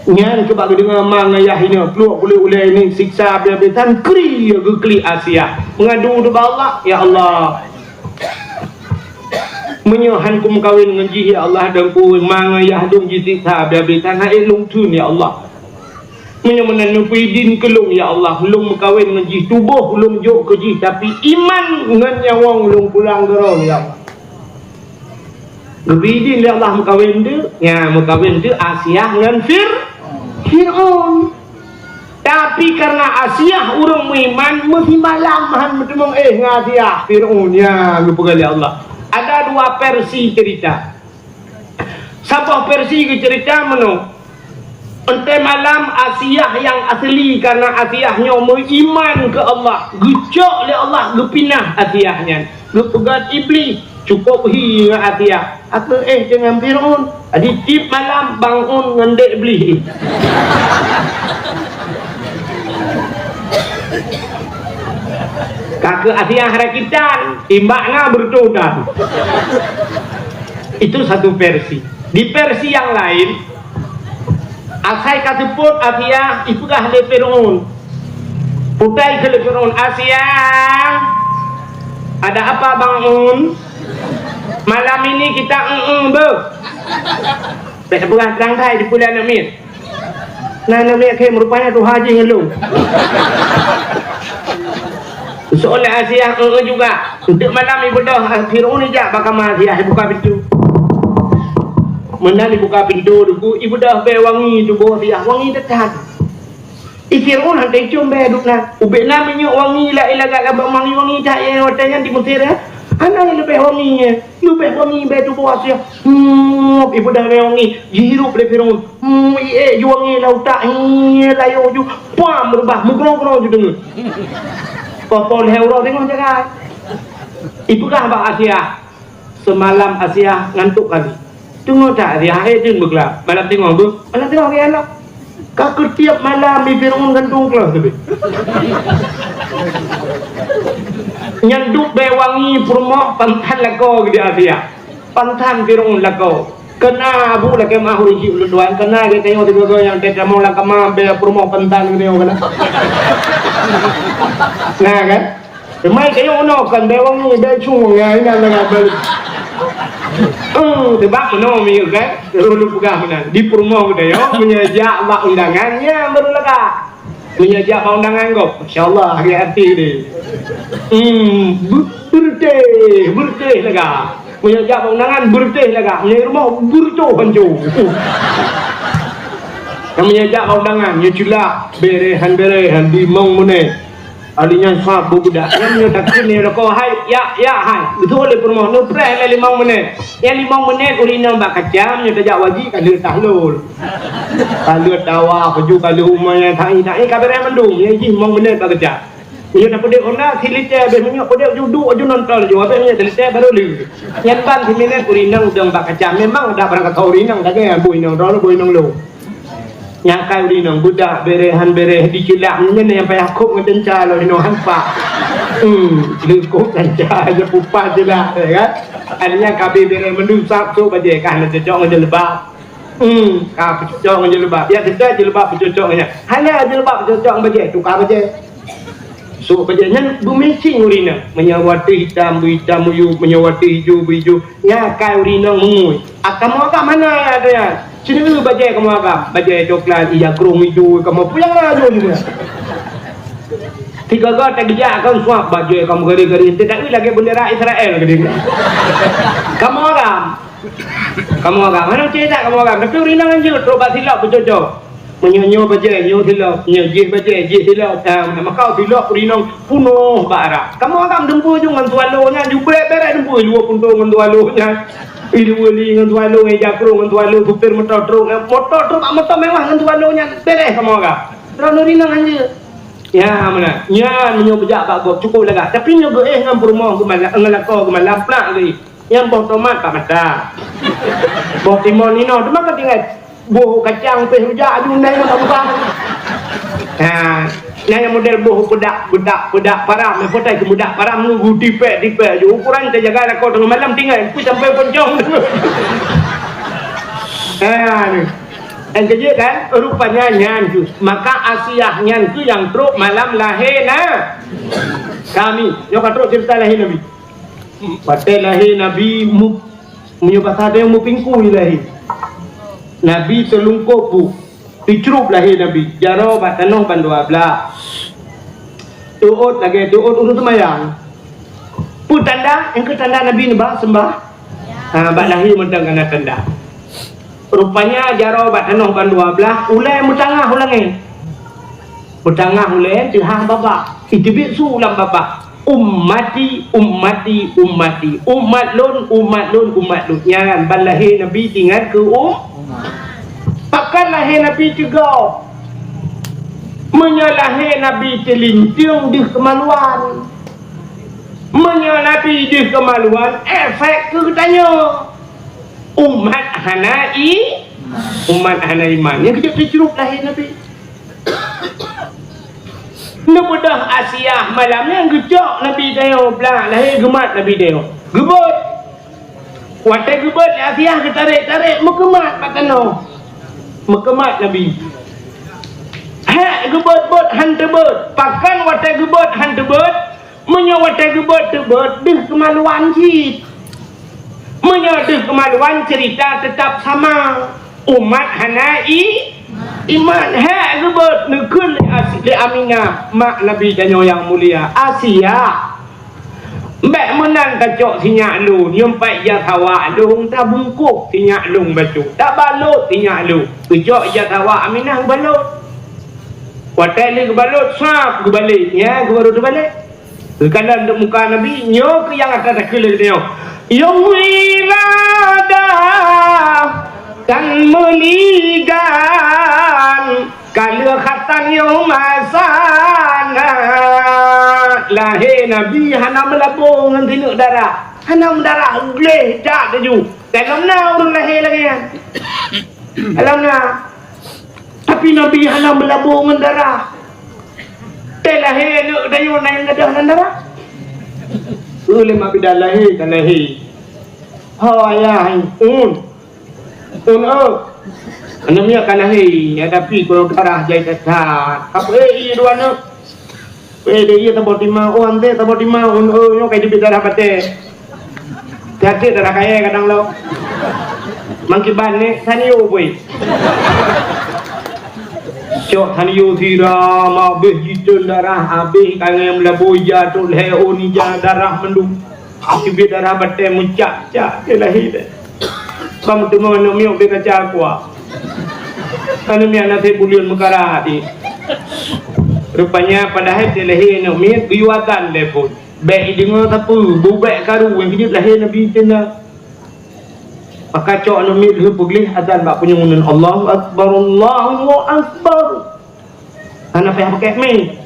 Nyan keuh bak geudeungoe ma ngon yah inoe pluek kulét ulée nyan siksa habéh-habéh tan, kri geuklik Asiah. Meungadu ubak Allah, "Ya Allah, meunyoe han kumeukawen ngon jih, ya Allah, dan ku ma ngon yah lôn jisiksa habéh-habéh tan, hai lôn theun, ya Allah. Meunyoe meunan neupeuidin keu lôn, ya Allah, lôn meukawen ngon jih, tuboh lôn jok keu jih, tapi iman ngon nyawöng lôn pulang keu droe, ya Allah." Geubri idin lé Allah meukawen teuk, nya meukawen teuk Asiah ngon Fir-, Firaun. Tapi karena Asiah ureueng meuiman, meusimalam han meuteumong éh ngon Asiah, Firaun, nya geupeugah lé Allah. Ada dua versi cerita. Saboh versi geucerita meunoe. Entée malam Asiah nyang asli, karena Asiah nyoe meuiman keu Allah, geucok lé Allah geupinah Asiah nyan, geupeugét Iblih, "Cukôp hi ngon Asiah, ateueh deungon Firaun." Jadi tiep malam bangun ngon dek Iblih. Ka keu Asiah rakitan, timbak na beureutoh dan. Itu satu versi. Di versi yang lain, asai ka seupôt Asiah ipeugah lé Firaun. Putai keu lé Firaun, "Asiah, ada apa bangun? Malam ini kita eng-eng beuh." Bék peugah trang thai di pulan aneuk miet. Nah, aneuk miet khem rupanya tuha jih ngon lôn. Soe lé Asiah, eh, eh, juga. Untuk malam ibeudôh, Firaun ijak bak kama Asiah, ibuka pintu. Meunan ibuka pintu, duku ibeudôh bée wangi tuboh Asiah, wangi that-that. I Firaun hana icum bée duek na. Ubé na minyeuk wangi la ilaha illallah, wangi-wangi that, ya, watée nyan di Mesir, ya. Hana leubeh wangi, ya. Leubeh wangi bée tuboh Asiah. Hmm, ibeudôh bée wangi, jihirup lé Firaun. Hmm, iék ju wangi lam utak, hmm, layô ju, pam, reubah, meugrong-grong ju deungon. Poh-poh lhée uroe teungoh jagai. Ipeugah bak Asiah, seumalam Asiah ngantok kali. Teungoh that Asiah, eh, deueng beuglap. Malam teungoh beuh, malam teungoh geuh lom. Ka keu tiep malam di Firaun gantung keuloh teubiet. Nyan duek bée wangi peurumoh pantan lakoe geuh di Asiah. Pantan Firaun lakoe. Keuna abu lakée meuah ureueng chik ulôn tuan, keuna geutanyoe sigoe-goe nyang teutamong lam kama bée peurumoh pantan geutanyoe keuna. Na kan? Teuma tanyoe unoe kon bée wangi, bée cong, ya, inan lam balik. Eh, teuba meunoe miyueb kan? Ulôn peugah meunan. Di peurumoh geutanyoe, meunyoe jak bak undangan, nyan baru lagak. Meunyoe jak bak undangan gob, masya Allah, hari artis deh. Hmm, be-, beureutéh, beureutéh lagak. Meunyoe jak bak undangan, beureutéh lagak. Meunyoe rumoh, beureutoh hancô. Nyang meunyoe jak bak undangan, nyoe ceulah, beureh han beureh han, limong menit. Ahli nyan sab beubudak. Nyan meunyoe takheun nyoe lakoe, "Hai, yak, yak, hai." Beutôi lé peurumoh, neupreh lé limong menit. Nyang limong menit ureueng inong bak kaca, meunyoe tajak wajik ka lheueh tahlul. Ka lheueh dawa, baju ka lheueh umai, nyang tai-tai ka beureh mandum. Nyang jih limong menit bak kaca. Meunyoe tapeudeuek Honda, silitée habéh minyeuk, peudeuek ju duek ju nonton ju, habéh minyeuk silitée baru lé. Nyan ban siminét ureueng inong dong bak kaca. Memang ada barang kata ureueng inong dagée, bu inong droe, bu inong lôn. Nyang kai ureueng inong, beudak beureh han beureh, diceulak nyan nyang payah kop ngon teuncah lôn inong han pak. Hmm, leukop teuncah aja pupah ceulak, ya kan? Akhirnya ka habéh beureh mandum sab, sôk bajée ka hana cocok ngon jilbab. Hmm, ka peucocok ngon jilbab. Ya, teuntée jilbab peucocok ngon nyan. Hana jilbab peucocok ngon bajée, tuka bajée. Sôk bajée nyan beumatching ureueng inong. Meunyoe watée hitam, beuhitam, beuijo, meunyoe watée ijo, beuijo. Nyan kai ureueng inong meungui. Ah, kamoe agam hana ya, ada ya. Sini bajée kamoe agam. Bajée coklat, ija krong ijo, kamoe puyang lah ijo juga. Tiga-tiga tak geujak akan suap bajée kamoe gari-gari. Ente tak lagée bendera Israel geude. Kamoe agam. Kamoe agam, hana cerita kamoe agam. Tapi ureueng inong hanjeuet, trok bak silop beucocok. Meunyoe nyoe bajée, nyoe silop. Nyoe jih bajée, jih silop. Ah, maka silop ureueng inong punoh bak arak. Kamoe agam dumpeue ju ngon swallow nyan, ju brek-brek dumpeue, dua punto ngon swallow nyan. Ih, dua li ngon swallow, ngon jakrong ngon swallow, supir moto truk, eh, moto truk, moto mewah ngon swallow nyan. Beres kamoe agam. Droeneuh ureueng inong hanjeuet. Ya, meunan. Nyan meunyoe beujak bak gob, cukup lagak. Tapi nyoe geuéh ngon peurumoh geumalam, ngon lakoe geumalam, plak geuéh. Nyang boh tomat bak mata. Boh timon inoe teuma ka tinggai. Boh kacang pih rujak aju nai lam lubang. Ha, nyan nyang model boh peudak, peudak, peudak param, nyang potai keu peudak param nunggu tipek-tipek aju. Ukuran teujaga lakoe teungoh malam tinggai, pih sampai poncong. Ha, ni. Nyang keujeuet kan? Rupanya nyan tu. Maka Asiah nyan tu nyang trok malam lahé na-, Nabi. Nyoe ka trok cerita lahé Nabi. Watée lahé Nabi mu-, meunyoe basa tanyoe meupingkui lahé. Nabi teulungkop bu, teucrueb lahé Nabi, jaroe bak tanoh ban dua blaih. Teuôt lagée teuôt ureuëng seumayang. Peue tanda? Nyang keu tanda Nabi neuba seumbah? Ha, bak lahé mantong kana tanda. Rupanya jaroe bak tanoh ban dua blaih, ulée meutangah u langét. Meutangah ulée teuhah babah. Iteubiet su lam babah. Ummati, ummati, ummati. Umat lôn, umat lôn, umat lôn. Nyan ban lahé Nabi teuingat keu um-, pakon lahé Nabi teugob. Meunyoe lahé Nabi teulinteung deuh keumaluan. Meunyoe Nabi deuh keumaluan, efek keu geutanyoe. Umat hana i-, umat hana iman. Nyang keujeuet teucrueb lahé Nabi. Neubeudôh Asiah malam nyan geucok Nabi tanyoe, blah lahé geumat Nabi tanyoe. Geubeuet. Watée geubeuet lé Asiah geutarek-tarek meukeumat bak tanoh. Meukeumat Nabi. Hék geubeuet-beuet han teubeuet. Pakon watée geubeuet han teubeuet? Meunyoe watée geubeuet teubeuet, deuh keumaluan cit. Meunyoe deuh keumaluan, ceurita teutap sama. Umat hana i-, iman. Hék geubeuet neukheun lé As-, lé Aminah, mak Nabi tanyoe nyang mulia, Asiah. Bék meunan tacok sinyak lôn, nyoe pat ija sawa lôn, tabungkôh sinyak lôn bacut, tabalot sinyak lôn. Geucok ija sawa Aminah geubalot. Watée lheueh geubalot, sab geubalek, nyan geubaru teubalek. Geukalon deuek muka Nabi, nyoe keuh nyang atra takheun lé geutanyoe. Nyang wiradah tan meuligan, ka lheueh khatan nyoe masa na. Lahé Nabi hana meulabô ngon sineuk darah, hana meudarah, gleh that laju. Dalam na ureuëng lahé lagée nyan. Dalam na. Tapi Nabi hana meulabô ngon darah. Teuh lahé aneuk geutanyoe na nyang gadôh nan darah. Ulée mak bidan lahé ka lahé. Ho ayah, un. Un, oh. Aneuk miet ka lahé, ya, tapi kalau darah jai that-that. Apa, eh, iya dua aneuk. Eh, dia iya saboh tima, oh, ante saboh tima, un, oh, nyoe kai jeuet darah batée. Tiep-tiep darah kayée kadang lom. Mangkiban ni, Sanyo bui. Cok Sanyo siram, habéh jiteun darah, habéh kangém labui ja, trok lhée ôn ija darah mandum. Teubiet darah batée meucak-cak di lahé teuh. Ban meuteumé aneuk miet bak kaca aqua. Aneuk miet na sép buleuen meukara di. Rupanya padahai di lahé aneuk miet geuyue azan lé phon. Bék ideungoe sapeue, bubek karu nyang keujeuet lahé Nabi teuh na. Maka cok aneuk miet lheueh peugleh azan bak punyueng uneun, "Allahu Akbar, Allahu Akbar." Hana payah pakai mic.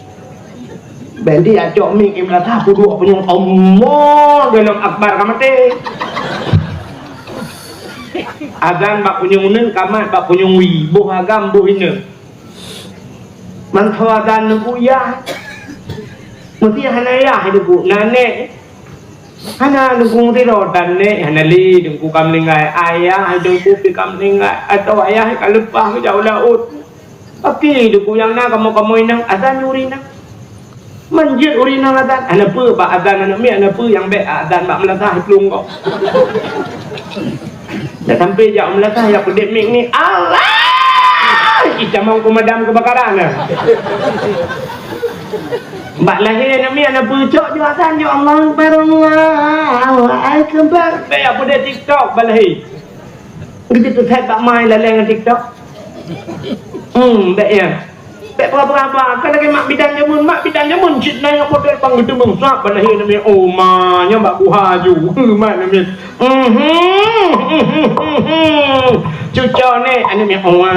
Bék di acok mic di meunasah peuduek punyueng, "Allah, golom akbar," ka maté. Azan bak punyueng uneun, kamat bak punyueng wie, boh agam, boh inong. Mantong azan neubuyah. Meusti hana yah deungon na nék. Hana deungon sidroe dan nék hana lé, deungon ka meuninggai. Ayah deungon pih ka meuninggai, atawa ayah ka leupah geujak u laôt. Tapi deungon nyang na kamoe-kamoe inong, azan ureueng inong. Man jeuet ureueng inong azan, hana peue bak azan aneuk miet, hana peue nyang bék azan bak meulasah plueng gob. Dah sampai jak meulasah, jak peudeh mic ni, Allah! Itamong pemadam kebakaran dah. Bak lahé aneuk miet hana peue, cok jok azan, jok Allahu Akbar, Allahu Akbar. Bék jak peudeh TikTok bak lahé. Geujak teusai bak mai laleng ngon TikTok. Hmm, bék nyan. Bék peugah-peugah haba, kan lagèe mak bidan jameun, mak bidan jameun cit na nyang model pang geuteumeung sab bak lahé aneuk miet, oh ma, nyan bak kuha ju. Mak aneuk miet. Mhm, mhm, mhm. Cuco nèk aneuk miet, oh ma,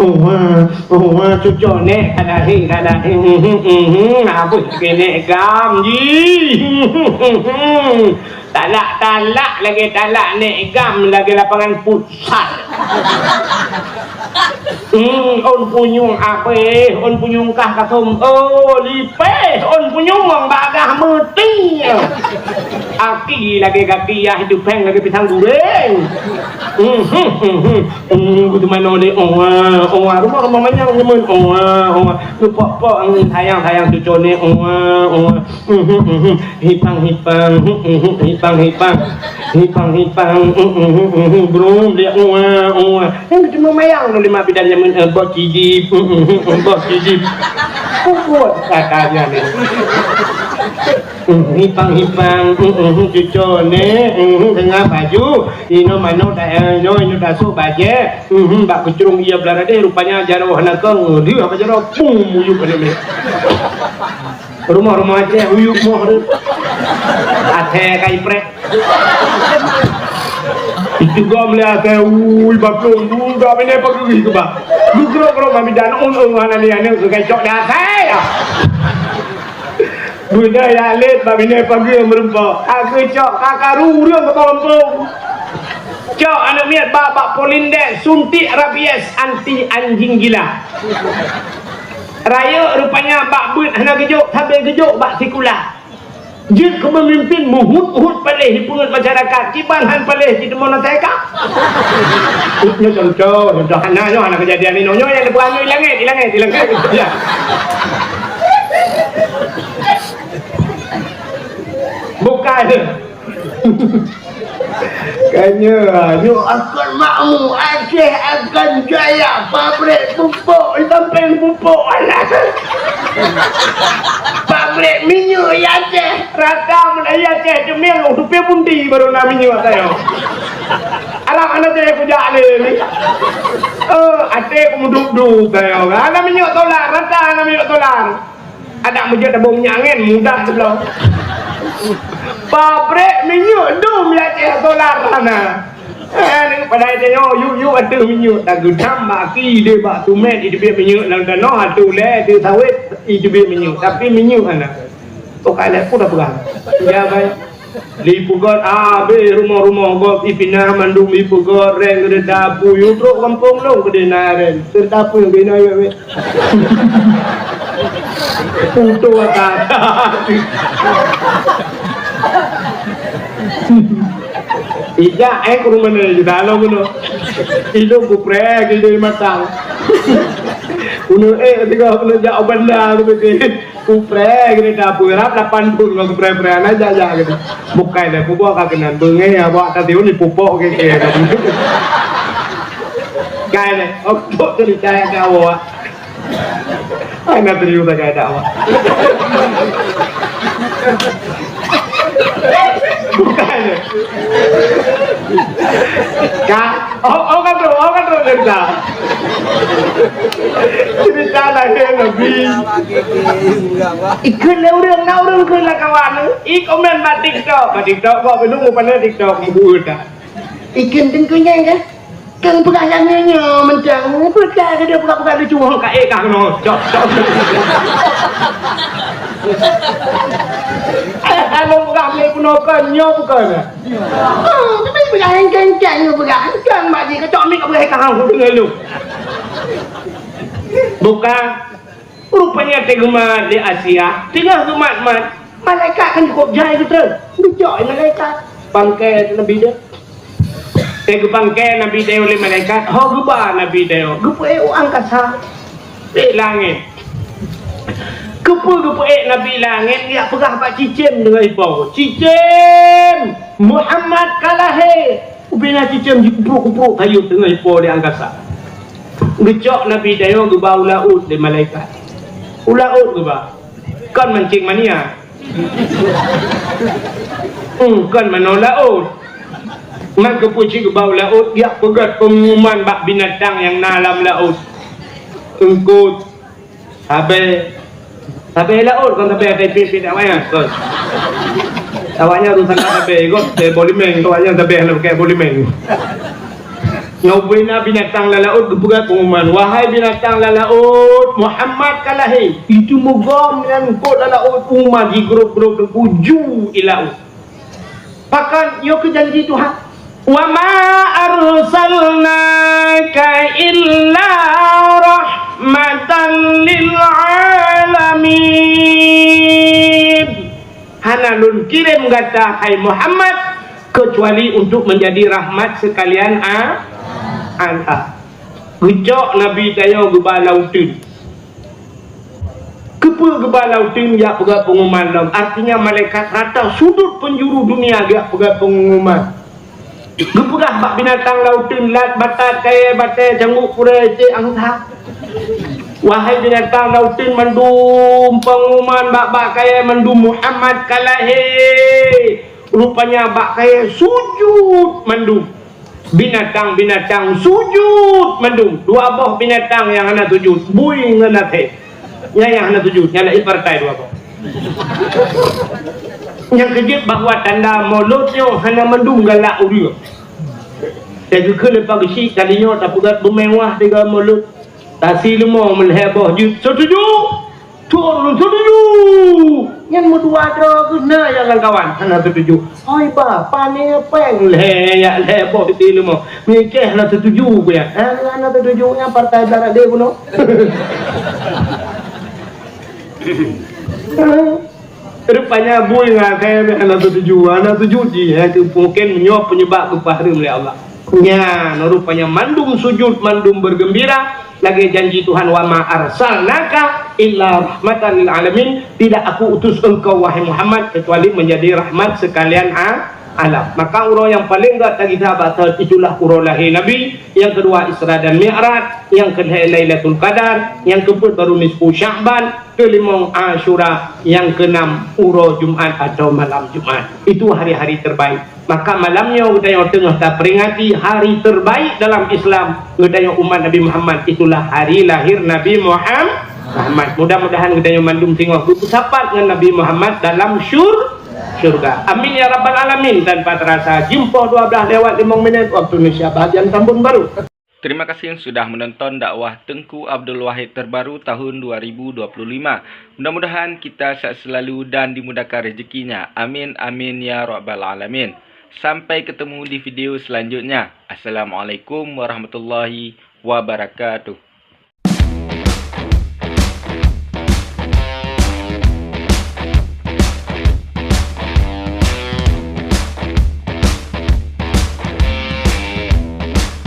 oh ma, oh ma, cuco nèk ka lahé, ka lahé. Mhm, mhm. Abeuh keuneuk gam jih. Talak-talak lagèe talak nèk gam lagèe lapangan futsal. Hmm, ôn punyueng apéh, ôn punyueng kah kasôm, oh, lipéh, ôn punyueng bagah meuti. Aki lagèe gaki yah, itu péng lagèe pisang goreng. Hmm, hmm, hmm, hmm. Hmm, kutu mano deh, oh, ah, oh, ah, rumoh-rumoh manyang nyemen, oh, ah, oh, ah. Ngepok-pok, hmm, sayang-sayang cuco nèk, oh, ah, oh, ah. Mhm, mhm. Hipang-hipang, mhm, mhm, hipang-hipang. Hipang-hipang, mhm, mhm, mhm, brum, dia, ua, ua. Nyang cuma mayang tu lima bidan jameun, eh, bos cidip, mhm, mhm, mhm, bos cidip. Kubuat katanya ni. Mhm, hipang-hipang, mhm, mhm, cuco ni, mhm, tengah baju. Ino manok dah, eh, ino, ino dah sok bajèe. Mhm, bak keucrong ia belah radeh, rupanya jaroe hana kong. Dia apa jaroe? Pum, muyup ada ni. Rumoh-rumoh Aceh, uyup moh tu. Asèe ka ipreh. Itugom lé asèe, ui, baplong, buda binéh pageue keuba. Geugrok-grok bak bidan, ôn-ôn hana lé aneuk, geugacok lé asèe, ya. Buda ya lét bak binéh pageue meureumpok. Ka geucok, ka karu ureueng keu gampông. Cok aneuk miet ba bak Polindek, suntik rabies anti anjing gila. Rayeuk rupanya bak beuet hana geujok, sabe geujok bak sikula. Jeuet keu peumimpin meuhut-hut paléh jipeungeut masyarakat, kiban han paléh jiteumon asèe ka. Nyoe contoh, contoh hana nyoe, hana keujadian inoe nyoe nyang dipeugah nyoe ilangét, ilangét, ilangét. Ya. Bukan. Kanya, nyoe akan makmu, Aceh akan jaya, pabrik pupuk, sampéng pupuk alah. Pabrik minyeuk di Aceh, rata meulayeue Aceh teumieng, u tupie punti baru na minyeuk sayoe. Alah, aneuk Aceh kujak lé ni. Eh, até kumeudup-dup sayoe. Hana minyeuk solar, rata hana minyeuk solar. Adak meujeuet tabông minyeuk angén, mudah teuh bloe. Pabrik minyeuk dum ya ceh solar hana. Eh, ni padahai tanyoe yub-yub ateueh minyeuk, tageudam bak aki deh bak tumét, iteubiet minyeuk lam tanoh, ateueh ulèe, ateueh sawét, iteubiet minyeuk. Tapi minyeuk hana. Toh ka lheueh peue tapeugah. Ya, bai. Lipeugot habéh rumoh-rumoh gob, ipinah mandum lipeugot, reng keureuta apui, u trok gampông lôn keudéh na reng. Keureuta apui nyang keunoe wék-wék. Putôh ata. Ijak, eh, keu rumoh nyoe, ijak lôn keunoe. Ilôn kupreh, ilôn matang. Keunoe, eh, tiga keunoe jak u banda, keunoe. Kupreh geutanyoe dah beurap lapan thon ngon kupreh-preh, hana jak-jak geutanyoe. Bukai lé peubuet ka keunan beungéh, awak ka tiun dipupok gé-gé. Kai lé, untuk ceurita nyang ka awak. Hana serius sagai dak awak. Bukan. Ka, oh, oh, kan tu, oh, kan tu cerita. Cerita lahé Nabi. Ikheun lé ureueng, na ureueng kheun lam kawan. I komen bak TikTok, bak TikTok, bak belum pandai TikTok, buku dah. Ikheun teungku nyai kan? Kang peugah nyang nyoe mantong, peugah ke dia peugah-peugah lucu, hong ka eh kah keunoe. Cok, cok. Eh, kalau peugah lé keunoe kon, nyoe bukan. Oh, tapi peugah hengkang-hengkang nyoe peugah. Hengkang bak jih, kacok mik peugah kah hong deungoe lu. Bukan. Rupanya teugeuma di Asia, teungoh geumat-mat, malaikat kan cukup jai beutôi. Geucok malaikat, pangkai Nabi dia. Teugeupangkai Nabi Daud lé malaikat, ho geuba Nabi Daud, geupeuék u angkasa, di langét. Keupeue geupeuék Nabi langét, geujak peugah bak cicém deungon ipo, "Cicém, Muhammad ka lahé!" Ubena cicém jikuprok-kuprok kayém teungoh ipo di angkasa. Geucok Nabi Daud geuba u laôt lé malaikat. U laôt geuba. Kon mancing mania. Hmm, kon manoe laôt. Man keupeue cit geuba u laôt, geujak peugét peungumuman bak binatang nyang na lam laôt. Eungkôt, sabé, sabé laôt, kon sabé asai pih-pih dak wayang, kon. Awaknyan urusan sabé, kon, sabé boh limeng, awaknyan sabé hana pakai boh limeng. Nyoe ubena binatang lam laôt geupeugah peungumuman, "Wahai binatang lam laôt, Muhammad ka lahé." Itu meugom nyan eungkôt lam laôt, uma jigrob-grob teungku ju i laôt. Pakon nyoe keu janji Tuhan, "Wa ma arsalnaka illa rahmatan lil alamin." Hana lôn kirém gata, hai Muhammad, keucuali untuk menjadi rahmat sekalian a-, alam. Geucok Nabi tanyoe geuba lam uteuen. Keupeue geuba lam uteuen geujak peugah peungumuman lom? Artinya malaikat rata sudut penjuru dunia geujak peugah peungumuman. Geupeugah bak binatang lam uteuen, lat, batat, kayèe, batèe, cangguek, purèe, cek, angsa. Wahai binatang lam uteuen mandum, peungumuman bak-bak kayèe mandum, Muhammad ka lahé. Rupanya bak kayèe sujut mandum. Binatang-binatang sujut mandum. Dua boh binatang nyang hana sujut, bui ngon asèe. Nyan nyang hana sujut, nyan lagèe partai dua boh. Nyang keujeuet bahwa tanda Molot nyoe hana mandum galak ureueng. Lagèe kheun leupah geuchik kali nyoe tapeugah beumewah tiga Molot. Tasi leumo meulhèe boh jeuet, "Setuju!" Turun setuju! Nyan meudua droe geuh na nyang lamkawan hana setuju. Hoi bah, pane péng lhèe yak lhèe boh tisi leumo. Mike hana setuju ku nyan. Ha, hana setuju nyan partai blah rot deh bunoe. Rupanya bui ngon asèe hana setuju. Hana setuju jih, ha, tu mungkin nyoe penyebab geupeuhareuem lé Allah. Nyan rupanya mandum sujud, mandum bergembira, lagèe janji Tuhan, "Wa ma arsalnaka illa rahmatan lil alamin." Tidak Aku utus engkau, wahai Muhammad, kecuali menjadi rahmat sekalian a-, alam. Maka uroe nyang paleng gèt tagita bak that itulah uroe lahé Nabi, nyang keudua Isra dan Mi'raj, nyang keulhèe Lailatul Qadar, nyang keupeuet baru nisfu Sya'ban, keulimong Asyura, nyang keunam uroe Jumat atau malam Jumat. Itu hari-hari terbaik. Maka malam nyoe geutanyoe teungoh taperingati hari terbaik dalam Islam geutanyoe umat Nabi Muhammad, itulah hari lahir Nabi Muham-, Muhammad. Mudah-mudahan geutanyoe mandum singoh geupeusapat ngon Nabi Muhammad dalam syur-, syurga. Amin ya rabbal alamin. Tanpa terasa, jeuem poh dua blah lewat limong minit waktu Indonesia bahagian Tambun Baru. Terima kasih sudah menonton dakwah Teungku Abdul Wahid terbaru tahun dua ribu dua puluh lima. Mudah-mudahan kita sehat selalu dan dimudahkan rezekinya. Amin, amin, ya rabbal alamin. Sampai ketemu di video selanjutnya. Assalamualaikum warahmatullahi wabarakatuh.